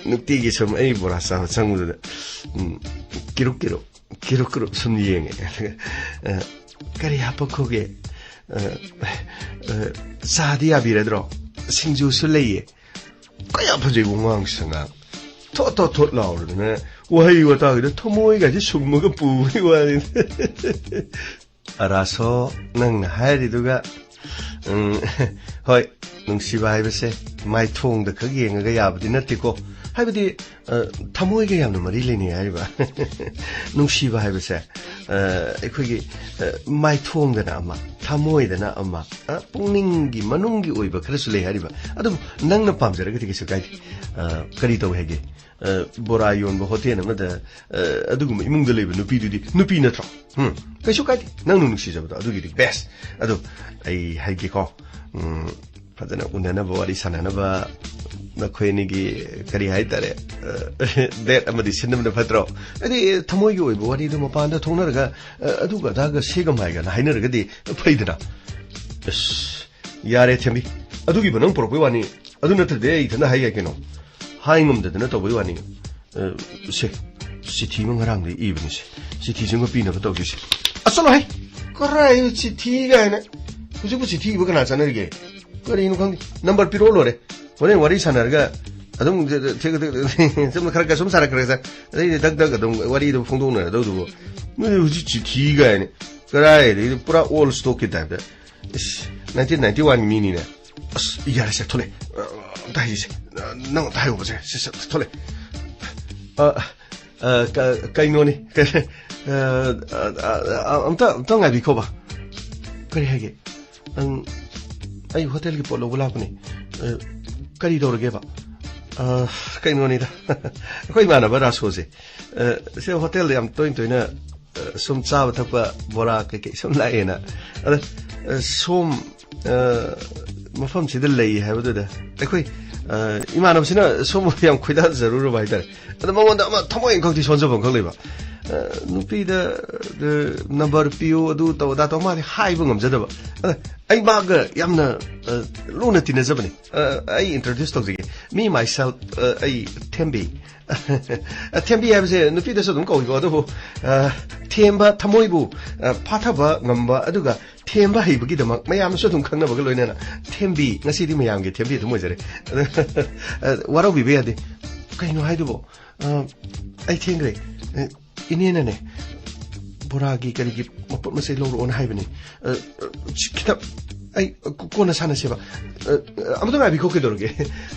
ꯅꯨꯡꯇꯤꯒꯤ ꯁꯨꯝ ꯑꯩ ꯕꯣꯔꯥ ꯆꯥꯕ ꯆꯪꯕꯗꯨꯗ, ꯎꯝ, ꯀꯤꯔꯨꯛ ꯀꯤꯔꯨꯛ, ꯀꯤꯔꯨꯛ ꯀꯤꯔꯨꯛ ꯁꯨꯝ ꯌꯦꯡꯉꯦ꯫ ꯑꯗꯨꯒ, ꯑ, "ꯀꯔꯤ ꯍꯥꯄꯛꯈꯣꯒꯦ? ꯑ, ꯑ, ꯆꯥꯗꯤ ꯌꯥꯕꯤꯔꯗ꯭ꯔꯣ? ꯁꯤꯡꯖꯨꯁꯨ ꯂꯩꯌꯦ꯫" ꯀꯌꯥ ꯐꯖꯩ ꯋꯥꯉꯥꯡ ꯁꯉꯥꯡ꯫ ꯊꯣꯠ ꯊꯣꯠ ꯊꯣꯠ ꯂꯥꯎꯔꯗꯅ ꯋꯥꯍꯩ ꯋꯥꯇꯥꯒꯤꯗ ꯊꯃꯣꯏꯒꯁꯦ ꯁꯨꯝꯃꯒ ꯄꯨꯕꯒꯤ ꯋꯥꯅꯤ꯫ ꯑꯔꯥꯁꯣ, ꯅꯪꯅ ꯍꯥꯏꯔꯤꯗꯨꯒ, ꯎꯝ, ꯍꯣꯏ, ꯅꯨꯡꯁꯤꯕ ꯍꯥꯏꯕꯁꯦ ꯃꯥꯏꯊꯣꯡꯗ ꯈꯛ ꯌꯦꯡꯉꯒ ꯌꯥꯕꯗꯤ ꯅꯠꯇꯦꯀꯣ꯫ ꯍꯥꯏꯕꯗꯤ, ꯑ, ꯊꯃꯣꯏꯒ ꯌꯥꯝꯅ ꯃꯔꯤ ꯂꯩꯅꯩ ꯍꯥꯏꯔꯤꯕ꯫ ꯅꯨꯡꯁꯤꯕ ꯍꯥꯏꯕꯁꯦ, ꯑ, ꯑꯩꯈꯣꯏꯒꯤ, ꯑ, ꯃꯥꯏꯊꯣꯡꯗꯅ ꯑꯃ, ꯊꯃꯣꯏꯗꯅ ꯑꯃ, ꯑ, ꯄꯨꯛꯅꯤꯡꯒꯤ ꯃꯅꯨꯡꯒꯤ ꯑꯣꯏꯕ ꯈꯔꯁꯨ ꯂꯩ ꯍꯥꯏꯔꯤꯕ꯫ ꯑꯗꯨꯕꯨ ꯅꯪꯅ ꯄꯥꯝꯖꯔꯒꯗꯤ ꯀꯩꯁꯨ ꯀꯥꯏꯗꯦ꯫ ꯑ, ꯀꯔꯤ ꯇꯧꯏ ꯍꯥꯏꯒꯦ? ꯑ, ꯕꯣꯔꯥ ꯌꯣꯟꯕ ꯍꯣꯇꯦꯜ ꯑꯃꯗ, ꯑ, ꯑꯗꯨꯒꯨꯝꯕ ꯏꯃꯨꯡꯗ ꯂꯩꯕ ꯅꯨꯄꯤꯗꯨꯗꯤ ꯅꯨꯄꯤ ꯅꯠꯇ꯭ꯔꯣ? ꯎꯝ, ꯀꯩꯁꯨ ꯀꯥꯏꯗꯦ꯫ ꯅꯪꯅ ꯅꯨꯡꯁꯤꯖꯕꯗꯣ ꯑꯗꯨꯒꯤꯗꯤ best꯫ ꯑꯗꯣ ꯑꯩ ꯍꯥꯏꯒꯦꯀꯣ, ꯎꯝ, ꯐꯖꯅ ꯎꯅꯅꯕ, ꯋꯥꯔꯤ ꯁꯥꯟꯅꯅꯕ ꯅꯈꯣꯏ ꯑꯅꯤꯒꯤ, ꯀꯔꯤ ꯍꯥꯏꯇꯥꯔꯦ, ꯑ, date ꯑꯃꯗꯤ ꯁꯤꯟꯅꯕꯅ ꯐꯠꯇ꯭ꯔꯣ? ꯍꯥꯏꯗꯤ ꯊꯃꯣꯏꯒꯤ ꯑꯣꯏꯕ ꯋꯥꯔꯤꯗꯣ ꯃꯄꯥꯟꯗ ꯊꯣꯛꯅꯔꯒ, ꯑ, ꯑꯗꯨꯒ ꯑꯗꯥꯒ ꯁꯦꯒꯝ ꯍꯥꯏꯒꯅ ꯍꯥꯏꯅꯔꯒꯗꯤ ꯐꯩꯗꯅ꯫ ꯑꯁ, ꯌꯥꯔꯦ ꯊꯦꯝꯕꯤ, ꯑꯗꯨꯒꯤꯕꯨ ꯅꯪ ꯄꯨꯔꯛꯄꯩ ꯋꯥꯅꯤ, ꯑꯗꯨ ꯅꯠꯇ꯭ꯔꯗꯤ ꯑꯩ ꯏꯊꯟꯗ ꯍꯥꯏ ꯌꯥꯏ ꯀꯩꯅꯣ꯫ ꯍꯥꯏ ꯉꯝꯗꯗꯅ ꯇꯧꯕꯩ ꯋꯥꯅꯤ꯫ ꯑ, ꯁꯦ, ꯆꯤꯊꯤ ꯑꯃ ꯉꯔꯥꯡꯗꯩ ꯏꯕꯅꯤꯁꯦ꯫ ꯆꯤꯊꯤꯁꯤꯃ ꯄꯤꯅꯕ ꯇꯧꯁꯤꯁꯦ꯫ ꯑꯁ, ꯆꯠꯂꯣꯍꯦ! ꯀꯔꯥꯏ ꯆꯤꯊꯤ ꯀꯥꯏꯅ? ꯍꯧꯖꯤꯛꯄꯨ ꯆꯤꯊꯤ ꯏꯕ ꯀꯅꯥ ꯆꯠꯅꯔꯤꯒꯦ? ꯀꯔꯤꯅꯣ ꯈꯪꯗꯦ꯫ ꯅꯝꯕꯔ ꯄꯤꯔꯛꯑꯣ ꯂꯣꯏꯔꯦ꯫ ꯍꯣꯔꯦꯟ ꯋꯥꯔꯤ ꯁꯥꯟꯅꯔꯒ ꯑꯗꯨꯝ ꯊꯦꯛ-, ꯊꯦꯛ-, ꯊꯦꯛ-, ꯁꯨꯝ ꯈꯔ ꯈꯔ ꯁꯨꯝ ꯁꯥꯔꯛꯈ꯭ꯔꯦ ꯁꯥꯔ꯫ ꯑꯗꯩꯗꯤ ꯗꯛ ꯗꯛ ꯑꯗꯨꯝ ꯋꯥꯔꯤꯗꯣ ꯐꯣꯡꯗꯣꯛꯅꯔꯗꯧꯗꯨꯕꯨ꯫ ꯅꯣꯏ ꯍꯧꯖꯤꯛ ꯆꯤꯊꯤ ꯀꯥꯏꯅ꯫ ꯀꯔꯥꯏꯗꯒꯤ ꯄꯨꯔꯥ old stockꯀꯤ typeꯇ꯫ ꯏꯁ, nineteen ninety-one ꯃꯤꯅꯤꯅꯦ꯫ ꯑꯁ, ꯌꯥꯔꯦꯁꯦ, ꯊꯣꯛꯂꯛꯑꯦ꯫ ꯑ, ꯑꯝꯇ ꯍꯥꯏꯁꯦ꯫ ꯑ, ꯅꯪ ꯑꯝꯇ ꯍꯥꯏꯌꯣꯕꯁꯦ꯫ ꯁꯦ, ꯁꯦ, ꯊꯣꯛꯂꯛꯑꯦ꯫ ꯑ, ꯑ, ꯀ-, ꯀꯩꯅꯣꯅꯤ꯫ ꯑ, ꯑ, ꯑ, ꯑ, ꯑꯝꯇ, ꯑꯝꯇ ꯉꯥꯏꯕꯤꯈꯣꯕ꯫ ꯀꯔꯤ ꯍꯥꯏꯒꯦ? ꯅꯪ, ꯑꯩ ꯍꯣꯇꯦꯜꯒꯤ ꯄꯣꯠ ꯂꯧꯕ ꯂꯥꯛꯄꯅꯦ꯫ ꯑ, ꯀꯔꯤ ꯇꯧꯔꯒꯦꯕ? ꯑ, ꯀꯩꯅꯣꯅꯤꯗ꯫ ꯑꯩꯈꯣꯏ ꯏꯃꯥꯟꯅꯕ ꯔꯥꯁꯣꯁꯦ꯫ ꯑ, ꯁꯤ ꯍꯣꯇꯦꯜꯗ ꯌꯥꯝ ꯇꯣꯏꯅ ꯇꯣꯏꯅ, ꯑ, ꯁꯨꯝ ꯆꯥꯕ ꯊꯛꯄ ꯕꯣꯔꯥ ꯀꯩꯀꯩ ꯁꯨꯝ ꯂꯥꯛꯑꯦꯅ꯫ ꯑꯗ, ꯑ, ꯁꯣꯝ, ꯑ, ꯃꯐꯝꯁꯤꯗ ꯂꯩ ꯍꯥꯏꯕꯗꯨꯗ ꯑꯩꯈꯣꯏ, ꯑ, ꯏꯃꯥꯟꯅꯕꯁꯤꯅ ꯁꯣꯝꯕꯨ ꯌꯥꯝ ꯈꯣꯏꯗꯥꯖꯔꯨꯔꯕ ꯍꯥꯏꯇꯥꯔꯦ꯫ ꯑꯗ ꯃꯉꯣꯟꯗ ꯑꯃ ꯊꯃꯣꯏ ꯑꯃꯈꯛꯇꯤ ꯁꯣꯟꯖꯕ ꯑꯃꯈꯛ ꯂꯩꯕ꯫ ꯑ, ꯅꯨꯄꯤꯗ, ꯑ, ꯅꯝꯕꯔ ꯄꯤꯌꯨ, ꯑꯗꯨ ꯇꯧ, ꯑꯗꯥ ꯇꯧ, ꯃꯥꯗꯤ ꯍꯥꯏꯕ ꯉꯝꯖꯗꯕ꯫ ꯑꯗ ꯑꯩ ꯃꯥꯒ ꯌꯥꯝꯅ, ꯑ, ꯂꯨꯅ ꯇꯤꯟꯅꯖꯕꯅꯤ꯫ ꯑ, ꯑꯩ introduce ꯇꯧꯖꯒꯦ꯫ Me, myself, ꯑ, ꯑꯩ ꯊꯦꯝꯕꯤ꯫ ꯊꯦꯝꯕꯤ ꯍꯥꯏꯕꯁꯦ ꯅꯨꯄꯤꯗꯁꯨ ꯑꯗꯨꯝ ꯀꯧꯏꯀꯣ, ꯑꯗꯨꯕꯨ, ꯑ, ꯊꯦꯝꯕ ꯊꯃꯣꯏꯕꯨ, ꯑ, ꯐꯥꯊꯕ ꯉꯝꯕ, ꯑꯗꯨꯒ ꯊꯦꯝꯕ ꯍꯩꯕꯒꯤꯗꯃꯛ ꯃꯌꯥꯝꯅꯁꯨ ꯑꯗꯨꯝ ꯈꯪꯅꯕꯒ ꯂꯣꯏꯅꯅ ꯊꯦꯝꯕꯤ, ꯉꯁꯤꯗꯤ ꯃꯌꯥꯝꯒꯤ ꯊꯦꯝꯕꯤ ꯑꯗꯨꯝ ꯑꯣꯏꯖꯔꯦ꯫ ꯑ, ꯋꯥꯔꯧꯕꯤꯕ ꯌꯥꯗꯦ꯫ ꯀꯩꯅꯣ ꯍꯥꯏꯗꯨꯕꯣ? ꯑ, ꯑꯩ ꯊꯦꯡꯈ꯭ꯔꯦ꯫ ꯑ, ꯏꯅꯦꯅꯅꯦ, ꯕꯣꯔꯥꯒꯤ ꯀꯔꯤꯒꯤ ꯃꯄꯣꯠ ꯃꯆꯩ ꯂꯧꯔꯛꯑꯣꯅ ꯍꯥꯏꯕꯅꯤ꯫ ꯑ, ꯑ, ꯈꯤꯇꯪ ꯑꯩ ꯀꯣꯟꯅ ꯁꯥꯟꯅꯁꯦꯕ꯫ ꯑ, ꯑ, ꯑꯃꯨꯛꯇ ꯉꯥꯏꯕꯤꯈꯣ, ꯀꯩꯗꯧꯔꯒꯦ?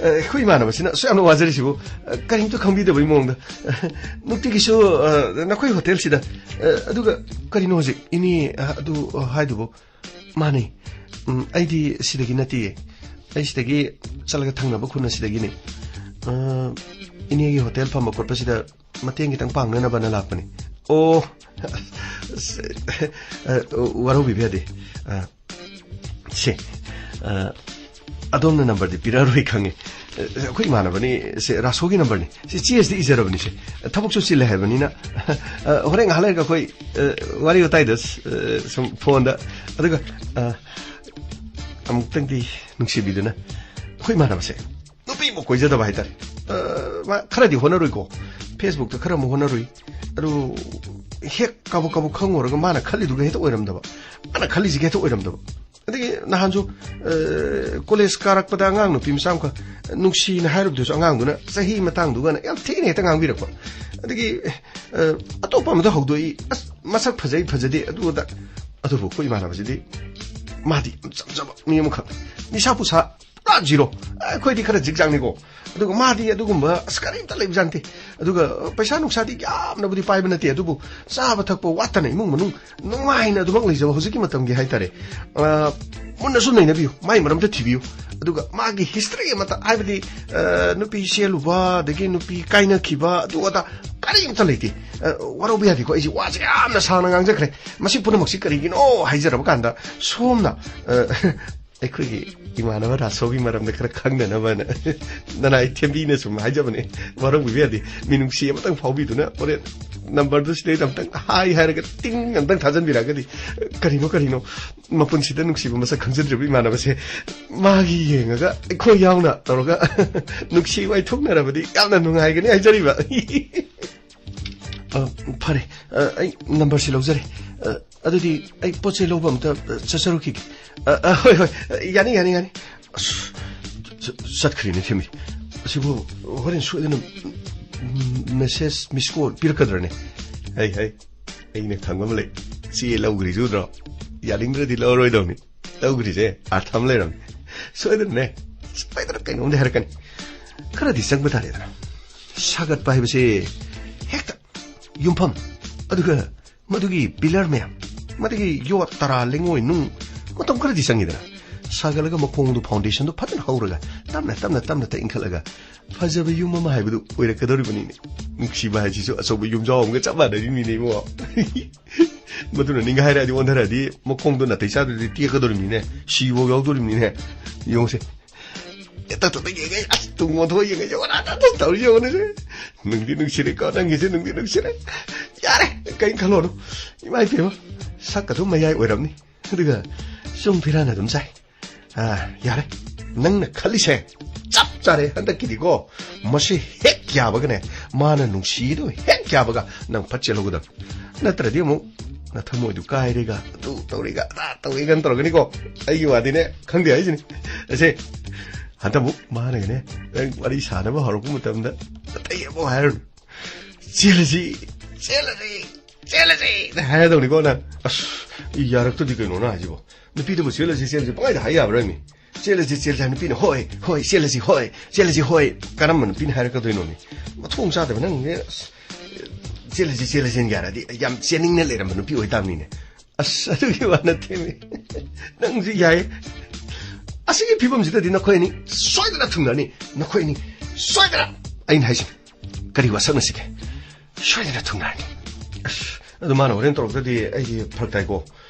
ꯑ, ꯑꯩꯈꯣꯏ ꯏꯃꯥꯟꯅꯕꯁꯤꯅ ꯑꯁꯨꯛ ꯌꯥꯝꯅ ꯋꯥꯖꯔꯤꯁꯤꯕꯨ, ꯑ, ꯀꯔꯤꯝꯇ ꯈꯪꯕꯤꯗꯕꯒꯤ ꯃꯑꯣꯡꯗ꯫ ꯑ, ꯅꯨꯡꯇꯤꯒꯤꯁꯨ, ꯑ, ꯅꯈꯣꯏ ꯍꯣꯇꯦꯜꯁꯤꯗ, ꯑ, ꯑꯗꯨꯒ ꯀꯔꯤꯅꯣ ꯍꯧꯖꯤꯛ ꯏꯅꯦ, ꯑ, ꯑꯗꯨ, ꯑ, ꯍꯥꯏꯗꯨꯕꯨ? ꯃꯥꯅꯦ꯫ ꯎꯝ, ꯑꯩꯗꯤ ꯁꯤꯗꯒꯤ ꯅꯠꯇꯤꯌꯦ꯫ ꯑꯩ ꯁꯤꯗꯒꯤ ꯆꯠꯂꯒ ꯊꯪꯅꯕ ꯈꯨꯟ ꯑꯁꯤꯗꯒꯤꯅꯦ꯫ ꯑ, ꯏꯅꯦꯒꯤ ꯍꯣꯇꯦꯜ ꯐꯝꯕ ꯈꯣꯠꯄꯁꯤꯗ ꯃꯇꯦꯡ ꯈꯤꯇꯪ ꯄꯥꯡꯅꯅꯕꯅ ꯂꯥꯛꯄꯅꯤ꯫ ꯑꯣ, ꯑ, ꯋꯥꯔꯧꯕꯤꯕ ꯌꯥꯗꯦ꯫ ꯑ, ꯁꯦ, ꯑ, ꯑꯗꯣꯝꯅ ꯅꯝꯕꯔꯗꯤ ꯄꯤꯔꯛꯑꯔꯣꯏ ꯈꯪꯉꯦ꯫ ꯑ, ꯑꯩꯈꯣꯏ ꯏꯃꯥꯟꯅꯕꯅꯤ, ꯁꯦ, ꯔꯥꯁꯣꯒꯤ ꯅꯝꯕꯔꯅꯤ꯫ ꯁꯤ ꯆꯦꯁꯤꯗ ꯏꯖꯔꯕꯅꯤ, ꯁꯦ꯫ ꯊꯕꯛꯁꯨ ꯆꯤꯜꯂꯦ ꯍꯥꯏꯕꯅꯤꯅ꯫ ꯑ, ꯍꯣꯔꯦꯟ ꯉꯥꯏꯍꯥꯛ ꯂꯩꯔꯒ ꯑꯩꯈꯣꯏ, ꯑ, ꯋꯥꯔꯤ ꯋꯥꯇꯥꯏꯗ, ꯑ, ꯁꯨꯝ ꯐꯣꯟꯗ꯫ ꯑꯗꯨꯒ, ꯑ, ꯑꯃꯨꯛꯇꯪꯗꯤ ꯅꯨꯡꯁꯤꯕꯤꯗꯨꯅ꯫ ꯑꯩꯈꯣꯏ ꯏꯃꯥꯟꯅꯕꯁꯦ ꯅꯨꯄꯤꯕꯨ ꯀꯣꯏꯖꯗꯕ ꯍꯥꯏꯇꯥꯔꯦ꯫ ꯑ, ꯃꯥ ꯈꯔꯗꯤ ꯍꯣꯠꯅꯔꯨꯏꯀꯣ꯫ Facebook-ꯇ ꯈꯔ ꯑꯃꯨꯛ ꯍꯣꯠꯅꯔꯨꯏ꯫ ꯑꯗꯨ ꯍꯦꯛ ꯀꯥꯕꯛ ꯀꯥꯕꯛ ꯈꯪꯉꯨꯔꯒ ꯃꯥꯅ ꯈꯜꯂꯤꯗꯨꯒ ꯍꯦꯛꯇ ꯑꯣꯏꯔꯝꯗꯕ꯫ ꯃꯥꯅ ꯈꯜꯂꯤꯁꯤꯒ ꯍꯦꯛꯇ ꯑꯣꯏꯔꯝꯗꯕ꯫ ꯑꯗꯒꯤ ꯅꯍꯥꯟꯁꯨ, ꯑ, ꯀꯣꯂꯦꯖ ꯀꯥꯔꯛꯄꯗ ꯑꯉꯥꯡ ꯅꯨꯄꯤ ꯃꯆꯥ ꯑꯃꯈꯛ ꯅꯨꯡꯁꯤꯅ ꯍꯥꯏꯔꯨꯕꯗꯨꯁꯨ ꯑꯉꯥꯡꯗꯨꯅ ꯆꯍꯤ ꯃꯇꯥꯡꯗꯨꯒꯅ ꯌꯥꯝ ꯊꯤꯅ ꯍꯦꯛꯇ ꯉꯥꯡꯕꯤꯔꯛꯄ꯫ ꯑꯗꯒꯤ, ꯑ, ꯑꯇꯣꯞꯄ ꯑꯃꯗ ꯍꯧꯗꯣꯛꯏ, "ꯑꯁ, ꯃꯁꯛ ꯐꯖꯩ, ꯐꯖꯗꯦ, ꯑꯗꯨ ꯑꯗꯥ"꯫ ꯑꯗꯨꯕꯨ ꯑꯩꯈꯣꯏ ꯏꯃꯥꯟꯅꯕꯁꯤꯗꯤ ꯃꯥꯗꯤ ꯌꯥꯝ ꯆꯝꯖꯕ ꯃꯤ ꯑꯃꯈꯛ, ꯅꯤꯁꯥ ꯄꯨꯁꯥ ꯄꯨꯔꯥ ꯖꯤꯔꯣ꯫ ꯑꯩꯈꯣꯏꯗꯤ ꯈꯔ ꯖꯤꯛꯖꯥꯛꯅꯤꯀꯣ꯫ ꯑꯗꯨꯒ ꯃꯥꯗꯤ ꯑꯗꯨꯒꯨꯝꯕ ꯑꯁ ꯀꯔꯤꯝꯇ ꯂꯩꯕꯖꯥꯠ ꯅꯠꯇꯦ꯫ ꯑꯗꯨꯒ ꯄꯩꯁꯥ ꯅꯨꯡꯁꯥꯗꯤ ꯌꯥꯝꯅꯕꯨꯗꯤ ꯄꯥꯏꯕ ꯅꯠꯇꯦ, ꯑꯗꯨꯕꯨ ꯆꯥꯕ ꯊꯛꯄ ꯋꯥꯠꯇꯅ ꯏꯃꯨꯡ ꯃꯅꯨꯡ ꯅꯨꯡꯉꯥꯏꯅ ꯑꯗꯨꯃꯛ ꯂꯩꯖꯕ ꯍꯧꯖꯤꯛꯀꯤ ꯃꯇꯝꯒꯤ ꯍꯥꯏꯇꯥꯔꯦ꯫ ꯑ, ꯃꯨꯟꯅꯁꯨ ꯅꯩꯅꯕꯤꯌꯨ, ꯃꯥꯏ ꯃꯔꯝꯗ ꯊꯤꯕꯤꯌꯨ꯫ ꯑꯗꯨꯒ ꯃꯥꯒꯤ history ꯑꯃꯠꯇ, ꯍꯥꯏꯕꯗꯤ, ꯑ, ꯅꯨꯄꯤ ꯆꯦꯜꯂꯨꯕ, ꯑꯗꯒꯤ ꯅꯨꯄꯤ ꯀꯥꯏꯅꯈꯤꯕ, ꯑꯗꯨ ꯑꯗꯥ ꯀꯔꯤꯝꯇ ꯂꯩꯇꯦ꯫ ꯑ, ꯋꯥꯔꯧꯕ ꯌꯥꯗꯦꯀꯣ, ꯑꯩꯁꯦ ꯋꯥꯁꯦ ꯌꯥꯝꯅ ꯁꯥꯡꯅ ꯉꯥꯡꯖꯈ꯭ꯔꯦ꯫ ꯃꯁꯤ ꯄꯨꯝꯅꯃꯛꯁꯤ ꯀꯔꯤꯒꯤꯅꯣ ꯍꯥꯏꯖꯔꯕ ꯀꯥꯟꯗ, ꯁꯣꯝꯅ, ꯑ, ꯑꯩꯈꯣꯏꯒꯤ ꯏꯃꯥꯟꯅꯕ ꯔꯥꯁꯣꯒꯤ ꯃꯔꯝꯗ ꯈꯔ ꯈꯪꯅꯅꯕꯅ ꯅꯅꯥꯏ ꯊꯦꯝꯕꯤꯅ ꯁꯨꯝ ꯍꯥꯏꯖꯕꯅꯦ꯫ ꯋꯥꯔꯧꯕꯤꯕ ꯌꯥꯗꯦ꯫ ꯃꯤꯅꯨꯡꯁꯤ ꯑꯃꯇꯪ ꯐꯥꯎꯕꯤꯗꯨꯅ ꯍꯣꯔꯦꯟ ꯅꯝꯕꯔꯗꯨ ꯁꯤꯗꯩꯗ ꯑꯝꯇꯪ ꯍꯥꯏ ꯍꯥꯏꯔꯒ ꯇꯤꯡ ꯑꯝꯇꯪ ꯊꯥꯖꯟꯕꯤꯔꯛꯑꯒꯗꯤ, ꯀꯔꯤꯅꯣ, ꯀꯔꯤꯅꯣ, ꯃꯄꯨꯟꯁꯤꯗ ꯅꯨꯡꯁꯤꯕ ꯃꯁꯛ ꯈꯪꯖꯗ꯭ꯔꯤꯕ ꯏꯃꯥꯟꯅꯕꯁꯦ ꯃꯥꯒꯤ ꯌꯦꯡꯉꯒ ꯑꯩꯈꯣꯏ ꯌꯥꯎꯅ ꯇꯧꯔꯒ ꯅꯨꯡꯁꯤ ꯋꯥꯏꯊꯣꯛꯅꯔꯕꯗꯤ ꯌꯥꯝꯅ ꯅꯨꯡꯉꯥꯏꯒꯅꯤ ꯍꯥꯏꯖꯔꯤꯕ꯫ ꯑ, ꯐꯔꯦ꯫ ꯑ, ꯑꯩ ꯅꯝꯕꯔꯁꯤ ꯂꯧꯖꯔꯦ꯫ ꯑ, ꯑꯗꯨꯗꯤ ꯑꯩ ꯄꯣꯠ ꯆꯩ ꯂꯧꯕ ꯑꯝꯇ, ꯑ, ꯆꯠꯆꯔꯨꯈꯤꯒꯦ꯫ ꯑ, ꯑ, ꯍꯣꯏ, ꯍꯣꯏ꯫ ꯑ, ꯌꯥꯅꯤ, ꯌꯥꯅꯤ, ꯌꯥꯅꯤ꯫ ꯑꯁ, ꯆ-, ꯆꯠꯈ꯭ꯔꯦꯅꯦ ꯊꯦꯝꯃꯤ꯫ ꯑꯁꯤꯕꯨ ꯍꯣꯔꯦꯟ ꯁꯣꯏꯗꯅ, ꯎꯝ, message, miss call ꯄꯤꯔꯛꯀꯗ꯭ꯔꯅꯦ? ꯍꯩ, ꯍꯩ, ꯑꯩꯅ ꯈꯪꯕ ꯑꯃ ꯂꯩ꯫ ꯆꯦ ꯂꯧꯈ꯭ꯔꯤꯁꯦ ꯎꯗ꯭ꯔꯣ? ꯌꯥꯅꯤꯡꯗ꯭ꯔꯗꯤ ꯂꯧꯔꯣꯏꯗꯧꯅꯤ꯫ ꯂꯧꯈ꯭ꯔꯤꯁꯦ ꯑꯥꯔꯊ ꯑꯃ ꯂꯩꯔꯝꯅꯤ꯫ ꯁꯣꯏꯗꯅꯅꯦ, ꯁꯣꯏꯗꯅ ꯀꯩꯅꯣꯝꯗꯤ ꯍꯥꯏꯔꯛꯀꯅꯤ꯫ ꯈꯔꯗꯤ ꯆꯪꯕ ꯇꯥꯔꯦꯗꯅ꯫ ꯁꯥꯒꯠꯄ ꯍꯥꯏꯕꯁꯦ ꯍꯦꯛꯇ ꯌꯨꯝꯐꯝ, ꯑꯗꯨꯒ ꯃꯗꯨꯒꯤ ꯄꯤꯂꯔ ꯃꯌꯥꯝ, ꯃꯗꯨꯒꯤ ꯌꯣꯠ, ꯇꯔꯥ, ꯂꯩꯉꯣꯏ, ꯅꯨꯡ, ꯃꯇꯝ ꯈꯔꯗꯤ ꯆꯪꯉꯤꯗꯅ꯫ ꯁꯥꯒꯠꯂꯒ ꯃꯈꯣꯡꯗꯣ, foundationꯗꯣ ꯐꯖꯅ ꯍꯧꯔꯒ, ꯇꯞꯅ ꯇꯞꯅ ꯇꯞꯅ ꯇꯞꯅ ꯏꯟꯈꯠꯂꯒ, ꯐꯖꯕ ꯌꯨꯝ ꯑꯃ ꯍꯥꯏꯕꯗꯨ ꯑꯣꯏꯔꯛꯀꯗꯧꯔꯤꯕꯅꯤꯅꯦ꯫ ꯅꯨꯡꯁꯤꯕ ꯍꯥꯏꯁꯤꯁꯨ ꯑꯆꯧꯕ ꯌꯨꯝꯖꯥꯎ ꯑꯃꯒ ꯆꯞ ꯃꯥꯟꯅꯔꯤꯕꯅꯤꯅꯦ, ꯏꯕꯨꯡꯉꯣ꯫ ꯃꯗꯨꯅ ꯅꯤꯡꯒꯥꯏ ꯍꯥꯏꯔꯛꯑꯗꯤ, ꯑꯣꯟꯊꯔꯛꯑꯗꯤ, ꯃꯈꯣꯡꯗꯣ ꯅꯥꯇꯩ ꯆꯥꯗ꯭ꯔꯗꯤ ꯇꯦꯛꯀꯗꯧꯔꯤꯕꯅꯤꯅꯦ, ꯁꯤꯐꯥꯎ ꯌꯥꯎꯗꯧꯔꯤꯕꯅꯤꯅꯦ꯫ ꯌꯦꯡꯉꯨꯁꯦ꯫ ꯑꯦ, ꯇꯠ ꯇꯠ ꯌꯦꯡꯉꯦ, ꯑꯁ, ꯇꯨꯡ ꯑꯣꯟꯊꯣꯛꯑ ꯌꯦꯡꯉꯦ, ꯌꯦꯡꯉꯣ, ꯑꯗ, ꯑꯗ ꯇꯧꯔꯤ ꯌꯦꯡꯉꯣꯅꯦ꯫ ꯅꯨꯡꯗꯤ ꯅꯨꯡꯁꯤꯔꯦꯀꯣ, ꯅꯪꯒꯤꯁꯦ ꯅꯨꯡꯗꯤ ꯅꯨꯡꯁꯤꯔꯦ꯫ ꯌꯥꯔꯦ, ꯀꯩꯝ ꯈꯜꯂꯨꯅꯨ꯫ ꯏꯃꯥ ꯏꯄꯦꯝꯃ, ꯁꯛ ꯑꯗꯨꯝ ꯃꯌꯥꯏ ꯑꯣꯏꯔꯝꯅꯤ꯫ ꯑꯗꯨꯒ ꯆꯨꯡ ꯐꯤꯔꯥꯟ ꯑꯗꯨꯝ ꯆꯥꯏ꯫ ꯑꯥ, ꯌꯥꯔꯦ꯫ ꯅꯪꯅ ꯈꯜꯂꯤꯁꯦ ꯆꯞ ꯆꯥꯔꯦ ꯍꯟꯗꯛꯀꯤꯗꯤꯀꯣ꯫ ꯃꯁꯤ ꯍꯦꯛ ꯌꯥꯕꯒꯅꯦ, ꯃꯥꯅ ꯅꯨꯡꯁꯤꯗꯣ ꯍꯦꯛ ꯌꯥꯕꯒ ꯅꯪ ꯐꯠ ꯆꯦꯜꯍꯧꯒꯗꯕ꯫ ꯅꯠꯇ꯭ꯔꯗꯤ ꯑꯃꯨꯛ ꯅꯊꯃꯣꯏꯗꯨ ꯀꯥꯏꯔꯦꯒ, ꯑꯗꯨ ꯇꯧꯔꯦꯒ, ꯑꯗꯥ ꯇꯧꯔꯦꯒ ꯇꯧꯔꯒꯅꯤꯀꯣ꯫ ꯑꯩꯒꯤ ꯋꯥꯗꯤꯅꯦ, ꯈꯪꯗꯦ ꯍꯥꯏꯁꯤꯅꯤ꯫ ꯑꯁꯦ, ꯍꯟꯗꯛ ꯑꯃꯨꯛ ꯃꯥꯅꯒꯅꯦ, ꯅꯪ ꯋꯥꯔꯤ ꯁꯥꯟꯅꯕ ꯍꯧꯔꯛꯄ ꯃꯇꯝꯗ ꯑꯇꯩ ꯑꯃꯨꯛ ꯍꯥꯏꯔꯨꯅꯨ꯫ "ꯆꯦꯜꯂꯁꯤ, ꯆꯦꯜꯂꯁꯤ, ꯆꯦꯜꯂꯁꯤ" ꯍꯥꯏꯔꯗꯧꯅꯤꯀꯣ ꯅꯪ꯫ ꯑꯁ, ꯌꯥꯔꯛꯇꯗꯤ ꯀꯩꯅꯣ ꯅꯪ ꯍꯥꯏꯁꯤꯕꯣ? ꯅꯨꯄꯤꯗꯨꯕꯨ "ꯆꯦꯜꯂꯁꯤ, ꯆꯦꯜꯂꯁꯤ" ꯄꯪꯍꯥꯏꯗ ꯍꯥꯏ ꯌꯥꯕ꯭ꯔꯥ ꯃꯤ? "ꯆꯦꯜꯂꯁꯤ, ꯆꯦꯜꯂꯁꯤ" ꯍꯥꯏ ꯅꯨꯄꯤꯅ, "ꯍꯣꯏ, ꯍꯣꯏ, ꯆꯦꯜꯂꯁꯤ, ꯍꯣꯏ, ꯆꯦꯜꯂꯁꯤ, ꯍꯣꯏ"꯫ ꯀꯔꯝꯕ ꯅꯨꯄꯤꯅ ꯍꯥꯏꯔꯛꯀꯗꯣꯏꯅꯣꯅꯦ? ꯃꯊꯣꯡ ꯆꯥꯗꯕ ꯅꯪꯅꯦ꯫ ꯑꯁ, "ꯆꯦꯜꯂꯁꯤ, ꯆꯦꯜꯂꯁꯤ" ꯌꯥꯔꯗꯤ ꯌꯥꯝ ꯆꯦꯟꯅꯤꯡꯅ ꯂꯩꯔꯝꯕ ꯅꯨꯄꯤ ꯑꯣꯏꯇꯥꯕꯅꯤꯅꯦ꯫ ꯑꯁ, ꯑꯗꯨꯒꯤ ꯋꯥ ꯅꯠꯇꯦꯃꯤ꯫ ꯅꯪꯁꯨ ꯌꯥꯏ꯫ ꯑꯁꯤꯒꯤ ꯐꯤꯕꯝꯁꯤꯗꯗꯤ ꯅꯈꯣꯏ ꯑꯅꯤ ꯁꯣꯏꯗꯅ ꯊꯨꯡꯅꯔꯅꯤ꯫ ꯅꯈꯣꯏ ꯑꯅꯤ ꯁꯣꯏꯗꯅ, ꯑꯩꯅ ꯍꯥꯏꯁꯤꯅꯤ꯫ ꯀꯔꯤ ꯋꯥꯁꯛꯅꯁꯤꯒꯦ? ꯁꯣꯏꯗꯅ ꯊꯨꯡꯅꯔꯅꯤ꯫ ꯑꯁ, ꯑꯗꯨ ꯃꯥꯅ ꯍꯣꯔꯦꯟ ꯇꯧꯔꯛꯇ꯭ꯔꯗꯤ ꯑꯩꯗꯤ ꯐꯔꯛ ꯇꯥꯏꯀꯣ꯫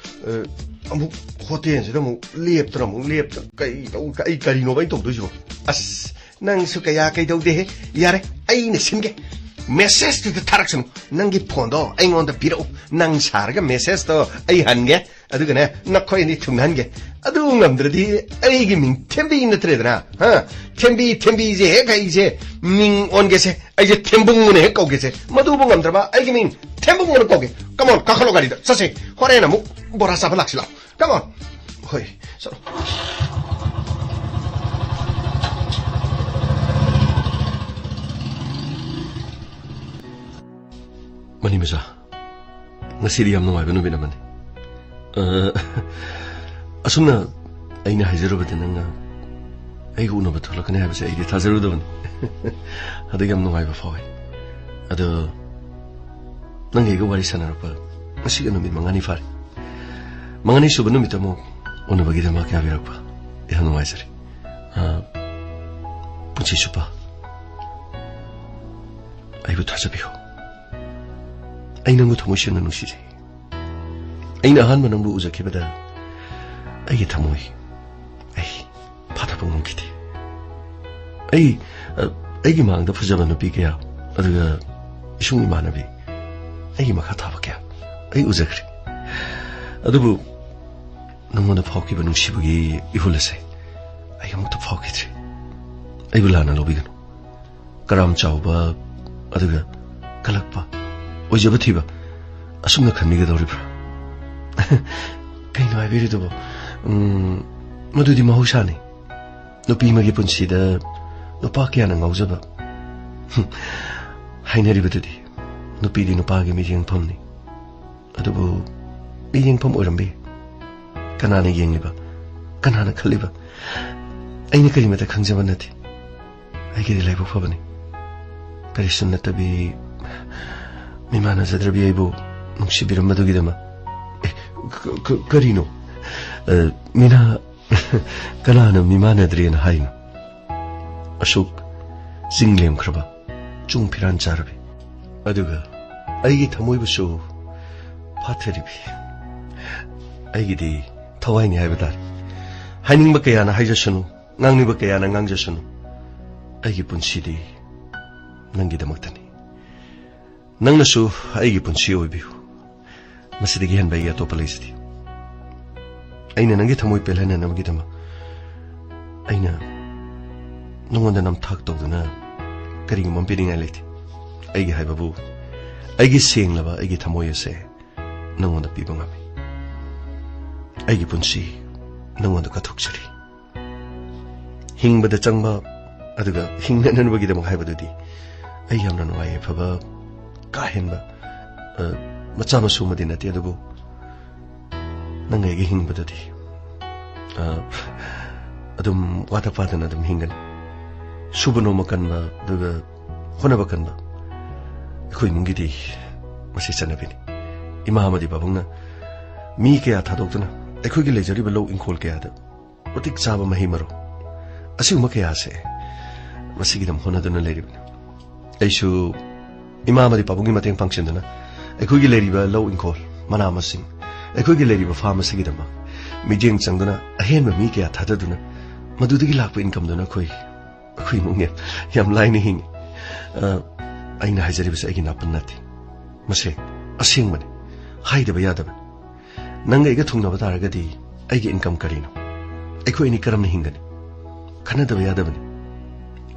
ꯑ, ꯑꯃꯨꯛ ꯍꯣꯇꯦꯜꯁꯤꯗ ꯑꯃꯨꯛ ꯂꯦꯞꯇꯅ ꯑꯃꯨꯛ ꯂꯦꯞꯇꯅ ꯀꯩ ꯇꯧ-, ꯑꯩ ꯀꯔꯤꯅꯣꯕ ꯑꯩꯅ ꯇꯧꯗꯣꯏꯁꯤꯕꯣ? ꯑꯁ, ꯅꯪꯁꯨ ꯀꯌꯥ ꯀꯩꯗꯧꯗꯦꯍꯦ꯫ ꯌꯥꯔꯦ, ꯑꯩꯅ ꯁꯤꯟꯒꯦ꯫ ꯃꯦꯁꯦꯖꯇꯨꯗ ꯊꯥꯔꯛꯁꯅꯨ꯫ ꯅꯪꯒꯤ ꯐꯣꯟꯗꯣ ꯑꯩꯉꯣꯟꯗ ꯄꯤꯔꯛꯎ꯫ ꯅꯪ ꯁꯥꯔꯒ ꯃꯦꯁꯦꯖꯇꯣ ꯑꯩ ꯍꯟꯒꯦ꯫ ꯑꯗꯨꯒꯅꯦ, ꯅꯈꯣꯏ ꯑꯅꯤ ꯊꯨꯡꯅꯍꯟꯒꯦ꯫ ꯑꯗꯨ ꯉꯝꯗ꯭ꯔꯗꯤ ꯑꯩꯒꯤ ꯃꯤꯡ ꯊꯦꯝꯕꯤ ꯅꯠꯇ꯭ꯔꯦꯗꯅ, ꯍꯥ? ꯊꯦꯝꯕꯤ, ꯊꯦꯝꯕꯤꯁꯦ ꯍꯦꯛ ꯑꯩꯁꯦ ꯃꯤꯡ ꯑꯣꯟꯒꯦꯁꯦ, ꯑꯩꯁꯦ ꯊꯦꯝꯕꯨꯡ ꯑꯅ ꯍꯦꯛ ꯀꯧꯒꯦꯁꯦ꯫ ꯃꯗꯨꯕꯨ ꯉꯝꯗ꯭ꯔꯕ ꯑꯩꯒꯤ ꯃꯤꯡ ꯊꯦꯝꯕꯨꯡ ꯑꯅ ꯀꯧꯒꯦ꯫ Come on, ꯀꯥꯈꯠꯂꯣ ꯒꯥꯔꯤꯗ, ꯆꯠꯁꯦ꯫ ꯍꯣꯔꯦꯟ ꯑꯃꯨꯛ ꯕꯣꯔꯥ ꯆꯥꯕ ꯂꯥꯛꯁꯤ ꯂꯥꯛꯑꯣ꯫ Come on. ꯍꯣꯏ, ꯆꯠꯂꯣ꯫ ꯃꯅꯤꯃꯆꯥ, ꯉꯁꯤꯗꯤ ꯌꯥꯝ ꯅꯨꯡꯉꯥꯏꯕ ꯅꯨꯃꯤꯠ ꯑꯃꯅꯤ꯫ ꯑ, ꯑꯁꯨꯝꯅ ꯑꯩꯅ ꯍꯥꯏꯖꯔꯨꯕꯗ ꯅꯪꯅ ꯑꯩꯒ ꯎꯅꯕ ꯊꯣꯛꯂꯛꯀꯅꯤ ꯍꯥꯏꯕꯁꯦ ꯑꯩꯗꯤ ꯊꯥꯖꯔꯨꯗꯕꯅꯤ꯫ ꯑꯗꯨ ꯌꯥꯝ ꯅꯨꯡꯉꯥꯏꯕ ꯐꯥꯎꯋꯦ꯫ ꯑꯗꯣ ꯅꯪꯒ ꯑꯩꯒ ꯋꯥꯔꯤ ꯁꯥꯟꯅꯔꯛꯄ ꯉꯁꯤꯒ ꯅꯨꯃꯤꯠ ꯃꯉꯥꯅꯤ ꯐꯥꯔꯦ꯫ ꯃꯉꯥꯅꯤ ꯁꯨꯕ ꯅꯨꯃꯤꯠꯇ ꯑꯃꯨꯛ ꯎꯅꯕꯒꯤꯗꯃꯛ ꯌꯥꯕꯤꯔꯛꯄ ꯌꯥꯝ ꯅꯨꯡꯉꯥꯏꯖꯔꯦ꯫ ꯑ, ꯄꯨꯟꯁꯤ ꯆꯨꯞꯄ ꯑꯩꯕꯨ ꯊꯥꯖꯕꯤꯌꯨ꯫ ꯑꯩ ꯅꯪꯕꯨ ꯊꯃꯣꯏ ꯁꯦꯡꯅ ꯅꯨꯡꯁꯤꯖꯩ꯫ ꯑꯩꯅ ꯑꯍꯥꯟꯕ ꯅꯪꯕꯨ ꯎꯖꯈꯤꯕꯗ ꯑꯩꯒꯤ ꯊꯃꯣꯏ ꯑꯩ ꯐꯥꯊꯕ ꯉꯝꯈꯤꯗꯦ꯫ ꯑꯩ, ꯑ, ꯑꯩꯒꯤ ꯃꯥꯡꯗ ꯐꯖꯕ ꯅꯨꯄꯤ ꯀꯌꯥ, ꯑꯗꯨꯒ ꯏꯁꯨꯡ ꯏꯃꯥꯟꯅꯕꯤ, ꯑꯩꯒꯤ ꯃꯈꯥ ꯊꯥꯕ ꯀꯌꯥ ꯑꯩ ꯎꯖꯈ꯭ꯔꯦ꯫ ꯑꯗꯨꯕꯨ ꯅꯪꯉꯣꯟꯗ ꯐꯥꯎꯈꯤꯕ ꯅꯨꯡꯁꯤꯕꯒꯤ ꯏꯍꯨꯜ ꯑꯁꯦ ꯑꯩ ꯑꯃꯨꯛꯇ ꯐꯥꯎꯈꯤꯗ꯭ꯔꯤ꯫ ꯑꯩꯕꯨ ꯂꯥꯟꯅ ꯂꯧꯕꯤꯒꯅꯨ꯫ ꯀꯔꯥꯝ ꯆꯥꯎꯕ, ꯑꯗꯨꯒ ꯀꯜꯂꯛꯄ, ꯑꯣꯏꯖꯕ ꯊꯤꯕ, ꯑꯁꯨꯝꯅ ꯈꯟꯕꯤꯒꯗꯧꯔꯤꯕ꯭ꯔꯥ? ꯀꯩꯅꯣ ꯍꯥꯏꯕꯤꯔꯤꯗꯨꯕꯣ? ꯎꯝ, ꯃꯗꯨꯗꯤ ꯃꯍꯧꯁꯥꯅꯤ꯫ ꯅꯨꯄꯤ ꯑꯃꯒꯤ ꯄꯨꯟꯁꯤꯗ ꯅꯨꯄꯥ ꯀꯌꯥꯅ ꯉꯥꯎꯖꯕ꯫ ꯍꯥꯏꯅꯔꯤꯕꯗꯨꯗꯤ, ꯅꯨꯄꯤꯗꯤ ꯅꯨꯄꯥꯒꯤ ꯃꯤꯠꯌꯦꯡꯐꯝꯅꯤ꯫ ꯑꯗꯨꯕꯨ ꯃꯤꯠꯌꯦꯡꯐꯝ ꯑꯣꯏꯔꯝꯕ ꯌꯥꯏ꯫ ꯀꯅꯥꯅ ꯌꯦꯡꯂꯤꯕ? ꯀꯅꯥꯅ ꯈꯜꯂꯤꯕ? ꯑꯩꯅ ꯀꯔꯤꯃꯇ ꯈꯪꯖꯕ ꯅꯠꯇꯦ꯫ ꯑꯩꯒꯤꯗꯤ ꯂꯥꯏꯕꯛ ꯐꯕꯅꯤ꯫ ꯀꯔꯤꯁꯨ ꯅꯠꯇꯕꯤ, ꯃꯤꯃꯥꯟꯅꯖꯗ꯭ꯔꯕꯤ ꯑꯩꯕꯨ ꯅꯨꯡꯁꯤꯕꯤꯔꯝꯕꯗꯨꯒꯤꯗꯃꯛ꯫ ꯑꯦ, ꯀ-, ꯀ-, ꯀꯔꯤꯅꯣ? ꯑ, ꯃꯤꯅ ꯀꯅꯥꯅ ꯃꯤꯃꯥꯟꯅꯗ꯭ꯔꯦꯅ ꯍꯥꯏꯅꯣ? ꯑꯁꯨꯛ ꯆꯤꯡ ꯂꯦꯝꯈ꯭ꯔꯕ, ꯆꯨꯡ ꯐꯤꯔꯥꯟ ꯆꯥꯔꯕꯤ, ꯑꯗꯨꯒ ꯑꯩꯒꯤ ꯊꯃꯣꯏꯕꯨꯁꯨ ꯐꯥꯊꯔꯤꯕꯤ꯫ ꯑꯩꯒꯤꯗꯤ ꯊꯋꯥꯏꯅꯤ ꯍꯥꯏꯕ ꯇꯥꯔꯦ꯫ ꯍꯥꯏꯅꯤꯡꯕ ꯀꯌꯥꯅ ꯍꯥꯏꯖꯁꯅꯨ, ꯉꯥꯡꯅꯤꯡꯕ ꯀꯌꯥꯅ ꯉꯥꯡꯖꯁꯅꯨ, ꯑꯩꯒꯤ ꯄꯨꯟꯁꯤꯗꯤ ꯅꯪꯒꯤꯗꯃꯛꯇꯅꯤ꯫ ꯅꯪꯅꯁꯨ ꯑꯩꯒꯤ ꯄꯨꯟꯁꯤ ꯑꯣꯏꯕꯤꯌꯨ꯫ ꯃꯁꯤꯗꯒꯤ ꯍꯦꯟꯕ ꯑꯩꯒꯤ ꯑꯇꯣꯞꯄ ꯂꯩꯖꯗꯦ꯫ ꯑꯩꯅ ꯅꯪꯒꯤ ꯊꯃꯣꯏ ꯄꯦꯜꯍꯟꯅꯅꯕꯒꯤꯗꯃꯛ ꯑꯩꯅ ꯅꯉꯣꯟꯗ ꯅꯝꯊꯥꯛ ꯇꯧꯗꯨꯅ ꯀꯔꯤꯒꯨꯝꯕ ꯑꯃ ꯄꯤꯅꯤꯡꯉꯥꯏ ꯂꯩꯇꯦ꯫ ꯑꯩꯒꯤ ꯍꯥꯏꯕꯕꯨ, ꯑꯩꯒꯤ ꯁꯦꯡꯂꯕ ꯑꯩꯒꯤ ꯊꯃꯣꯏ ꯑꯁꯦ ꯅꯉꯣꯟꯗ ꯄꯤꯕ ꯉꯝꯃꯤ꯫ ꯑꯩꯒꯤ ꯄꯨꯟꯁꯤ ꯅꯉꯣꯟꯗ ꯀꯠꯊꯣꯛꯆꯔꯤ꯫ ꯍꯤꯡꯕꯗ ꯆꯪꯕ, ꯑꯗꯨꯒ ꯍꯤꯡꯅꯅꯕꯒꯤꯗꯃꯛ ꯍꯥꯏꯕꯗꯨꯗꯤ ꯑꯩ ꯌꯥꯝꯅ ꯅꯨꯡꯉꯥꯏ ꯌꯥꯏꯐꯕ, ꯀꯥ ꯍꯦꯟꯕ, ꯑ, ꯃꯆꯥ ꯃꯁꯨ ꯑꯃꯗꯤ ꯅꯠꯇꯦ, ꯑꯗꯨꯕꯨ ꯅꯪ ꯑꯩꯒꯤ ꯍꯤꯡꯕꯗꯗꯤ, ꯑ, ꯑꯗꯨꯝ ꯋꯥꯗ ꯄꯥꯗꯅ ꯑꯗꯨꯝ ꯍꯤꯡꯒꯅꯤ꯫ ꯁꯨꯕ ꯅꯣꯝꯕ ꯀꯟꯕ, ꯑꯗꯨꯒ ꯍꯣꯠꯅꯕ ꯀꯟꯕ ꯑꯩꯈꯣꯏ ꯏꯃꯨꯡꯒꯤꯗꯤ ꯃꯁꯤ ꯆꯠꯅꯕꯤꯅꯤ꯫ ꯏꯃꯥ ꯑꯃꯗꯤ ꯄꯥꯕꯨꯡꯅ ꯃꯤ ꯀꯌꯥ ꯊꯥꯗꯣꯛꯇꯨꯅ ꯑꯩꯈꯣꯏꯒꯤ ꯂꯩꯖꯔꯤꯕ ꯂꯧ ꯏꯪꯈꯣꯜ ꯀꯌꯥꯗ ꯃꯇꯤꯛ ꯆꯥꯕ ꯃꯍꯩ ꯃꯔꯣꯡ ꯑꯁꯤꯒꯨꯝꯕ ꯀꯌꯥꯁꯦ ꯃꯁꯤꯒꯤꯗꯃꯛ ꯍꯣꯠꯅꯗꯨꯅ ꯂꯩꯔꯤꯕꯅꯤ꯫ ꯑꯩꯁꯨ ꯏꯃꯥ ꯑꯃꯗꯤ ꯄꯥꯕꯨꯡꯒꯤ ꯃꯇꯦꯡ ꯄꯥꯡꯁꯤꯟꯗꯨꯅ ꯑꯩꯈꯣꯏꯒꯤ ꯂꯩꯔꯤꯕ ꯂꯧ ꯏꯪꯈꯣꯜ, ꯃꯅꯥ ꯃꯁꯤꯡ, ꯑꯩꯈꯣꯏꯒꯤ ꯂꯩꯔꯤꯕ ꯐꯥꯝ ꯑꯁꯤꯒꯤꯗꯃꯛ ꯃꯤꯠꯌꯦꯡ ꯆꯪꯗꯨꯅ ꯑꯍꯦꯟꯕ ꯃꯤ ꯀꯌꯥ ꯊꯥꯗꯗꯨꯅ ꯃꯗꯨꯗꯒꯤ ꯂꯥꯛꯄ ꯏꯟꯀꯝꯗꯨꯅ ꯑꯩꯈꯣꯏ, ꯑꯩꯈꯣꯏ ꯏꯃꯨꯡꯅꯦ ꯌꯥꯝ ꯂꯥꯏꯅ ꯍꯤꯡꯉꯤ꯫ ꯑ, ꯑꯩꯅ ꯍꯥꯏꯖꯔꯤꯕꯁꯦ ꯑꯩꯒꯤ ꯅꯥꯄꯟ ꯅꯠꯇꯦ꯫ ꯃꯁꯦ ꯑꯁꯦꯡꯕꯅꯤ, ꯍꯥꯏꯗꯕ ꯌꯥꯗꯕꯅꯤ꯫ ꯅꯪꯒ ꯑꯩꯒ ꯊꯨꯡꯅꯕ ꯇꯥꯔꯒꯗꯤ ꯑꯩꯒꯤ ꯏꯟꯀꯝ ꯀꯔꯤꯅꯣ? ꯑꯩꯈꯣꯏ ꯑꯅꯤ ꯀꯔꯝꯅ ꯍꯤꯡꯒꯅꯤ? ꯈꯟꯅꯗꯕ ꯌꯥꯗꯕꯅꯤ꯫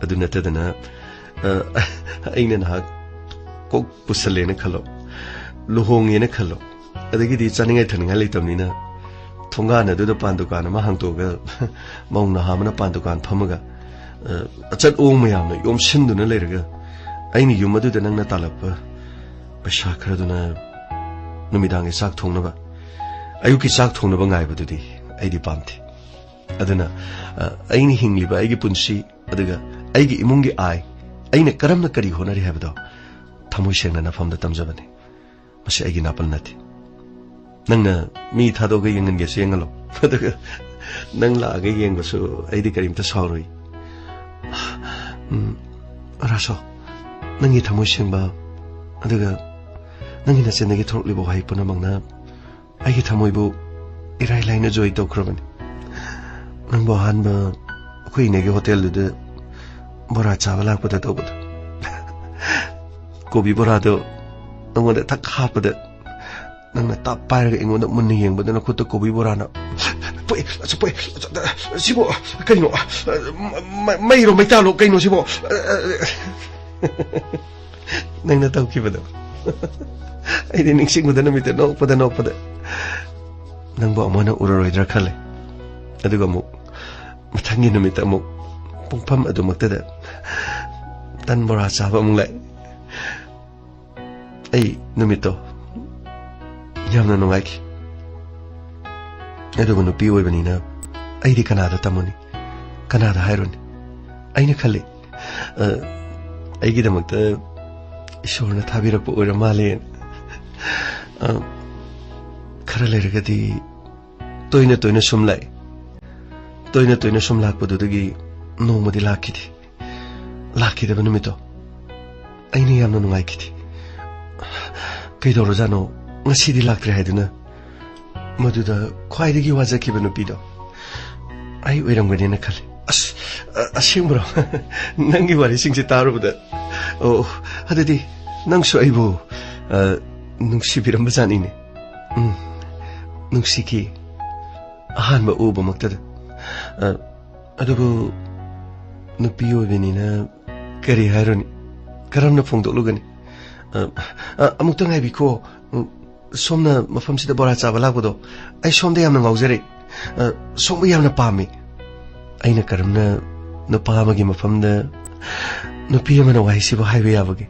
ꯑꯗꯨ ꯅꯠꯇꯗꯅ, ꯑ, ꯑꯩꯅ ꯅꯍꯥꯛ ꯀꯣꯛ ꯄꯨꯁꯜꯂꯦꯅ ꯈꯜꯂꯣ, ꯂꯨꯍꯣꯡꯉꯦꯅ ꯈꯜꯂꯣ, ꯑꯗꯒꯤꯗꯤ ꯆꯥꯅꯤꯡꯉꯥꯏ ꯊꯛꯅꯤꯡꯉꯥꯏ ꯂꯩꯇꯕꯅꯤꯅ ꯊꯣꯡꯒꯥꯟ ꯑꯗꯨꯗ ꯄꯥꯟ ꯗꯨꯀꯥꯟ ꯑꯃ ꯍꯥꯡꯇꯣꯛꯑꯒ ꯃꯧ ꯅꯍꯥ ꯑꯃꯅ ꯄꯥꯟ ꯗꯨꯀꯥꯟ ꯐꯝꯃꯒ, ꯑ, ꯑꯆꯠ ꯑꯣꯡ ꯃꯌꯥꯝꯅ ꯌꯣꯝꯁꯤꯟꯗꯨꯅ ꯂꯩꯔꯒ ꯑꯩꯅ ꯌꯨꯝ ꯑꯗꯨꯗ ꯅꯪꯅ ꯇꯥꯜꯂꯛꯄ ꯄꯩꯁꯥ ꯈꯔꯗꯨꯅ ꯅꯨꯃꯤꯗꯥꯡꯒꯤ ꯆꯥꯛ ꯊꯣꯡꯅꯕ, ꯑꯌꯨꯛꯀꯤ ꯆꯥꯛ ꯊꯣꯡꯅꯕ ꯉꯥꯏꯕꯗꯨꯗꯤ ꯑꯩꯗꯤ ꯄꯥꯝꯗꯦ꯫ ꯑꯗꯨꯅ, ꯑ, ꯑꯩꯅ ꯍꯤꯡꯂꯤꯕ ꯑꯩꯒꯤ ꯄꯨꯟꯁꯤ, ꯑꯗꯨꯒ ꯑꯩꯒꯤ ꯏꯃꯨꯡꯒꯤ ꯑꯥꯏ, ꯑꯩꯅ ꯀꯔꯝꯅ ꯀꯔꯤ ꯍꯣꯠꯅꯔꯤ ꯍꯥꯏꯕꯗꯣ ꯊꯃꯣꯏ ꯁꯦꯡꯅ ꯅꯐꯝꯗ ꯇꯝꯖꯕꯅꯤ꯫ ꯃꯁꯤ ꯑꯩꯒꯤ ꯅꯥꯄꯜ ꯅꯠꯇꯦ꯫ ꯅꯪꯅ ꯃꯤ ꯊꯥꯗꯣꯛꯑꯒ ꯌꯦꯡꯍꯟꯒꯦꯁꯨ ꯌꯦꯡꯍꯜꯂꯣ꯫ ꯑꯗꯨꯒ ꯅꯪ ꯂꯥꯛꯑꯒ ꯌꯦꯡꯕꯁꯨ ꯑꯩꯗꯤ ꯀꯔꯤꯝꯇ ꯁꯥꯎꯔꯣꯏ꯫ ꯎꯝ, ꯔꯥꯁꯣ, ꯅꯪꯒꯤ ꯊꯃꯣꯏ ꯁꯦꯡꯕ, ꯑꯗꯨꯒ ꯅꯪꯒꯤ ꯅꯆꯤꯟꯗꯒꯤ ꯊꯣꯔꯛꯂꯤꯕ ꯋꯥꯍꯩ ꯄꯨꯝꯅꯃꯛꯅ ꯑꯩꯒꯤ ꯊꯃꯣꯏꯕꯨ ꯏꯔꯥꯏ ꯂꯥꯏꯅ ꯖꯣꯏ ꯇꯧꯈ꯭ꯔꯕꯅꯤ꯫ ꯅꯪꯕꯨ ꯑꯍꯥꯟꯕ ꯑꯩꯈꯣꯏ ꯏꯅꯦꯒꯤ ꯍꯣꯇꯦꯜꯗꯨꯗ ꯕꯣꯔꯥ ꯆꯥꯕ ꯂꯥꯛꯄꯗ ꯇꯧꯕꯗꯣ꯫ ꯀꯣꯕꯤ ꯕꯣꯔꯥꯗꯣ ꯅꯪꯉꯣꯟꯗ ꯊꯛ ꯍꯥꯞꯄꯗ ꯅꯪꯅ ꯇꯞ ꯄꯥꯏꯔꯒ ꯑꯩꯉꯣꯟꯗ ꯃꯨꯟꯅ ꯌꯦꯡꯕꯗ ꯅꯈꯨꯠꯇ ꯀꯣꯕꯤ ꯕꯣꯔꯥꯅ ꯄꯣꯛꯑꯦ, ꯑꯁ, ꯄꯣꯛꯑꯦ, ꯑꯁ, ꯁꯤꯕꯨ ꯀꯩꯅꯣ? ꯃ-, ꯃꯩꯔꯣ ꯃꯩꯇꯥꯜꯂꯣ ꯀꯩꯅꯣ ꯁꯤꯕꯣ? ꯅꯪꯅ ꯇꯧꯈꯤꯕꯗꯣ꯫ ꯑꯩꯗꯤ ꯅꯤꯡꯁꯤꯡꯕꯗ ꯅꯨꯃꯤꯠꯇ ꯅꯣꯛꯄꯗ ꯅꯣꯛꯄꯗ꯫ ꯅꯪꯕꯨ ꯑꯃꯨꯛ ꯍꯟꯅ ꯎꯔꯔꯣꯏꯗ꯭ꯔꯥ ꯈꯜꯂꯦ꯫ ꯑꯗꯨꯒ ꯑꯃꯨꯛ ꯃꯊꯪꯒꯤ ꯅꯨꯃꯤꯠꯇ ꯑꯃꯨꯛ ꯄꯨꯡꯐꯝ ꯑꯗꯨꯃꯛꯇꯗ ꯇꯟ ꯕꯣꯔꯥ ꯆꯥꯕ ꯑꯃꯨꯛ ꯂꯥꯛꯑꯦ꯫ ꯑꯩ ꯅꯨꯃꯤꯠꯇꯣ ꯌꯥꯝꯅ ꯅꯨꯡꯉꯥꯏꯈꯤ꯫ ꯑꯗꯨꯕꯨ ꯅꯨꯄꯤ ꯑꯣꯏꯕꯅꯤꯅ ꯑꯩꯗꯤ ꯀꯅꯥꯗ ꯇꯝꯃꯨꯅꯤ? ꯀꯅꯥꯗ ꯍꯥꯏꯔꯨꯅꯤ? ꯑꯩꯅ ꯈꯜꯂꯤ, "ꯑ, ꯑꯩꯒꯤꯗꯃꯛꯇ ꯏꯁꯣꯔꯅ ꯊꯥꯕꯤꯔꯛꯄ ꯑꯣꯏꯔ ꯃꯥꯜꯂꯦꯅ꯫ ꯑ, ꯈꯔ ꯂꯩꯔꯒꯗꯤ ꯇꯣꯏꯅ ꯇꯣꯏꯅ ꯁꯨꯝ ꯂꯥꯛꯏ꯫ ꯇꯣꯏꯅ ꯇꯣꯏꯅ ꯁꯨꯝ ꯂꯥꯛꯄꯗꯨꯗꯒꯤ ꯅꯣꯡꯃꯗꯤ ꯂꯥꯛꯈꯤꯗꯦ꯫ ꯂꯥꯛꯈꯤꯗꯕ ꯅꯨꯃꯤꯠꯇꯣ ꯑꯩꯅ ꯌꯥꯝꯅ ꯅꯨꯡꯉꯥꯏꯈꯤꯗꯦ꯫ "ꯀꯩꯗꯧꯔꯖꯥꯠꯅꯣ, ꯉꯁꯤꯗꯤ ꯂꯥꯛꯇ꯭ꯔꯦ?" ꯍꯥꯏꯗꯨꯅ ꯃꯗꯨꯗ ꯈ꯭ꯋꯥꯏꯗꯒꯤ ꯋꯥꯖꯈꯤꯕ ꯅꯨꯄꯤꯗꯣ ꯑꯩ ꯑꯣꯏꯔꯝꯒꯅꯦꯅ ꯈꯜꯂꯤ꯫ "ꯑꯁ, ꯑ-, ꯑꯁꯦꯡꯕ꯭ꯔꯣ?" ꯅꯪꯒꯤ ꯋꯥꯔꯤꯁꯤꯡꯁꯦ ꯇꯥꯔꯨꯕꯗ, ꯑꯣ, ꯑꯗꯨꯗꯤ ꯅꯪꯁꯨ ꯑꯩꯕꯨ, ꯑ, ꯅꯨꯡꯁꯤꯕꯤꯔꯝꯕ ꯖꯥꯠꯅꯤꯅꯦ꯫ ꯎꯝ, ꯅꯨꯡꯁꯤꯈꯤ꯫ ꯑꯍꯥꯟꯕ ꯎꯕꯃꯛꯇꯗ꯫ ꯑ, ꯑꯗꯨꯕꯨ ꯅꯨꯄꯤ ꯑꯣꯏꯕꯅꯤꯅ ꯀꯔꯤ ꯍꯥꯏꯔꯨꯅꯤ? ꯀꯔꯝꯅ ꯐꯣꯡꯗꯣꯛꯂꯨꯒꯅꯤ? ꯑ, ꯑ, ꯑꯃꯨꯛꯇ ꯉꯥꯏꯕꯤꯈꯣ꯫ ꯎꯝ, ꯁꯣꯝꯅ ꯃꯐꯝꯁꯤꯗ ꯕꯣꯔꯥ ꯆꯥꯕ ꯂꯥꯛꯄꯗꯣ ꯑꯩ ꯁꯣꯝꯗ ꯌꯥꯝꯅ ꯉꯥꯎꯖꯔꯦ꯫ ꯑ, ꯁꯣꯝꯕꯨ ꯌꯥꯝꯅ ꯄꯥꯝꯃꯤ꯫ ꯑꯩꯅ ꯀꯔꯝꯅ ꯅꯨꯄꯥ ꯑꯃꯒꯤ ꯃꯐꯝꯗ ꯅꯨꯄꯤ ꯑꯃꯅ ꯋꯥꯍꯩꯁꯤꯕꯨ ꯍꯥꯏꯕ ꯌꯥꯕꯒꯦ?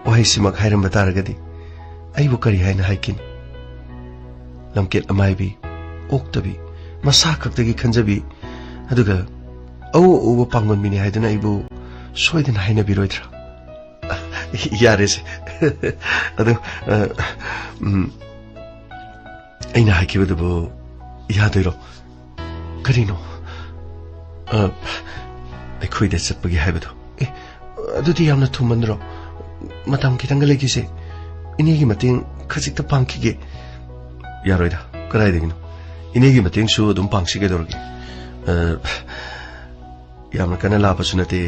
ꯋꯥꯍꯩꯁꯤꯃꯛ ꯍꯥꯏꯔꯝꯕ ꯇꯥꯔꯒꯗꯤ ꯑꯩꯕꯨ ꯀꯔꯤ ꯍꯥꯏꯅ ꯍꯥꯏꯈꯤꯅꯤ? ꯂꯝꯀꯦꯠ ꯑꯃꯥꯏꯕꯤ, ꯑꯣꯛꯇꯕꯤ, ꯃꯁꯥ ꯈꯛꯇꯒꯤ ꯈꯟꯖꯕꯤ, ꯑꯗꯨꯒ ꯑꯎ ꯑꯎꯕ ꯄꯥꯡꯒꯟꯕꯤꯅꯤ ꯍꯥꯏꯗꯨꯅ ꯑꯩꯕꯨ ꯁꯣꯏꯗꯅ ꯍꯥꯏꯅꯕꯤꯔꯣꯏꯗ꯭ꯔꯥ? ꯌꯥꯔꯦꯁꯦ꯫ ꯑꯗꯨ, ꯑ, ꯎꯝ, ꯑꯩꯅ ꯍꯥꯏꯈꯤꯕꯗꯨꯕꯨ ꯌꯥꯗꯣꯏꯔꯣ? ꯀꯔꯤꯅꯣ? ꯑ, ꯑꯩꯈꯣꯏꯗ ꯆꯠꯄꯒꯤ ꯍꯥꯏꯕꯗꯣ? ꯑꯦ, ꯑꯗꯨꯗꯤ ꯌꯥꯝꯅ ꯊꯨꯃꯟꯗ꯭ꯔꯣ? ꯃꯇꯝ ꯈꯤꯇꯪꯒ ꯂꯩꯈꯤꯁꯦ꯫ ꯏꯅꯦꯒꯤ ꯃꯇꯦꯡ ꯈꯖꯤꯛꯇ ꯄꯥꯡꯈꯤꯒꯦ꯫ ꯌꯥꯔꯣꯏꯗ, ꯀꯗꯥꯏꯗꯒꯤꯅꯣ? ꯏꯅꯦꯒꯤ ꯃꯇꯦꯡꯁꯨ ꯑꯗꯨꯝ ꯄꯥꯡꯁꯤ ꯀꯩꯗꯧꯔꯒꯦ? ꯑ, ꯌꯥꯝꯅ ꯀꯟꯅ ꯂꯥꯞꯄꯁꯨ ꯅꯠꯇꯦ꯫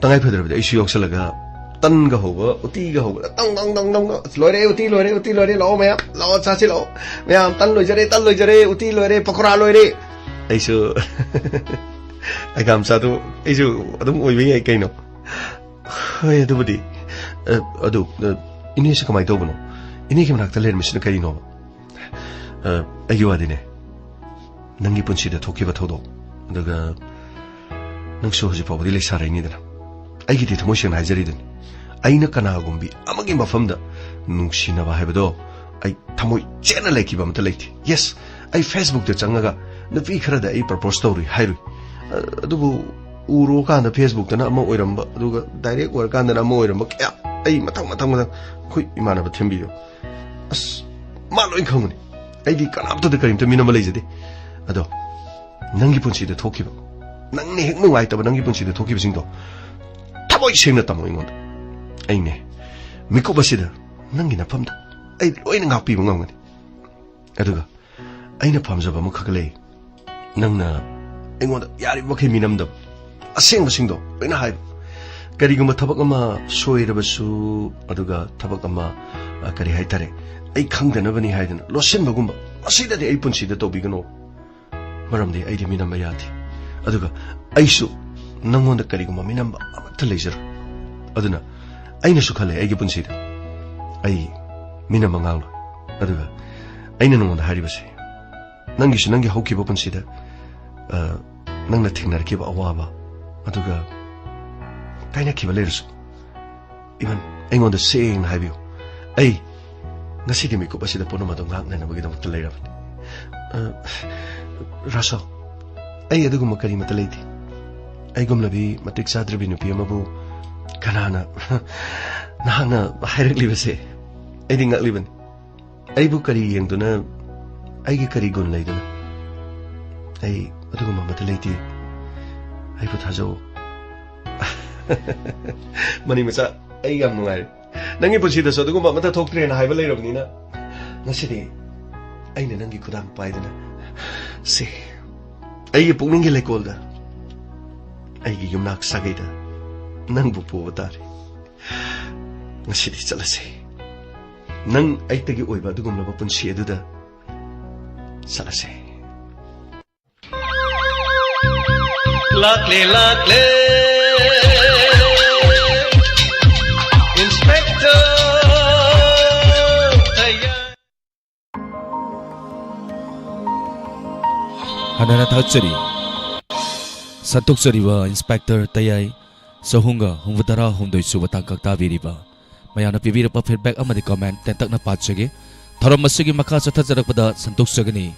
ꯇꯉꯥꯏ ꯐꯗ꯭ꯔꯕꯗꯤ ꯑꯩꯁꯨ ꯌꯥꯎꯁꯜꯂꯒ ꯇꯟꯒ ꯍꯧꯕ, ꯎꯇꯤꯒ ꯍꯧꯕ, ꯇꯪ, ꯇꯪ, ꯇꯪ, ꯇꯪ, ꯇꯪ꯫ "ꯂꯣꯏꯔꯦ, ꯎꯇꯤ ꯂꯣꯏꯔꯦ, ꯎꯇꯤ ꯂꯣꯏꯔꯦ, ꯂꯥꯛꯑꯣ ꯃꯌꯥꯝ, ꯂꯥꯛꯑꯣ ꯆꯥꯁꯤ ꯂꯥꯛꯑꯣ꯫ ꯃꯌꯥꯝ, ꯇꯟ ꯂꯣꯏꯖꯔꯦ, ꯇꯟ ꯂꯣꯏꯖꯔꯦ, ꯎꯇꯤ ꯂꯣꯏꯔꯦ, ꯄꯀꯣꯔꯥ ꯂꯣꯏꯔꯦ"꯫ ꯑꯩꯁꯨ ꯑꯩꯒꯥꯝꯆꯥꯗꯨ ꯑꯩꯁꯨ ꯑꯗꯨꯝ ꯑꯣꯏꯕ ꯌꯥꯏ ꯀꯩꯅꯣ꯫ ꯍꯣꯏ, ꯑꯗꯨꯕꯨꯗꯤ꯫ ꯑ, ꯑꯗꯨ, ꯑ, ꯏꯅꯦꯁꯤ ꯀꯃꯥꯏꯅ ꯇꯧꯕꯅꯣ? ꯏꯅꯦꯒꯤ ꯃꯅꯥꯛꯇ ꯂꯩꯔꯝꯃꯤꯁꯤꯅ ꯀꯔꯤꯅꯣꯕ? ꯑ, ꯑꯩꯒꯤ ꯋꯥꯗꯤꯅꯦ, ꯅꯪꯒꯤ ꯄꯨꯟꯁꯤꯗ ꯊꯣꯛꯈꯤꯕ ꯊꯧꯗꯣꯛ, ꯑꯗꯨꯒ ꯅꯪꯁꯨ ꯍꯧꯖꯤꯛ ꯐꯥꯎꯕꯗꯤ ꯂꯩꯁꯥꯔꯩꯅꯤꯗꯅ, ꯑꯩꯒꯤꯗꯤ ꯊꯃꯣꯏ ꯁꯦꯡꯅ ꯍꯥꯏꯖꯔꯤꯗꯨꯅꯤ, ꯑꯩꯅ ꯀꯅꯥꯒꯨꯝꯕꯤ ꯑꯃꯒꯤ ꯃꯐꯝꯗ ꯅꯨꯡꯁꯤꯅꯕ ꯍꯥꯏꯕꯗꯣ ꯑꯩ ꯊꯃꯣꯏ ꯆꯦꯠꯅ ꯂꯩꯈꯤꯕ ꯑꯝꯇ ꯂꯩꯇꯦ꯫ Yes, ꯑꯩ Facebookꯇ ꯆꯪꯉꯒ ꯅꯨꯄꯤ ꯈꯔꯗ ꯑꯩ propose ꯇꯧꯔꯨꯏ ꯍꯥꯏꯔꯨꯏ꯫ ꯑ, ꯑꯗꯨꯕꯨ ꯎꯔꯨꯀꯥꯟꯗ Facebookꯇꯅ ꯑꯃ ꯑꯣꯏꯔꯝꯕ, ꯑꯗꯨꯒ direct ꯑꯣꯏꯔꯀꯥꯟꯗꯅ ꯑꯃ ꯑꯣꯏꯔꯝꯕ ꯀꯌꯥ ꯑꯩ ꯃꯊꯪ, ꯃꯊꯪ, ꯃꯊꯪ ꯑꯩꯈꯣꯏ ꯏꯃꯥꯟꯅꯕ ꯊꯦꯝꯕꯤꯗꯣ꯫ ꯑꯁ, ꯃꯥ ꯂꯣꯏ ꯈꯪꯕꯅꯤ꯫ ꯑꯩꯗꯤ ꯀꯅꯥꯝꯇꯗ ꯀꯔꯤꯝꯇ ꯃꯤꯅꯝꯕ ꯂꯩꯖꯗꯦ꯫ ꯑꯗꯣ ꯅꯪꯒꯤ ꯄꯨꯟꯁꯤꯗ ꯊꯣꯛꯈꯤꯕ, ꯅꯪꯅ ꯍꯦꯛ ꯅꯨꯡꯉꯥꯏꯇꯕ ꯅꯪꯒꯤ ꯄꯨꯟꯁꯤꯗ ꯊꯣꯛꯈꯤꯕꯁꯤꯡꯗꯣ ꯊꯃꯣꯏ ꯁꯦꯡꯅ ꯇꯝꯃꯣ ꯑꯩꯉꯣꯟꯗ꯫ ꯑꯩꯅꯦ, ꯃꯤꯀꯨꯞ ꯑꯁꯤꯗ ꯅꯪꯒꯤ ꯅꯐꯝꯗ ꯑꯩ ꯂꯣꯏꯅ ꯉꯥꯛꯄꯤꯕ ꯉꯝꯒꯅꯤ꯫ ꯑꯗꯨꯒ ꯑꯩꯅ ꯄꯥꯝꯖꯕ ꯑꯃꯈꯛ ꯂꯩ, ꯅꯪꯅ ꯑꯩꯉꯣꯟꯗ ꯌꯥꯔꯤꯕ ꯃꯈꯩ ꯃꯤꯅꯝꯗꯕ, ꯑꯁꯦꯡꯕꯁꯤꯡꯗꯣ ꯂꯣꯏꯅ ꯍꯥꯏꯕ꯫ ꯀꯔꯤꯒꯨꯝꯕ ꯊꯕꯛ ꯑꯃ ꯁꯣꯏꯔꯕꯁꯨ, ꯑꯗꯨꯒ ꯊꯕꯛ ꯑꯃ, ꯑ, ꯀꯔꯤ ꯍꯥꯏꯇꯥꯔꯦ, ꯑꯩ ꯈꯪꯗꯅꯕꯅꯤ ꯍꯥꯏꯗꯅ ꯂꯣꯠꯁꯤꯟꯕꯒꯨꯝꯕ, ꯃꯁꯤꯗꯗꯤ ꯑꯩ ꯄꯨꯟꯁꯤꯗ ꯇꯧꯕꯤꯒꯅꯨ꯫ ꯃꯔꯝꯗꯤ ꯑꯩꯗꯤ ꯃꯤꯅꯝꯕ ꯌꯥꯗꯦ꯫ ꯑꯗꯨꯒ ꯑꯩꯁꯨ ꯅꯪꯉꯣꯟꯗ ꯀꯔꯤꯒꯨꯝꯕ ꯃꯤꯅꯝꯕ ꯑꯃꯠꯇ ꯂꯩꯖꯔꯣꯏ꯫ ꯑꯗꯨꯅ ꯑꯩꯅꯁꯨ ꯈꯜꯂꯦ, ꯑꯩꯒꯤ ꯄꯨꯟꯁꯤꯗ ꯑꯩ ꯃꯤꯅꯝꯕ ꯉꯥꯡꯂꯣꯏ꯫ ꯑꯗꯨꯒ ꯑꯩꯅ ꯅꯉꯣꯟꯗ ꯍꯥꯏꯔꯤꯕꯁꯦ, ꯅꯪꯒꯤꯁꯨ ꯅꯪꯒꯤ ꯍꯧꯈꯤꯕ ꯄꯨꯟꯁꯤꯗ, ꯑ, ꯅꯪꯅ ꯊꯦꯡꯅꯔꯛꯈꯤꯕ ꯑꯋꯥꯕ, ꯑꯗꯨꯒ ꯀꯥꯏꯅꯈꯤꯕ ꯂꯩꯔꯁꯨ, even ꯑꯩꯉꯣꯟꯗ ꯁꯦꯡꯅ ꯍꯥꯏꯕꯤꯌꯨ꯫ ꯑꯩ ꯉꯁꯤꯒꯤ ꯃꯤꯀꯨꯞ ꯑꯁꯤꯗ ꯄꯨꯝꯅꯃꯛ ꯑꯗꯨ ꯉꯥꯛꯅꯅꯕꯒꯤꯗꯃꯛꯇ ꯂꯩꯔꯕꯅꯤ꯫ ꯑ, ꯔꯥꯁꯣ, ꯑꯩ ꯑꯗꯨꯒꯨꯝꯕ ꯀꯔꯤꯃꯠꯇ ꯂꯩꯇꯦ꯫ ꯑꯩꯒꯨꯝꯂꯕꯤ ꯃꯇꯤꯛ ꯆꯥꯗ꯭ꯔꯕꯤ ꯅꯨꯄꯤ ꯑꯃꯕꯨ ꯀꯅꯥꯅ ꯅꯍꯥꯛꯅ ꯍꯥꯏꯔꯛꯂꯤꯕꯁꯦ? ꯑꯩꯗꯤ ꯉꯛꯂꯤꯕꯅꯤ꯫ ꯑꯩꯕꯨ ꯀꯔꯤ ꯌꯦꯡꯗꯨꯅ, ꯑꯩꯒꯤ ꯀꯔꯤ ꯒꯨꯟ ꯂꯩꯗꯨꯅ? ꯑꯩ ꯑꯗꯨꯒꯨꯝꯕ ꯑꯃꯠꯇ ꯂꯩꯇꯦ꯫ ꯑꯩꯕꯨ ꯊꯥꯖꯧ꯫ ꯃꯅꯤ ꯃꯆꯥ, ꯑꯩ ꯌꯥꯝ ꯅꯨꯡꯉꯥꯏꯔꯦ꯫ ꯅꯪꯒꯤ ꯄꯨꯟꯁꯤꯗꯁꯨ ꯑꯗꯨꯒꯨꯝꯕ ꯑꯃꯠꯇ ꯊꯣꯛꯇ꯭ꯔꯦꯅ ꯍꯥꯏꯕ ꯂꯩꯔꯕꯅꯤꯅ, ꯉꯁꯤꯗꯤ ꯑꯩꯅ ꯅꯪꯒꯤ ꯈꯨꯗꯥꯡ ꯄꯥꯏꯗꯨꯅ, ꯁꯤ ꯑꯩꯒꯤ ꯄꯨꯛꯅꯤꯡꯒꯤ ꯂꯩꯀꯣꯜꯗ, ꯑꯩꯒꯤ ꯌꯨꯝꯅꯥꯛ ꯁꯥꯒꯩꯗ ꯅꯪꯕꯨ ꯄꯨꯕ ꯇꯥꯔꯦ꯫ ꯉꯁꯤꯗꯤ ꯆꯠꯂꯁꯤ꯫ ꯅꯪ ꯑꯩꯇꯒꯤ ꯑꯣꯏꯕ ꯑꯗꯨꯒꯨꯝꯂꯕ ꯄꯨꯟꯁꯤ ꯑꯗꯨꯗ ꯆꯠꯂꯁꯤ꯫ ꯂꯥꯛꯂꯦ, ꯂꯥꯛꯂꯦ, Inspector ꯇꯌꯥꯏ꯫ ꯍꯟꯅꯅ ꯊꯥꯒꯠꯆꯔꯤ꯫ ꯁꯟꯇꯣꯛꯆꯔꯤꯕ ꯏꯟꯁꯄꯦꯛꯇꯔ ꯇꯌꯥꯏ ꯆꯍꯨꯝꯒ ꯍꯨꯝꯐꯨꯇꯔꯥ ꯍꯨꯝꯗꯣꯏ ꯁꯨꯕ ꯇꯥꯡꯀꯛ ꯇꯥꯕꯤꯔꯤꯕ ꯃꯌꯥꯝꯅ ꯄꯤꯕꯤꯔꯛꯄ feedback ꯑꯃꯗꯤ comment ꯇꯦꯟꯇꯛꯅ ꯄꯥꯖꯒꯦ꯫ ꯊꯧꯔꯝ ꯑꯁꯤꯒꯤ ꯃꯈꯥ ꯆꯠꯊꯖꯔꯛꯄꯗ ꯁꯟꯗꯣꯛꯆꯒꯅꯤ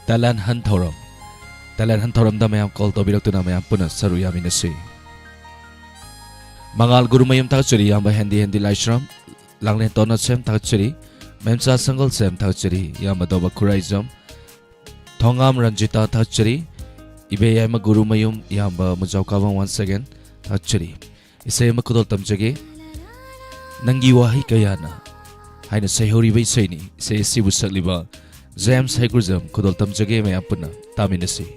talent hunt ꯊꯧꯔꯝ꯫ Talent hunt ꯊꯧꯔꯝꯗ ꯃꯌꯥꯝ call ꯇꯧꯕꯤꯔꯛꯇꯨꯅ ꯃꯌꯥꯝ ꯄꯨꯟꯅ ꯁꯔꯨꯛ ꯌꯥꯃꯤꯟꯅꯁꯤ꯫ ꯃꯉꯥꯜ ꯒꯨꯔꯨꯃꯌꯨꯝ ꯊꯥꯒꯠꯆꯔꯤ, ꯏꯌꯥꯝꯕ ꯍꯦꯟꯗꯤ ꯍꯦꯟꯗꯤ ꯂꯥꯏꯁ꯭ꯔꯝ, ꯂꯥꯡꯂꯦꯟ ꯇꯣꯟꯅꯁꯦꯝ ꯊꯥꯒꯠꯆꯔꯤ, ꯃꯦꯝꯆꯥ ꯁꯪꯒꯜꯁꯦꯝ ꯊꯥꯒꯠꯆꯔꯤ, ꯏꯌꯥꯝꯕ ꯗꯣꯕ ꯈꯨꯔꯥꯏꯖꯝ꯫ ꯊꯣꯉꯥꯝ ꯔꯟꯖꯤꯇꯥ ꯊꯥꯒꯠꯆꯔꯤ, ꯏꯕꯦꯌꯥꯏꯃ ꯒꯨꯔꯨꯃꯌꯨꯝ, ꯏꯌꯥꯝꯕ ꯃꯨꯖꯥꯎꯀꯥꯕꯝ once again ꯊꯥꯒꯠꯆꯔꯤ꯫ ꯏꯁꯩ ꯑꯃ ꯈꯨꯗꯣꯜ ꯇꯝꯖꯒꯦ, ꯅꯪꯒꯤ ꯋꯥꯍꯩ ꯀꯌꯥꯅ ꯍꯥꯏꯅ ꯁꯩꯍꯧꯔꯤꯕ ꯏꯁꯩꯅꯤ꯫ ꯏꯁꯩ ꯑꯁꯤꯕꯨ ꯁꯛꯂꯤꯕ ꯖꯦꯝꯁ ꯍꯩꯀ꯭ꯔꯨꯖꯝ꯫ ꯈꯨꯗꯣꯜ ꯇꯝꯖꯒꯦ, ꯃꯌꯥꯝ ꯄꯨꯟꯅ ꯇꯥꯃꯤꯟꯅꯁꯤ꯫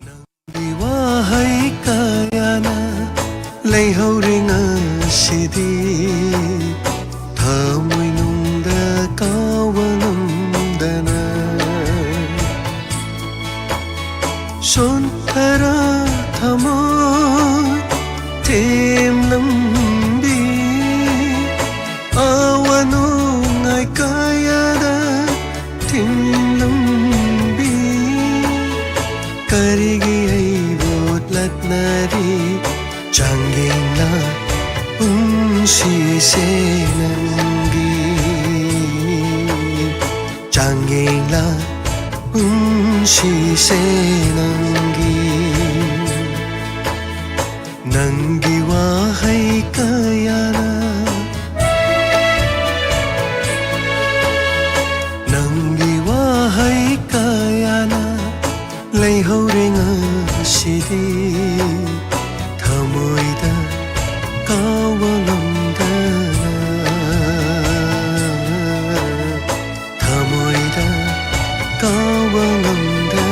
ꯅꯪꯒꯤ ꯋꯥꯍꯩ ꯀꯌꯥꯅ ꯂꯩꯍꯧꯔꯦ ꯉꯁꯤꯗꯤ ꯊꯃꯣꯏꯅꯨꯡꯗ ꯀꯥꯎꯕ ꯉꯝꯗꯅ꯫ ꯁꯣꯟꯊꯔ ꯊꯃꯣꯏ ꯊꯦꯝꯂꯝꯕꯤ, ꯑꯋꯥ ꯅꯨꯡꯉꯥꯏ ꯀꯌꯥꯗ ꯊꯤꯡꯂꯝꯕꯤ, ꯀꯔꯤꯒꯤ ꯑꯩꯕꯨ ꯂꯥꯠꯅꯔꯤ? ꯆꯥꯡꯌꯦꯡꯂ ꯄꯨꯟꯁꯤꯁꯦ ꯅꯪꯒꯤ, ꯆꯥꯡꯌꯦꯡꯂ ꯄꯨꯟꯁꯤꯁꯦ ꯅꯪꯒꯤ꯫ ꯅꯪꯒꯤ ꯋꯥꯍꯩ ꯀꯌꯥꯅ, ꯅꯪꯒꯤ ꯋꯥꯍꯩ ꯀꯌꯥꯅ ꯂꯩꯍꯧꯔꯦ ꯉꯁꯤꯗꯤ ꯊꯃꯣꯏꯗ ꯀꯥꯎꯕ ꯉꯝꯗꯅ, ꯊꯃꯣꯏꯗ ꯀꯥꯎꯕ ꯉꯝꯗꯅ꯫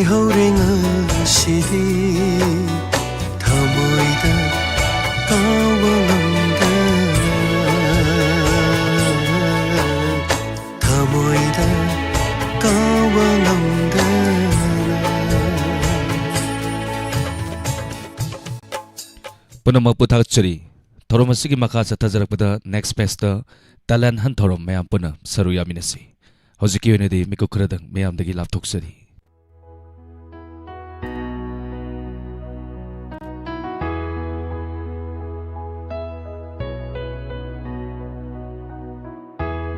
ꯍꯧꯔꯦ ꯉꯁꯤꯗꯤ ꯊꯃꯣꯏꯗ ꯀꯥꯎꯕ ꯉꯝꯗꯅ, ꯊꯃꯣꯏꯗ ꯀꯥꯎꯕ ꯉꯝꯗꯅ꯫ ꯄꯨꯝꯅꯃꯛꯄꯨ ꯊꯥꯒꯠꯆꯔꯤ꯫ ꯊꯧꯔꯝ ꯑꯁꯤꯒꯤ ꯃꯈꯥ ꯆꯠꯊꯖꯔꯛꯄꯗ next page ꯇ talent hunt ꯊꯧꯔꯝ ꯃꯌꯥꯝ ꯄꯨꯟꯅ ꯁꯔꯨꯛ ꯌꯥꯃꯤꯟꯅꯁꯤ꯫ ꯍꯧꯖꯤꯛꯀꯤ ꯑꯣꯏꯅꯗꯤ ꯃꯤꯀꯨꯞ ꯈꯔꯗꯪ ꯃꯌꯥꯝꯗꯒꯤ ꯂꯥꯞꯊꯣꯛꯆꯔꯤ꯫